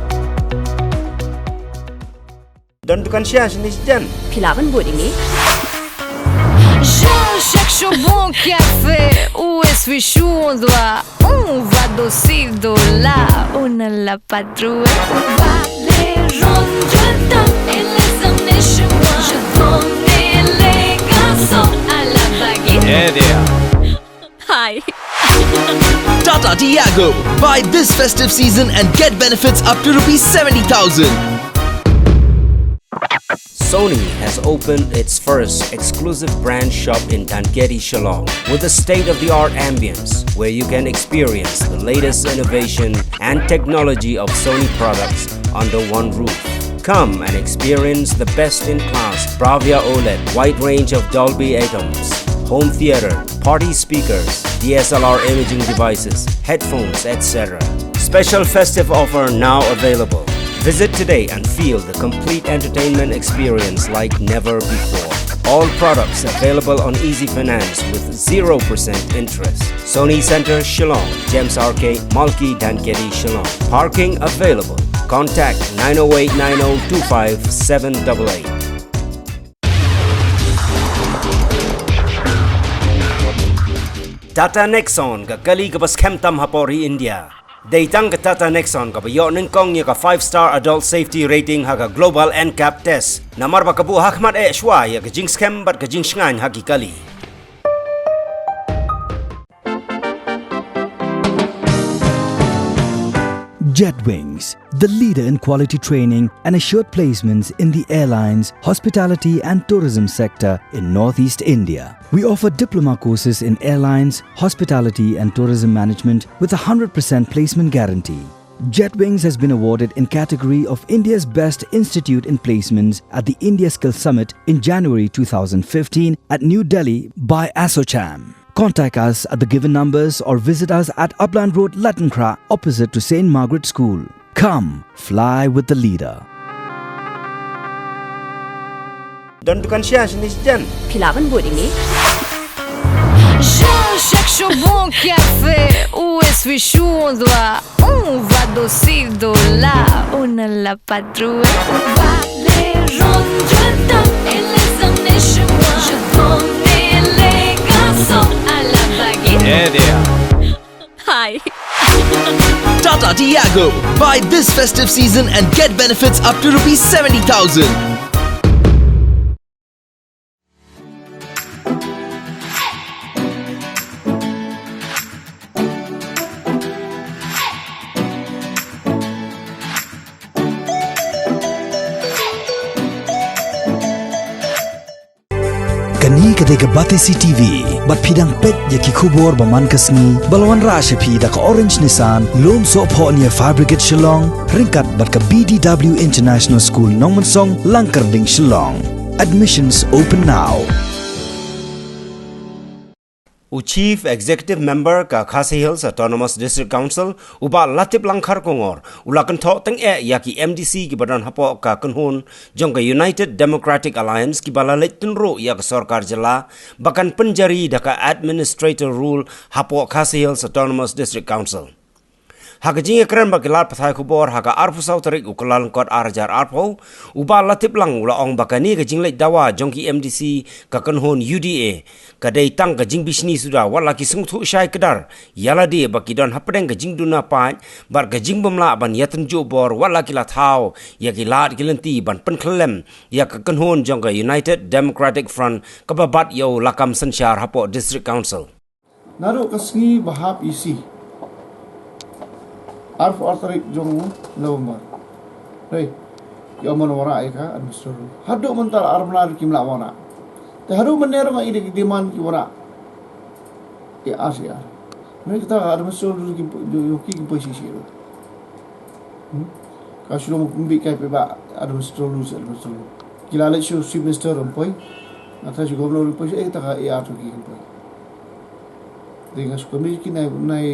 Don dukan sha shini jan. Phi lah ban bud ïa ngi. Jean-Jacques Chaubon Café, où est-ce que je dois? On va dossier de là, on ne l'a pas trouvé. On va les rendre dedans et les emmener chez moi. Je connais les garçons à la baguette. Hi. Tata Tiago. Buy this festive season and get benefits up to rupees seventy thousand. Sony has opened its first exclusive brand shop in Dhankheti, Shillong, with a state-of-the-art ambience where you can experience the latest innovation and technology of Sony products under one roof. Come and experience the best-in-class Bravia OLED, wide range of Dolby Atmos, home theater, party speakers, D S L R imaging devices, headphones, et cetera. Special festive offer now available. Visit today and feel the complete entertainment experience like never before. All products available on Easy Finance with zero percent interest. Sony Center, Shillong, Gems Arcade, Malki, Dhankheti, Shillong. Parking available. Contact nine oh eight nine oh two five seven double eight. Tata Nexon, ka kali kaba skhem tam hapoh ri India. Dei tang ka Tata Nexon kaba ïoh nyngkong ïa ka five star adult safety rating ha ka Global N CAP test. Namar ba ka buh ha khmat eh shuwa ïa ka jingskhem bad ka jingshngaiñ ha ki kali. Jetwings, the leader in quality training and assured placements in the airlines, hospitality and tourism sector in Northeast India. We offer diploma courses in airlines, hospitality and tourism management with a hundred percent placement guarantee. Jetwings has been awarded in category of India's Best Institute in Placements at the India Skills Summit in January two thousand fifteen at New Delhi by ASSOCHAM. Contact us at the given numbers or visit us at Upland Road, Lattenkhra, opposite to Saint Margaret School. Come, fly with the leader. Don dukan sha shini jan. Phi lah ban bud ïa ngi. Jean-Jacques Chaubon Café, où est-ce que je dois? On va dossier de là, on ne l'a pas trouvé. On va les rendre dedans et les emmener chez moi. Je connais les garçons à la baguette. Hi. Tata Tiago. Buy this festive season and get benefits up to rupees seventy thousand. Kane ka dei ka Batesi T V, bad phi dang peit ïa ki khubor ba man ka sngi, ba la wanrah sha phi da ka Orange Nissan, lum sohphoh near Fire Brigade Shillong, ryngkat bad ka B D W International School Nongmensong, Langkyrding Shillong. Admissions open now. U Chief Executive Member ka Khasi Hills Autonomous District Council, u Bah Latiplang Kharkongor, u la kynthoh tyngeh ïa ki M D C kiba don hapoh ka kynhun jong ka United Democratic Alliance kiba la leit tynruh ïa ka sorkar jylla ba kan pynjari da ka Administrator Rule hapoh Khasi Hills Autonomous District Council. Ha ka jingïakren bad ki lad pathai khubor ha ka arphew saw tarik u Kyllalyngkot ar hajar arphew, u Bah Latiplang u la ong ba kane ka jingleit dawa jong ki M D C ka kynhun U D A ka dei tang ka jingbishni suda, wat la ki sngewthuh shai kdar ïa lade ba ki don hapdeng ka jingduna paid bad ka jingbymlah ban ïatynjuh bor, wat la ki la thaw ïa ki lad ki lynti ban pynkhyllem ïa ka kynhun jong ka United Democratic Front kaba bat ïa u lakam synshar hapoh District Council. Naduh ka sngi ba hap ïa shi arphew ar tarik jong November. Hei, ki ong ban wanrah ïa ka administrator rule. Haduh mynta ar bnai ruh kim lah wanrah. Te haduh mynne ruh nga ïohi ki demand ki wanrah. Ïa ar shi ar. Mynne kita ka administrator rule kim pu-, jong ki kim poi shi shi ruh. Hmm? Ka shu long pynbit kai paidbah administrator rule shi administrator rule. Ki la leit sha u Chief Minister ruh ym poi. Nga tharai sha u Governor ruh ym poi, sha kita ka A R ruh kim poi. Dei nga shu kynmaw ki nai, nai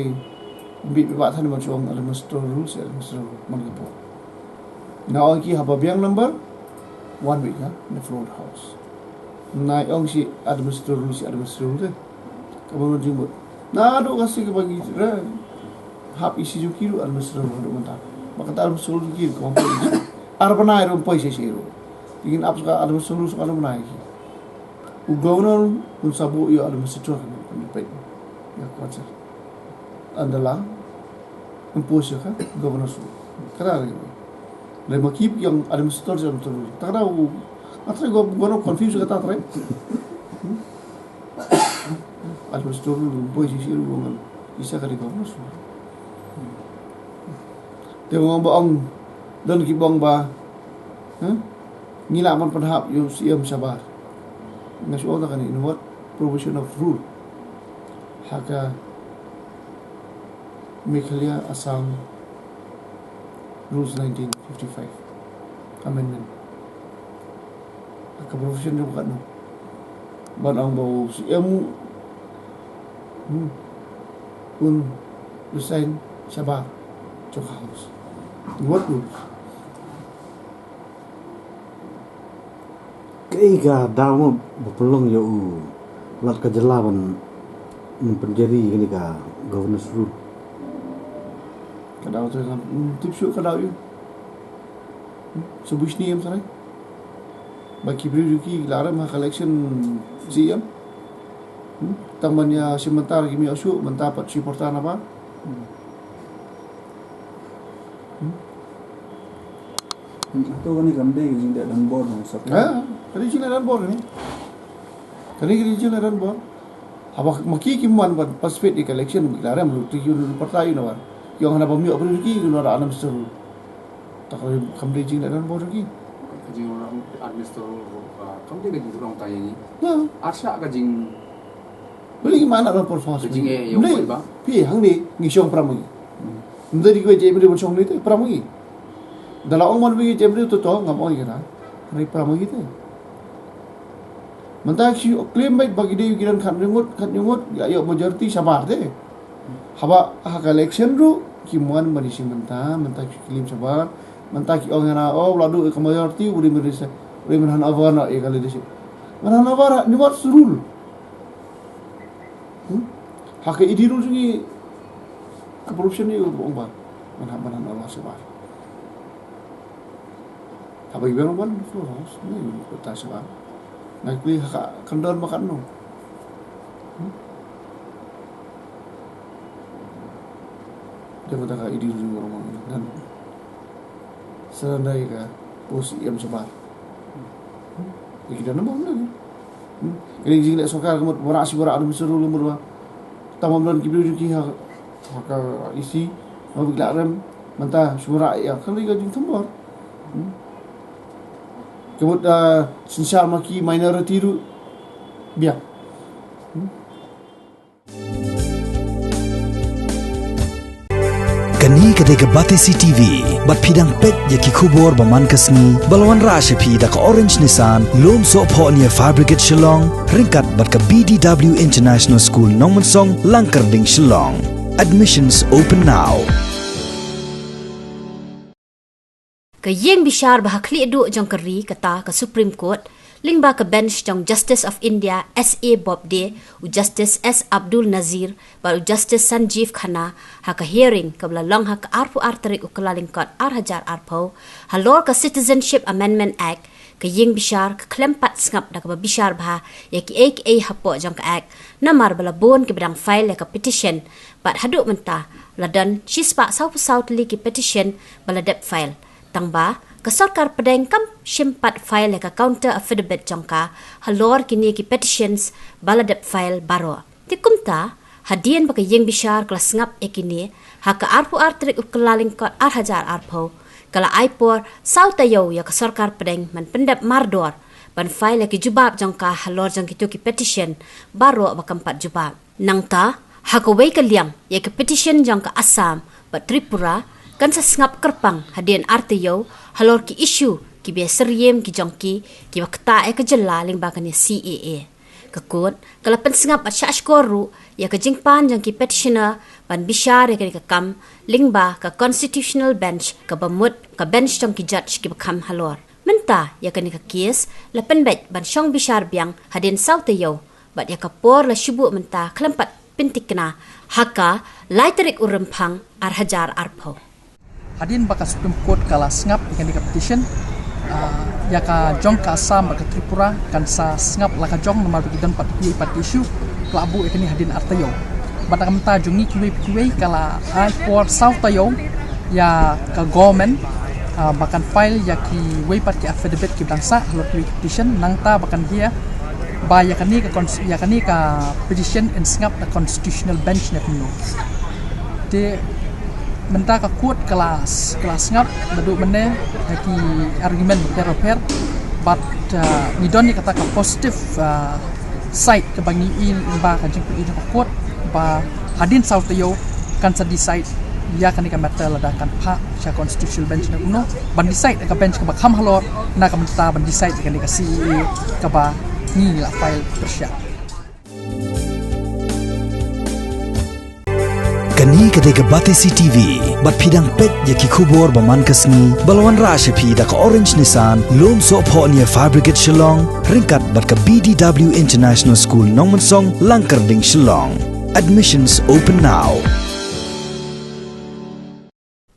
pynbit paidbah than ban shu ong administrator rule shi administrator rule man ka por. Nga ong ki haba biang number, wan beit nga na front house. Nai ong shi administrator rule shi administrator rule te. Ka ban jingmut. Naduh ka sngi kaba ngi ra hap isi jong ki ruh administrator ruh mynta. Ba kata administrator jong ki ruh ka ban poi. Ar bnai ruh poi shisha ruh. Kin ap sa ka administrator sa ka ar bnai ki. U governor un sa buh ïa administrator kan pynpeit. Ïa ka answer. Ynda la impose ïa ka governor ruh. Kata lagi. Lei ma ki ïa administrator jong tu. Tang da u. Atra go governor confuse kata atra. Administrator ruh poi shisha ruh ngan. Isa ka dei governor ruh. Te ong ba ong don kiba ong ba. Huh? Ngi lah ban pynhap ïa u Siem shabar. Nga shu ong ta kane, in what provision of rule? Ha ka Meghalaya Assam Rules nineteen fifty-five Amendment. Ha ka provision jong katno? Ban ong ba u Siem hmm, un resign shabar jong ka House. In what rules? Kaei ka daw mo ba pynlong ïa u Lat ka jylla ban pynjari kane ka governor's rule? Ka daw te ngam tip shuh ka daw ïa u. Hmm? Sa bush ni em sarai. Ba ki briew ki la rem ha ka election C M. Hmm? Tang ban ïa shim mynta ki mi ïa shuh mynta pat shi porta na ba. Hmm. Hmm. Hmm, to kane kam dei ka jingdon bor dong sap. Ha, kane jingdon bor ni. Kane kane jingdon bor. Haba ma ki ki man ban participate ïa ka election, la rem lu ti yu lu partai yu na wan. Ïong hana ba mi operation ki yu na ra anam seru. Ta ka kam dei jingdon bor ki. Ka jingdon administrator, ah, kam dei ka jingdon ta ïa ni. Ya. Arsa ka jing Beli ki mana ban performance. Ka jing eh, ïong ba. Pi hang ni ngi shong pram ngi. Mdei ki wei jem ri ban shong ni te pram ngi. Da la ong man wi jem ri to to ngam ong ïa na. Ri pram ngi te. Mynta ki claim bai ba ki dei ki don khat ngut, khat ngut, ïa ïa majority shabar te. Haba ha ka election ruh ki mon ban isi mynta, mynta ki claim shabar, mynta ki ong ïa na, oh, la du ka majority, uri mynta uri mynta over na ïa ka leadership. Mynta over ni what rule. Hmm? Ha ka idi rule jong ngi ka corruption ni ong ba. Mynta mynta over shabar. Haba i biang ban floor house ni ko ta sha. Ngai kuli ha ka kandor makan no. Hmm? Dia kata ka idi ujung orang dan serandai ka pos iam sebar. Hmm? Iki dan nambah ni. Hmm? Kini jing lek sorkar kemut borak si borak ada mesuru lemur ba. Tamam dan kibiru juki ha ka isi. Mabik lak rem. Manta suara ïa kan ri ka jingtembor. Hmm. Kebut, ah, synshar ma ki minority ruh biang. Hmm. Kane ka dei ka Batesi T V, bad phi dang peit ïa ki khubor ba man ka sngi, ba la wanrah sha phi da ka Orange Nissan, Lum Sohphoh near Fire Brigade Shillong, ryngkat bad ka B D W International School Nongmynsong, Langkyrding, Shillong. Admissions open now. Ka ïing bishar ba ha khlieh duh jong ka ri kata ka Supreme Court, lyngba ka bench jong Justice of India S A Bobde, u Justice S Abdul Nazir, bad u Justice Sanjeev Khanna, ha ka hearing kaba la long ha ka arphew ar tarik u Kyllalyngkot ar hajar arphew, halor ka Citizenship Amendment Act, ka ïing bishar ka khlem pat sngap da kaba bishar bha ïa kiei kiei hapoh jong ka Act, namar ba la bun kiba dang file ïa ka petition, bad haduh mynta la don shispah sawphew saw tylli ki petition ba la dep file. Tangba ka sorkar pdeng kam shym pat file ïa ka counter affidavit jong ka halor kine ki petitions ba la dep file baroh. Te kumta, hadien ba ka ïing bishar ka la sngap ïa kine, ha ka arphew ar tarik u Kyllalyngkot ar hajar arphew, ka la ai por saw taïew ïa ka sorkar pdeng ban pyndep mardor ban file ïa ki jubab jong ka halor jong kito ki petition baroh ba kam pat jubab. Nangta, ha kawei ka liang, ïa ka petition jong ka Assam bad Tripura kan sa sngap kyrpang hadien ar taïew halor ki issue kiba syriem ki jong ki kiba ktah ïa ka jylla lyngba kane C A A. Ka court ka la pynsngap bad shahshkor ruh ïa ka jingpan jong ki petitioner ban bishar ïa kane ka kam lyngba ka constitutional bench kaba mut ka bench jong ki judge kiba kham halor. Mynta ïa kane ka case la pynbeit ban shong bishar biang hadien saw taïew bad ïa ka por la shu buh mynta khlem pat pyntikna ha ka lai tarik u Rymphang ar hajar arphew. Hadien ba ka Supreme Court ka la sngap ïa kane ka petition, ah, ïa ka jong ka Assam bad ka Tripura kan sa sngap la ka jong namar ba ki don pat kiwei pat ki issue, ka la buh ïa kane hadien ar taïew. Bad na ka bynta jong ngi kiwei kiwei ka la ai por saw taïew ïa ka government, ah, ba kan file ïa kiwei pat ki affidavit kiba dang sah halor kiwei ki petition, nangta ba kan hear ba ïa kane ka cons-, ïa kane ka petition yn sngap da constitutional bench ne kumno. Te mynta ka court ka la s-, ka la sngap naduh mynne ha ki argument bapher bapher, but, ah, ngi don ïa kata ka positive, ah, side kaba ngi i lyngba ka jingpyni jong ka court ba hadien saw taïew kan sa decide ïa kane ka matter lada kan phah sha constitutional bench ne kumno, ban decide ka bench kaba kham halor na ka bynta ban decide ïa kane ka C A A kaba ngi la file pyrshah. Kane ka dei ka Batesi T V, bad phi dang peit ïa ki khubor ba man ka sngi, ba la wanrah sha phi da ka Orange Nissan, Lum Sohphoh near Fire Brigade Shillong, ryngkat bad ka B D W International School Nongmensong, Langkyrding Shillong. Admissions open now.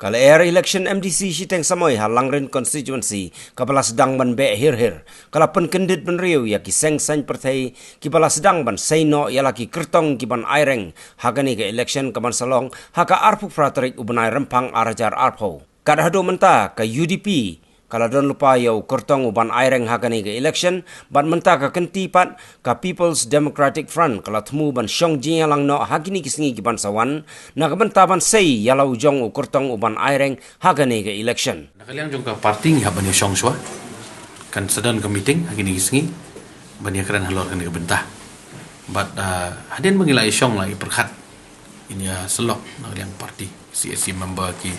Ka lyer election M D C shiteng samoi ha Langrin constituency kaba la sdang ban beh hir hir, ka la pynkyndit bynriew ïa ki seng saiñ pyrthei kiba la sdang ban sei noh ïa la ki kyrtong kiban aireng ha kane ka election kaban sa long ha ka arphew phra tarik u bnai Rymphang ar hajar arphew. Kat haduh mynta ka U D P ka la don lypa ïa u kyrtong uban aireng ha kane ka election, bad mynta ka kynti pat ka People's Democratic Front ka la thmu ban shong jingïalang noh ha kine ki sngi kiban sa wan, na ka bynta ban sei ïa la u jong u kyrtong uban aireng ha kane ka election. Na ka liang jong ka party ngi hap ban ïa shong shuwa, kan sa don ka meeting ha kine ki sngi ban ïa kren halor kane ka bynta. Bad, ah, hadien ba ngi la ïa shong la ïa pyrkhat, ïa syllok na ka liang party, C A C member, ki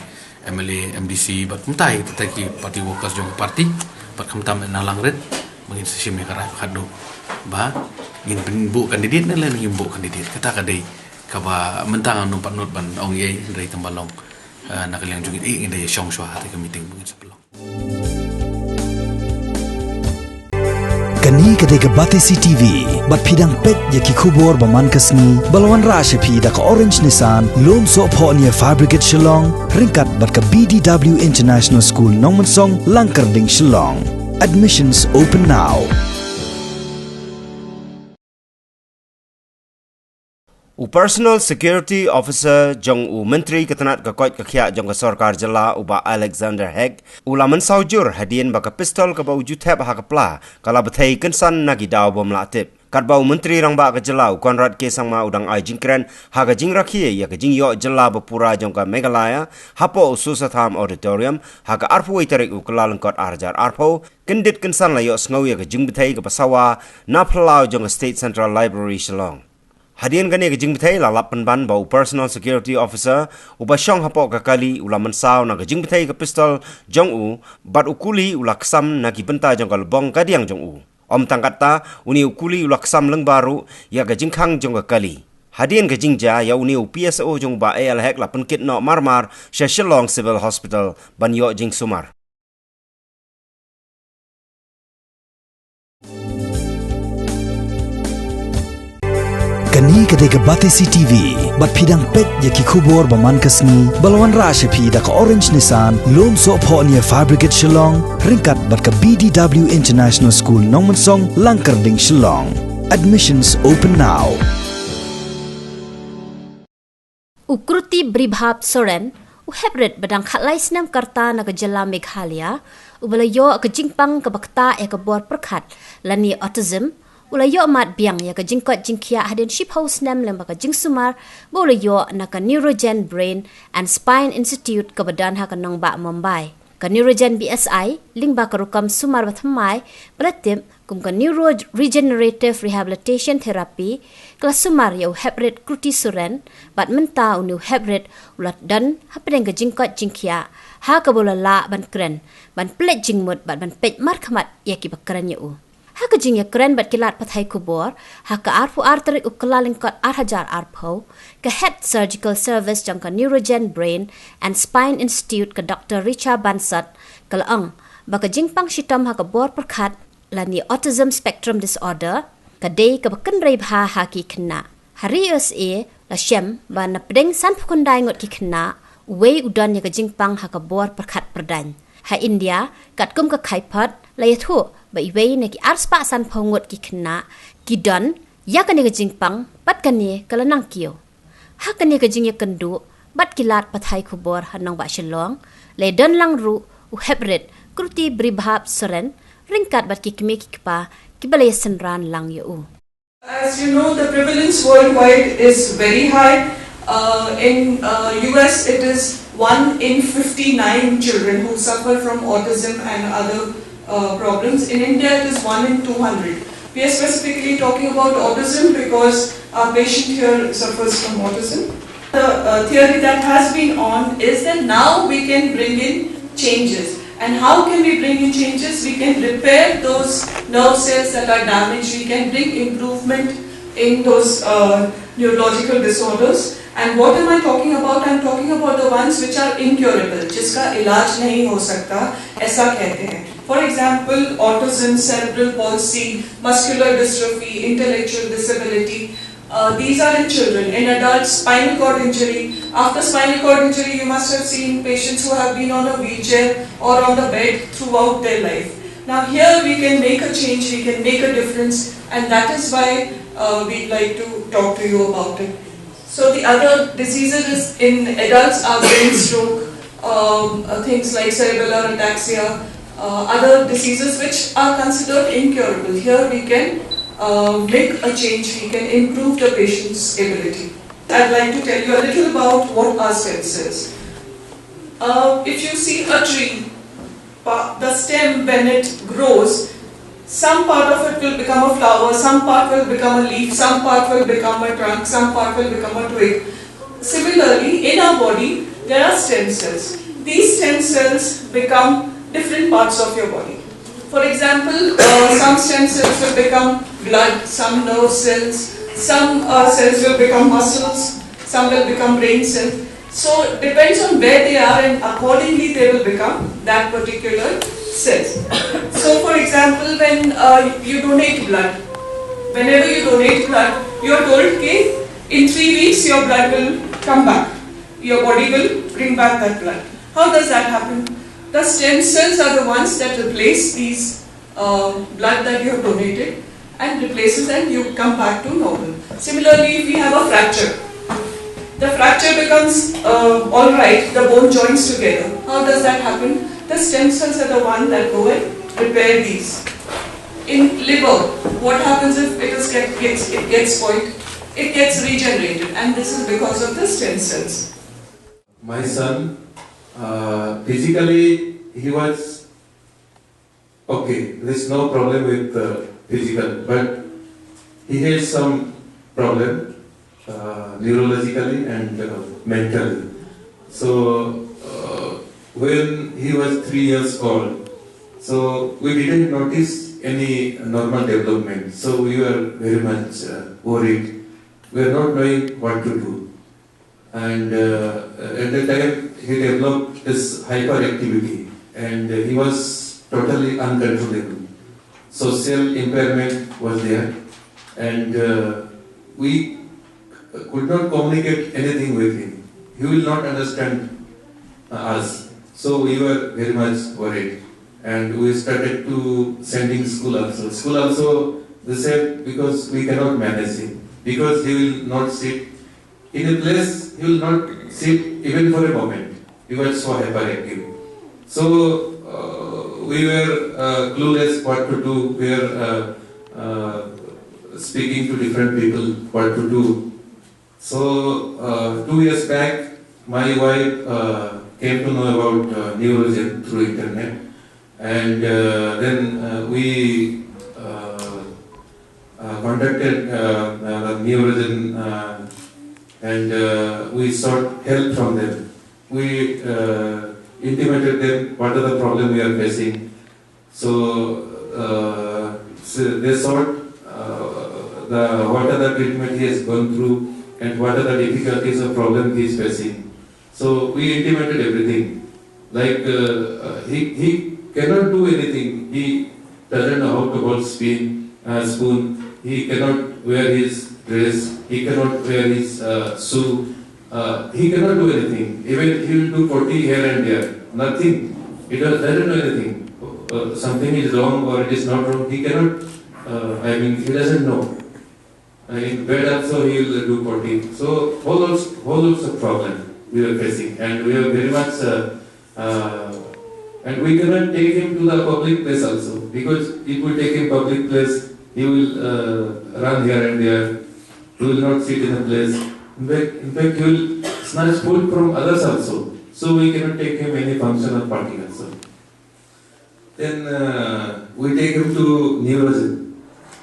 M L A, M D C, bad kumta ïa kita ki party workers jong ka party, bad kumta mynta na Langrin ba ngin sa shim ïa ka rai khadduh ba ngin pynbuh candidate ne lane ngim buh candidate. Kata ka dei kaba mynta ngan ym pat nud ban ong ei, hynrei tang ba long, eh, na ka liang jong ngi, eh, ngin da ïa shong shuwa ha kata ka meeting ba ngin sa pynlong. Kane ka dei ka Batesi T V, bad phi dang peit ïa ki khubor ba man ka sngi, ba la wanrah sha phi da ka Orange Nissan, Lum Sohphoh near Fire Brigade Shillong, ryngkat bad ka B D W International School Nongmensong, Langkyrding Shillong. Admissions open now. U Personal Security Officer jong u Myntri ka tnat ka koit ka khiah jong ka sorkar jylla, u Bah Alexander Hegg, u la mynsaw jur hadien ba ka pistol kaba u ju thep ha ka pla ka la bthei kynsan na ki daw bym lah tip. Katba u Myntri Rangbah ka jylla, u Conrad K Sangma, u dang ai jingkren ha ka jingrakhe ïa ka jingïoh jylla bapura jong ka Meghalaya hapoh u Sosatham Auditorium ha ka arphew wei tarik u Kyllalyngkot ar hajar arphew, kyndit kynsan la ïohsngew ïa ka jingbthei kaba sawa na phyllaw jong ka State Central Library Shillong. Hadien kane ka jingbthei la lap pynban ba u Personal Security Officer uba shong hapoh ka kali u la mynsaw na ka jingbthei ka pistol jong u, bad u kuli u la ksam na ki bynta jong ka lbong kadiang jong u. Ym tang katta, une u kuli u la ksam lyngba ruh ïa ka jingkhang jong ka kali. Hadien ka jingjia, ïa une u P S O jong u Bah A L Hek la pynkit noh marmar sha Shillong Civil Hospital ban ïoh jingsumar. Kane ka dei ka Batesi T V, bad phi dang peit ïa ki khubor ba man ka sngi, ba la wanrah sha phi da ka Orange Nissan, Lum Sohphoh near Fire Brigade Shillong, ryngkat bad ka B D W International School Nongmensong, Langkyrding Shillong. Admissions open now. U Kruti Bribhap Soren, u heprit ba dang khatlai snem ka rta na ka jylla Meghalaya, uba la ïoh ka jingpang kaba ktah ïa ka bor pyrkhat lane autism, u la ïoh mad biang ïa ka jingkoit jingkhiah hadien shiphew snem lyngba ka jingsumar ba u la ïoh na ka Neurogen Brain and Spine Institute kaba don ha ka nongbah Mumbai. Ka Neurogen B S I, lyngba ka rukom sumar bathymmai ba la tip kum ka Neuroregenerative Rehabilitation Therapy, ka la sumar ïa u heprit Kruti Soren, bad mynta une u heprit u la don hapdeng ka jingkoit jingkhiah, ha kaba u la lah ban kren, ban pynleit jingmut bad ban peit markhmat ïa kiba kren ïa u. Ha ka jingïakren bad ki lad pathai khubor ha ka arphew ar tarik u Kyllalyngkot ar hajar arphew, ka Head Surgical Service jong ka Neurogen Brain and Spine Institute, ka Doktor Richa Bansal, ka la ong ba ka jingpang shitom ha ka bor pyrkhat lane autism spectrum disorder, ka dei kaba kynrei bha ha ki khynnah. Ha ri U S A la shem ba na pdeng sanphew khyndai ngut ki khynnah, uwei u don ïa ka jingpang ha ka bor pyrkhat pyrdaiñ. Ha India, katkum ka KIPOD, la ïathuh ba iwei na ki arspah sanphew ngut ki khynnah ki don ïa kane ka jingpang, bad kane ka la nang kiew. Ha kane ka jingïakynduh bad ki lad pathai khubor ha nongbah Shillong, la ïadon lang ruh u Heprit Kruti Bribhap Soren ryngkat bad ki kmie ki kpa kiba la ïasynran lang ïa u. As you know, the prevalence worldwide is very high. Uh, in uh, U S, it is one in fifty-nine children who suffer from autism and other uh, problems. In India, it is one in two hundred. We are specifically talking about autism because our patient here suffers from autism. The uh, theory that has been on is that now we can bring in changes. And how can we bring in changes? We can repair those nerve cells that are damaged. We can bring improvement in those uh, neurological disorders. And what am I talking about? I'm talking about the ones which are incurable, जिसका इलाज नहीं हो सकता, ऐसा कहते हैं. For example, autism, cerebral palsy, muscular dystrophy, intellectual disability. Uh, these are in children. In adults, spinal cord injury. After spinal cord injury, you must have seen patients who have been on a wheelchair or on the bed throughout their life. Now, here we can make a change, we can make a difference, and that is why uh, we'd like to talk to you about it. So the other diseases is in adults are brain stroke, um, uh, things like cerebellar ataxia, uh, other diseases which are considered incurable. Here we can uh, make a change, we can improve the patient's ability. I'd like to tell you a little about what are stem cells. Uh, if you see a tree, pa- the stem, when it grows, some part of it will become a flower, some part will become a leaf, some part will become a trunk, some part will become a twig. Similarly, in our body, there are stem cells. These stem cells become different parts of your body. For example, uh, some stem cells will become blood, some nerve cells, some uh, cells will become muscles, some will become brain cells. So it depends on where they are, and accordingly they will become that particular cells. So for example, when uh, you donate blood, whenever you donate blood, you are told, okay, in three weeks your blood will come back. Your body will bring back that blood. How does that happen? The stem cells are the ones that replace these uh, blood that you have donated and replaces and you come back to normal. Similarly, if we have a fracture, the fracture becomes uh, all right, the bone joins together. How does that happen? The stem cells are the one that go and repair these. In liver, what happens if it is get, gets it gets spoiled? It gets regenerated, and this is because of the stem cells. My son, uh, physically, he was okay. There's no problem with uh, physical, but he had some problem uh, neurologically and uh, mentally. So uh, when he was three years old, so we didn't notice any normal development. So we were very much uh, worried. We were not knowing what to do. And uh, at that time, he developed this hyperactivity, and he was totally uncontrollable. Social impairment was there, and uh, we could not communicate anything with him. He will not understand uh, us. So we were very much worried, and we started to sending school also. School also, they said, because we cannot manage him, because he will not sit in a place, he will not sit even for a moment. He was so hyperactive. So uh, we were uh, clueless what to do. We were uh, uh, speaking to different people what to do. So uh, two years back, my wife uh, came to know about uh, Neurogen through internet, and uh, then uh, we uh, uh, contacted uh, uh, Neurogen uh, and uh, we sought help from them. We uh, intimated them what are the problem we are facing. So, uh, so they sought uh, the what are the treatment he has gone through and what are the difficulties or problem he is facing. So we intimated everything. Like uh, uh, he, he cannot do anything. He doesn't know how to hold spoon, uh, spoon. He cannot wear his dress, he cannot wear his uh, shoe, uh, he cannot do anything. Even he will do potty here and there, nothing. He does, doesn't know anything. Uh, something is wrong or it is not wrong, he cannot, uh, I mean, he doesn't know. Uh, in bed also he will do potty. So whole host, whole host of problem we were facing, and we were very much uh, uh, and we cannot take him to the public place also, because if we take him public place, he will uh, run here and there. He will not sit in a place. In fact, in fact, he will snatch food from others also. So we cannot take him any function or party also. Then uh, we take him to Neurogen.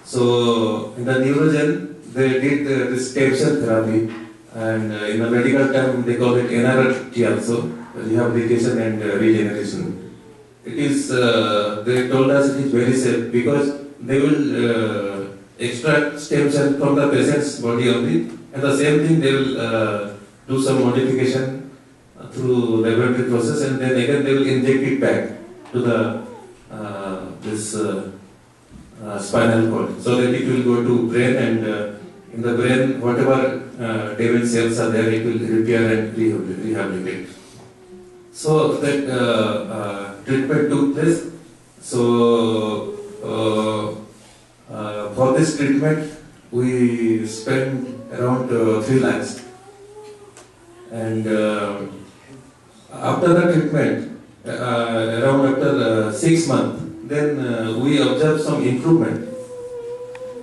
So in the Neurogen, they did uh, this stem cell therapy, and uh, in the medical term they call it N R T also, rehabilitation and uh, regeneration. It is, uh, they told us it is very safe because they will uh, extract stem cell from the patient's body only, and the same thing they will uh, do some modification through laboratory process, and then again they will inject it back to the uh, this uh, uh, spinal cord, so that it will go to brain, and uh, in the brain whatever uh, damaged cells are there, it will repair and rehab- rehabilitate. So that uh, uh, treatment took place. So uh, uh, for this treatment, we spent around uh, three lakhs. And uh, after the treatment, uh, around after uh, six months, then uh, we observed some improvement.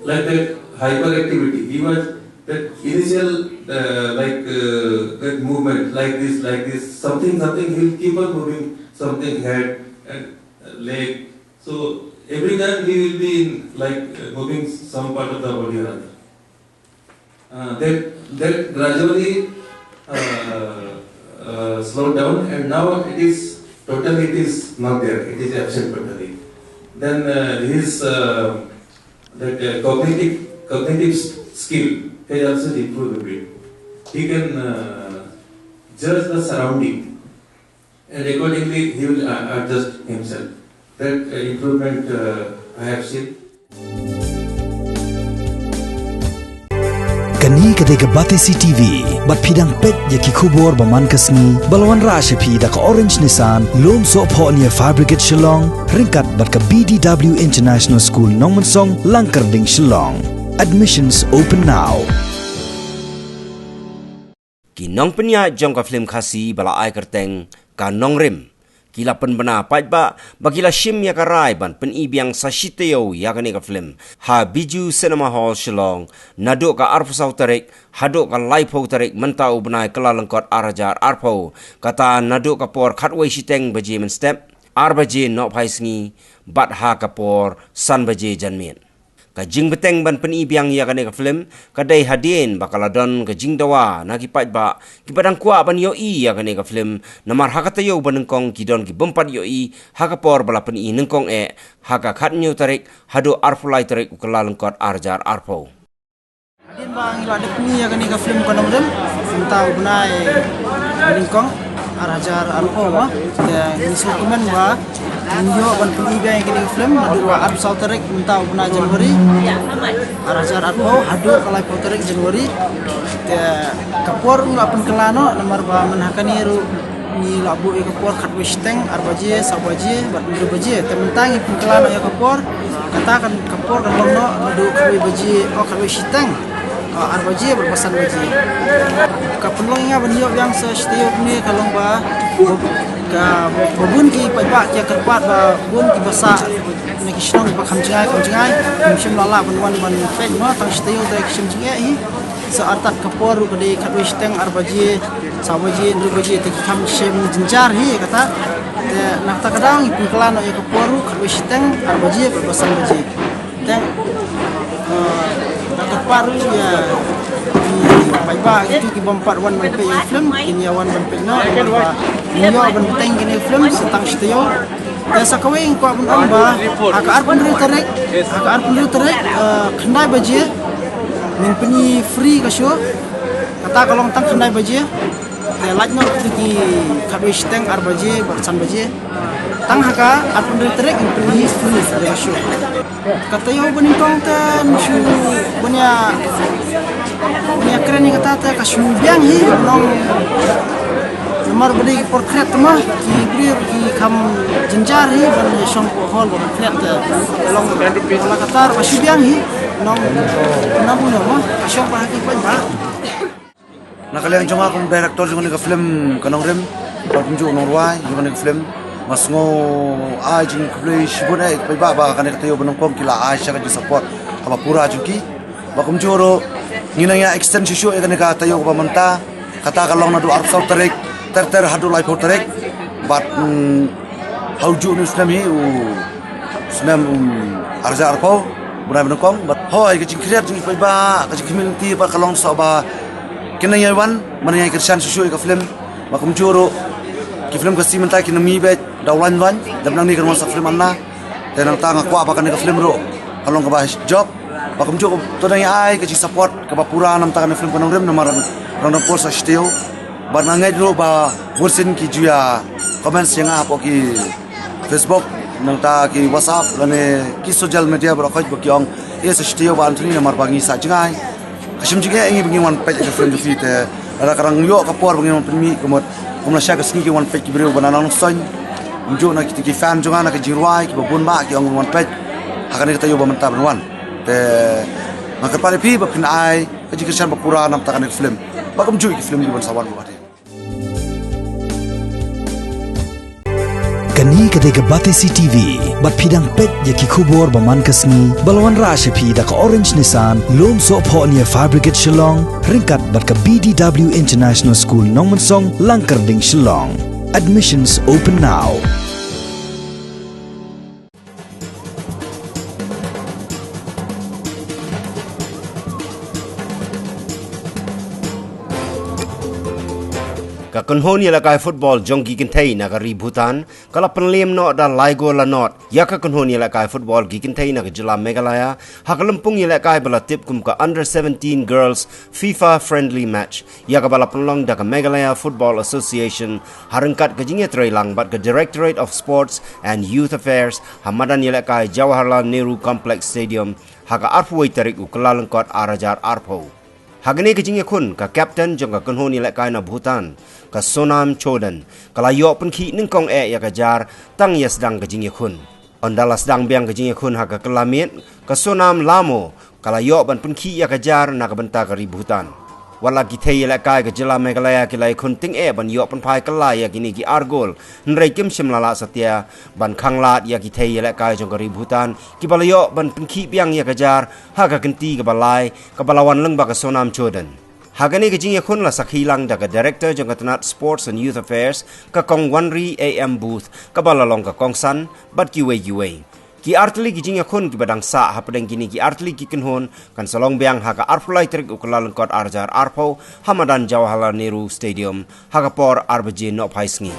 Like that hyperactivity, he was that initial uh, like uh, that movement like this, like this, something, something. He will keep on moving, something head and leg. So every time he will be in like uh, moving some part of the body or other. Uh, that that gradually uh, uh, slowed down, and now it is totally it is not there. It is absent totally. Then uh, his uh, that uh, cognitive cognitive s- skill has also improved a bit. He can uh, judge the surrounding, and accordingly he will uh, adjust himself. That uh, improvement uh, I have seen. Kane ka dei ka Batesi T V, bad phi dang peit ïa ki khubor ba man ka sngi, ba la wanrah sha phi da ka Orange Nissan, lum soh phoh near Fire Brigade Shillong, ryngkat bad ka B D W International School Nongmensong, Langkyrding Shillong. Admissions open now. Ki nongpynïaid jong ka film Khasi ba la ai kyrteng Ka Nongrim ki la pynbna paidbah ba ki la shim ïa ka rai ban pyni biang sa shi taïew ïa kane ka film ha Bijou Cinema Hall Shillong naduh ka arphew saw tarik haduh ka laiphew tarik mynta u bnai Kyllalyngkot ar hajar arphew, kata naduh ka por khatwei shiteng baje mynstep, ar baje nohphai sngi bad ha ka por san baje janmiet. Ka jingbteng ban pyni biang ïa kane ka film ka dei hadien ba ka la don ka jingdawa na ki paidbah kiba dang kwah ban ïohi ïa kane ka film, namar ha ka taïew ba nyngkong ki don ki bym pat ïohi ha ka por ba la pyni nyngkong eh ha ka khathynñiew tarik haduh arphew lai tarik u Kyllalyngkot ar hajar arphew. Hadien ba ngi la dep pyni ïa kane ka film Ka Nongrim mynta u bnai nyngkong ar hajar arphew, te ngi sngewkmen ba ngin ïoh ban pyni biang ïa kane ka film naduh ka arphew saw tarik mynta u bnai January ar hajar arphew haduh ka laiphew tarik January. Te ka por ruh la pynkylla noh namar ba man ha kane ruh ngi la buh ïa ka por khatwei shiteng, ar baje, saw baje bad hynriew baje. Te mynta ngi pynkylla noh ïa ka por, kata kan ka por kan long noh naduh khatwei baje, oh khatwei shiteng, ah, ar baje bad ba san baje. Ka pynlong ïa nga ban ïoh biang sa shi taïew kumne ka long ba ka ba bun ki paidbah ki ïa kyrpad ba bun kiba sah na ki shnong ba kham jngai kham jngai kim shym la lah ban wan ban peit mo, tang shi taïew te ki shim jingeh hi. Sa artat ka por ruh ka dei khatwei shiteng, ar baje, saw baje, hynriew baje, te ki kham shem jynjar hi kata. Te na kata ka daw ngi pynkylla noh ïa ka por ruh khatwei shiteng, ar baje bad ba san baje. Te na ka por ruh ïa ki paidbah kito ki bym pat wan ban peit ïa ka film kin ïa wan ban peit noh, namar ba ngi ïoh ban bteng kane ka film sa tang shi taïew. Te sa kawei ngi kwah ban ong ba ha ka arphew hynriew tarik, ha ka arphew hynriew tarik, eh, khyndai baje ngin pyni free ka show. Kata ka long tang khyndai baje. Te lait noh kito ki khatwei shiteng, ar baje bad san baje. Tang ha ka arphew hynriew tarik ngin pyni free ka show. Ka taïew ba nyngkong te ngi shu ban ïa, ban ïa kren ïa kata te ka shu biang hi, nong namar ba dei ki por kret te ma ki briew ki kham jynjar hi ban ïa shong ko hall ba kret te long la katar ka shu biang hi, nong namar ba ka shong ba ha ki paidbah. Na ka liang jong nga kum director jong kane ka film Ka Nongrim, bad kumjuh u nongrwai jong kane ka film, nga sngew ai jingkhublei shibun eh ïa ki paidbah ba kane ka taïew ba nyngkong ki la ai sha ka jingsupport kaba pura jong ki. Bad kumjuh ruh ngi nang ïa extend shuh shuh ïa kane ka taïew kaba mynta, kata ka long naduh arphew saw tarik ter ter haduh laiphew tarik. Bad, mm, ha u juh u snem hi u snem, um, ar hajar arphew, bnai ba nyngkong, bad hooid ka jingkhriat jong ki paidbah, ka jingkhmih lynti bad ka long shuh ba kin nang ïai wan, ban nang ïai kyrshan shuh shuh ïa ka film. Bad kumjuh ruh ki film Khasi mynta ki nang mih beit da u lain lain, dep nangne kan wan sa film Anna. Te nangta nga kwah ba kane ka film ruh ka long kaba jop. Bad kumjuh to nang ïai ai ka jingsupport kaba pura na bynta kane ka film Ka Nongrim namar Rangbah Por sa shu taïew. Bad nga ngeit ruh ba bunsien ki ju ïa comments ïa nga hapoh ki Facebook, nangta ki WhatsApp lane ki social media baroh khoit ba ki ong, eh, sa shu taïew Bah Anthony namar ba ngi sa jngai. Ka shim jingeh ïa ngi ba ngin wan peit ïa ka film jong phi te lada ka dang ïoh ka por ba ngin wan pynmih ka mut kum lashai ka sngi ki wan peit ki briew ba na Nongstoiñ. Kumjuh na kita ki fan jong nga na ka jingrwai kiba bun bah ki ong wan peit ha kane ka taïew ba mynta ban wan. Te nga kyrpad ïa phi ba phin ai ka jingkyrshan ba pura na bynta kane ka film. Bad kumjuh ki film kiban sa wan ruh hadien. Kane ka dei ka Batesi T V, bad phi dang peit ïa ki khubor ba man ka sngi, ba la wanrah sha phi da ka Orange Nissan, lum sohphoh near Fire Brigade Shillong, ryngkat bad ka B D W International School Nongmensong, Langkyrding Shillong. Admissions open now. Ka kynhun ïalehkai football jong ki kynthei na ka ri Bhutan ka la pynliem noh da lai gol la nod ïa ka kynhun ïalehkai football ki kynthei na ka jylla Meghalaya ha ka lympung ïalehkai ba la tip kum ka Under seventeen Girls FIFA Friendly Match, ïa kaba la pynlong da ka Meghalaya Football Association ha ryngkat ka jingïatreilang bad ka Directorate of Sports and Youth Affairs ha madan ïalehkai Jawaharlal Nehru Complex Stadium ha ka arphew wei tarik u Kyllalyngkot ar hajar arphew. Ha kane ka jingïakhun, ka captain jong ka kynhun ïalehkai na Bhutan, ka Sonam Choden, ka la ïoh pynkhih nyngkong eh ïa ka jar tang ïa sdang ka jingïakhun. Ynda la sdang biang ka jingïakhun ha ka kylla miet, ka Sonam Lamo ka la ïoh ban pynkhih ïa ka jar na ka bynta ka ri Bhutan. Wat la ki thei ïalehkai ka jylla Meghalaya ki la ïakhun tyngeh ban ïoh pynphai kylla ïa kine ki ar gol, hynrei kim shym la lah satia ban khanglad ïa ki thei ïalehkai jong ka ri Bhutan kiba la ïoh ban pynkhih biang ïa ka jar ha ka kynti kaba lai, kaba la wan lyngba ka Sonam Choden. Ha kane ka jingïakhun la sakhi lang da ka Director jong ka tnat Sports and Youth Affairs, ka Kong Wanri A M Booth, kaba la long ka kongsan bad kiwei kiwei. Ki artylli ki jingïakhun kiba dang sah hapdeng kine ki artylli ki kynhun kan sa long biang ha ka arphew lai tarik u Kyllalyngkot ar hajar arphew ha madan Jawaharlal Nehru Stadium ha ka por ar baje nohphai sngi.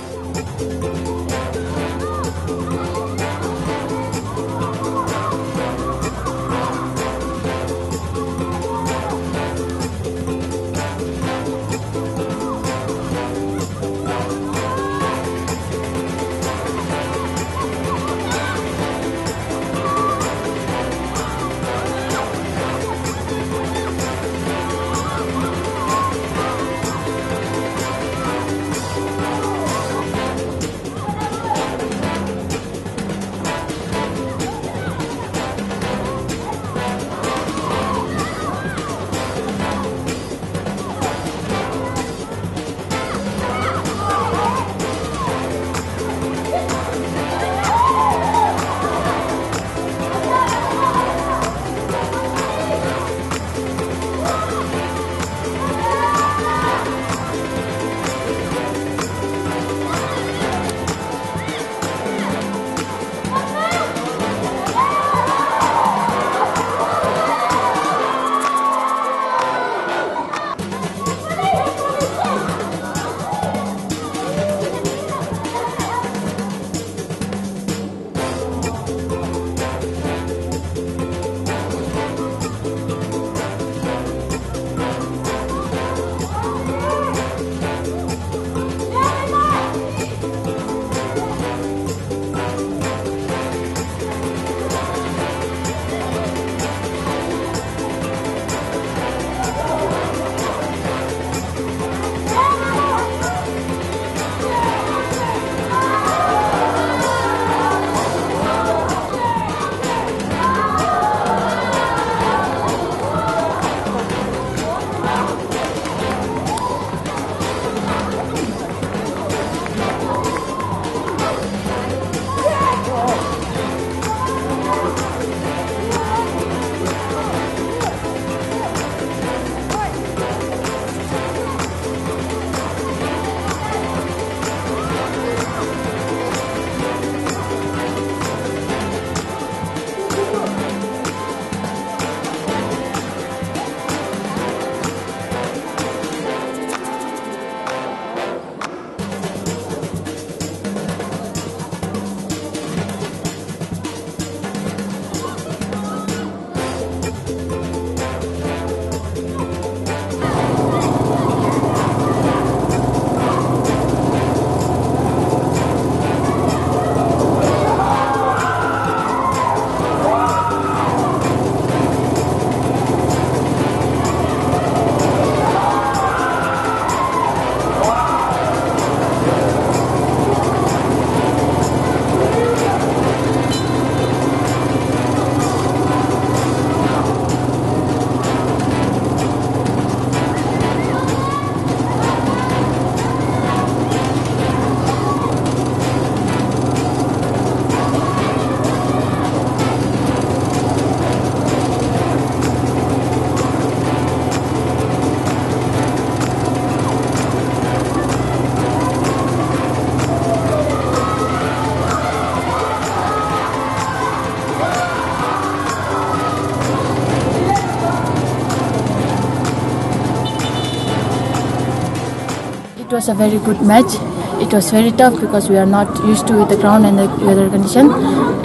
It was a very good match. It was very tough because we are not used to the ground and the weather condition,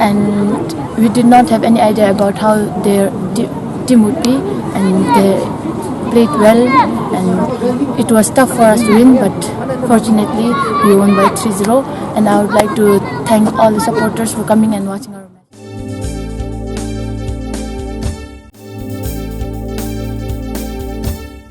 and we did not have any idea about how their t- team would be, and they played well, and it was tough for us to win, but fortunately we won by three zero. And I would like to thank all the supporters for coming and watching our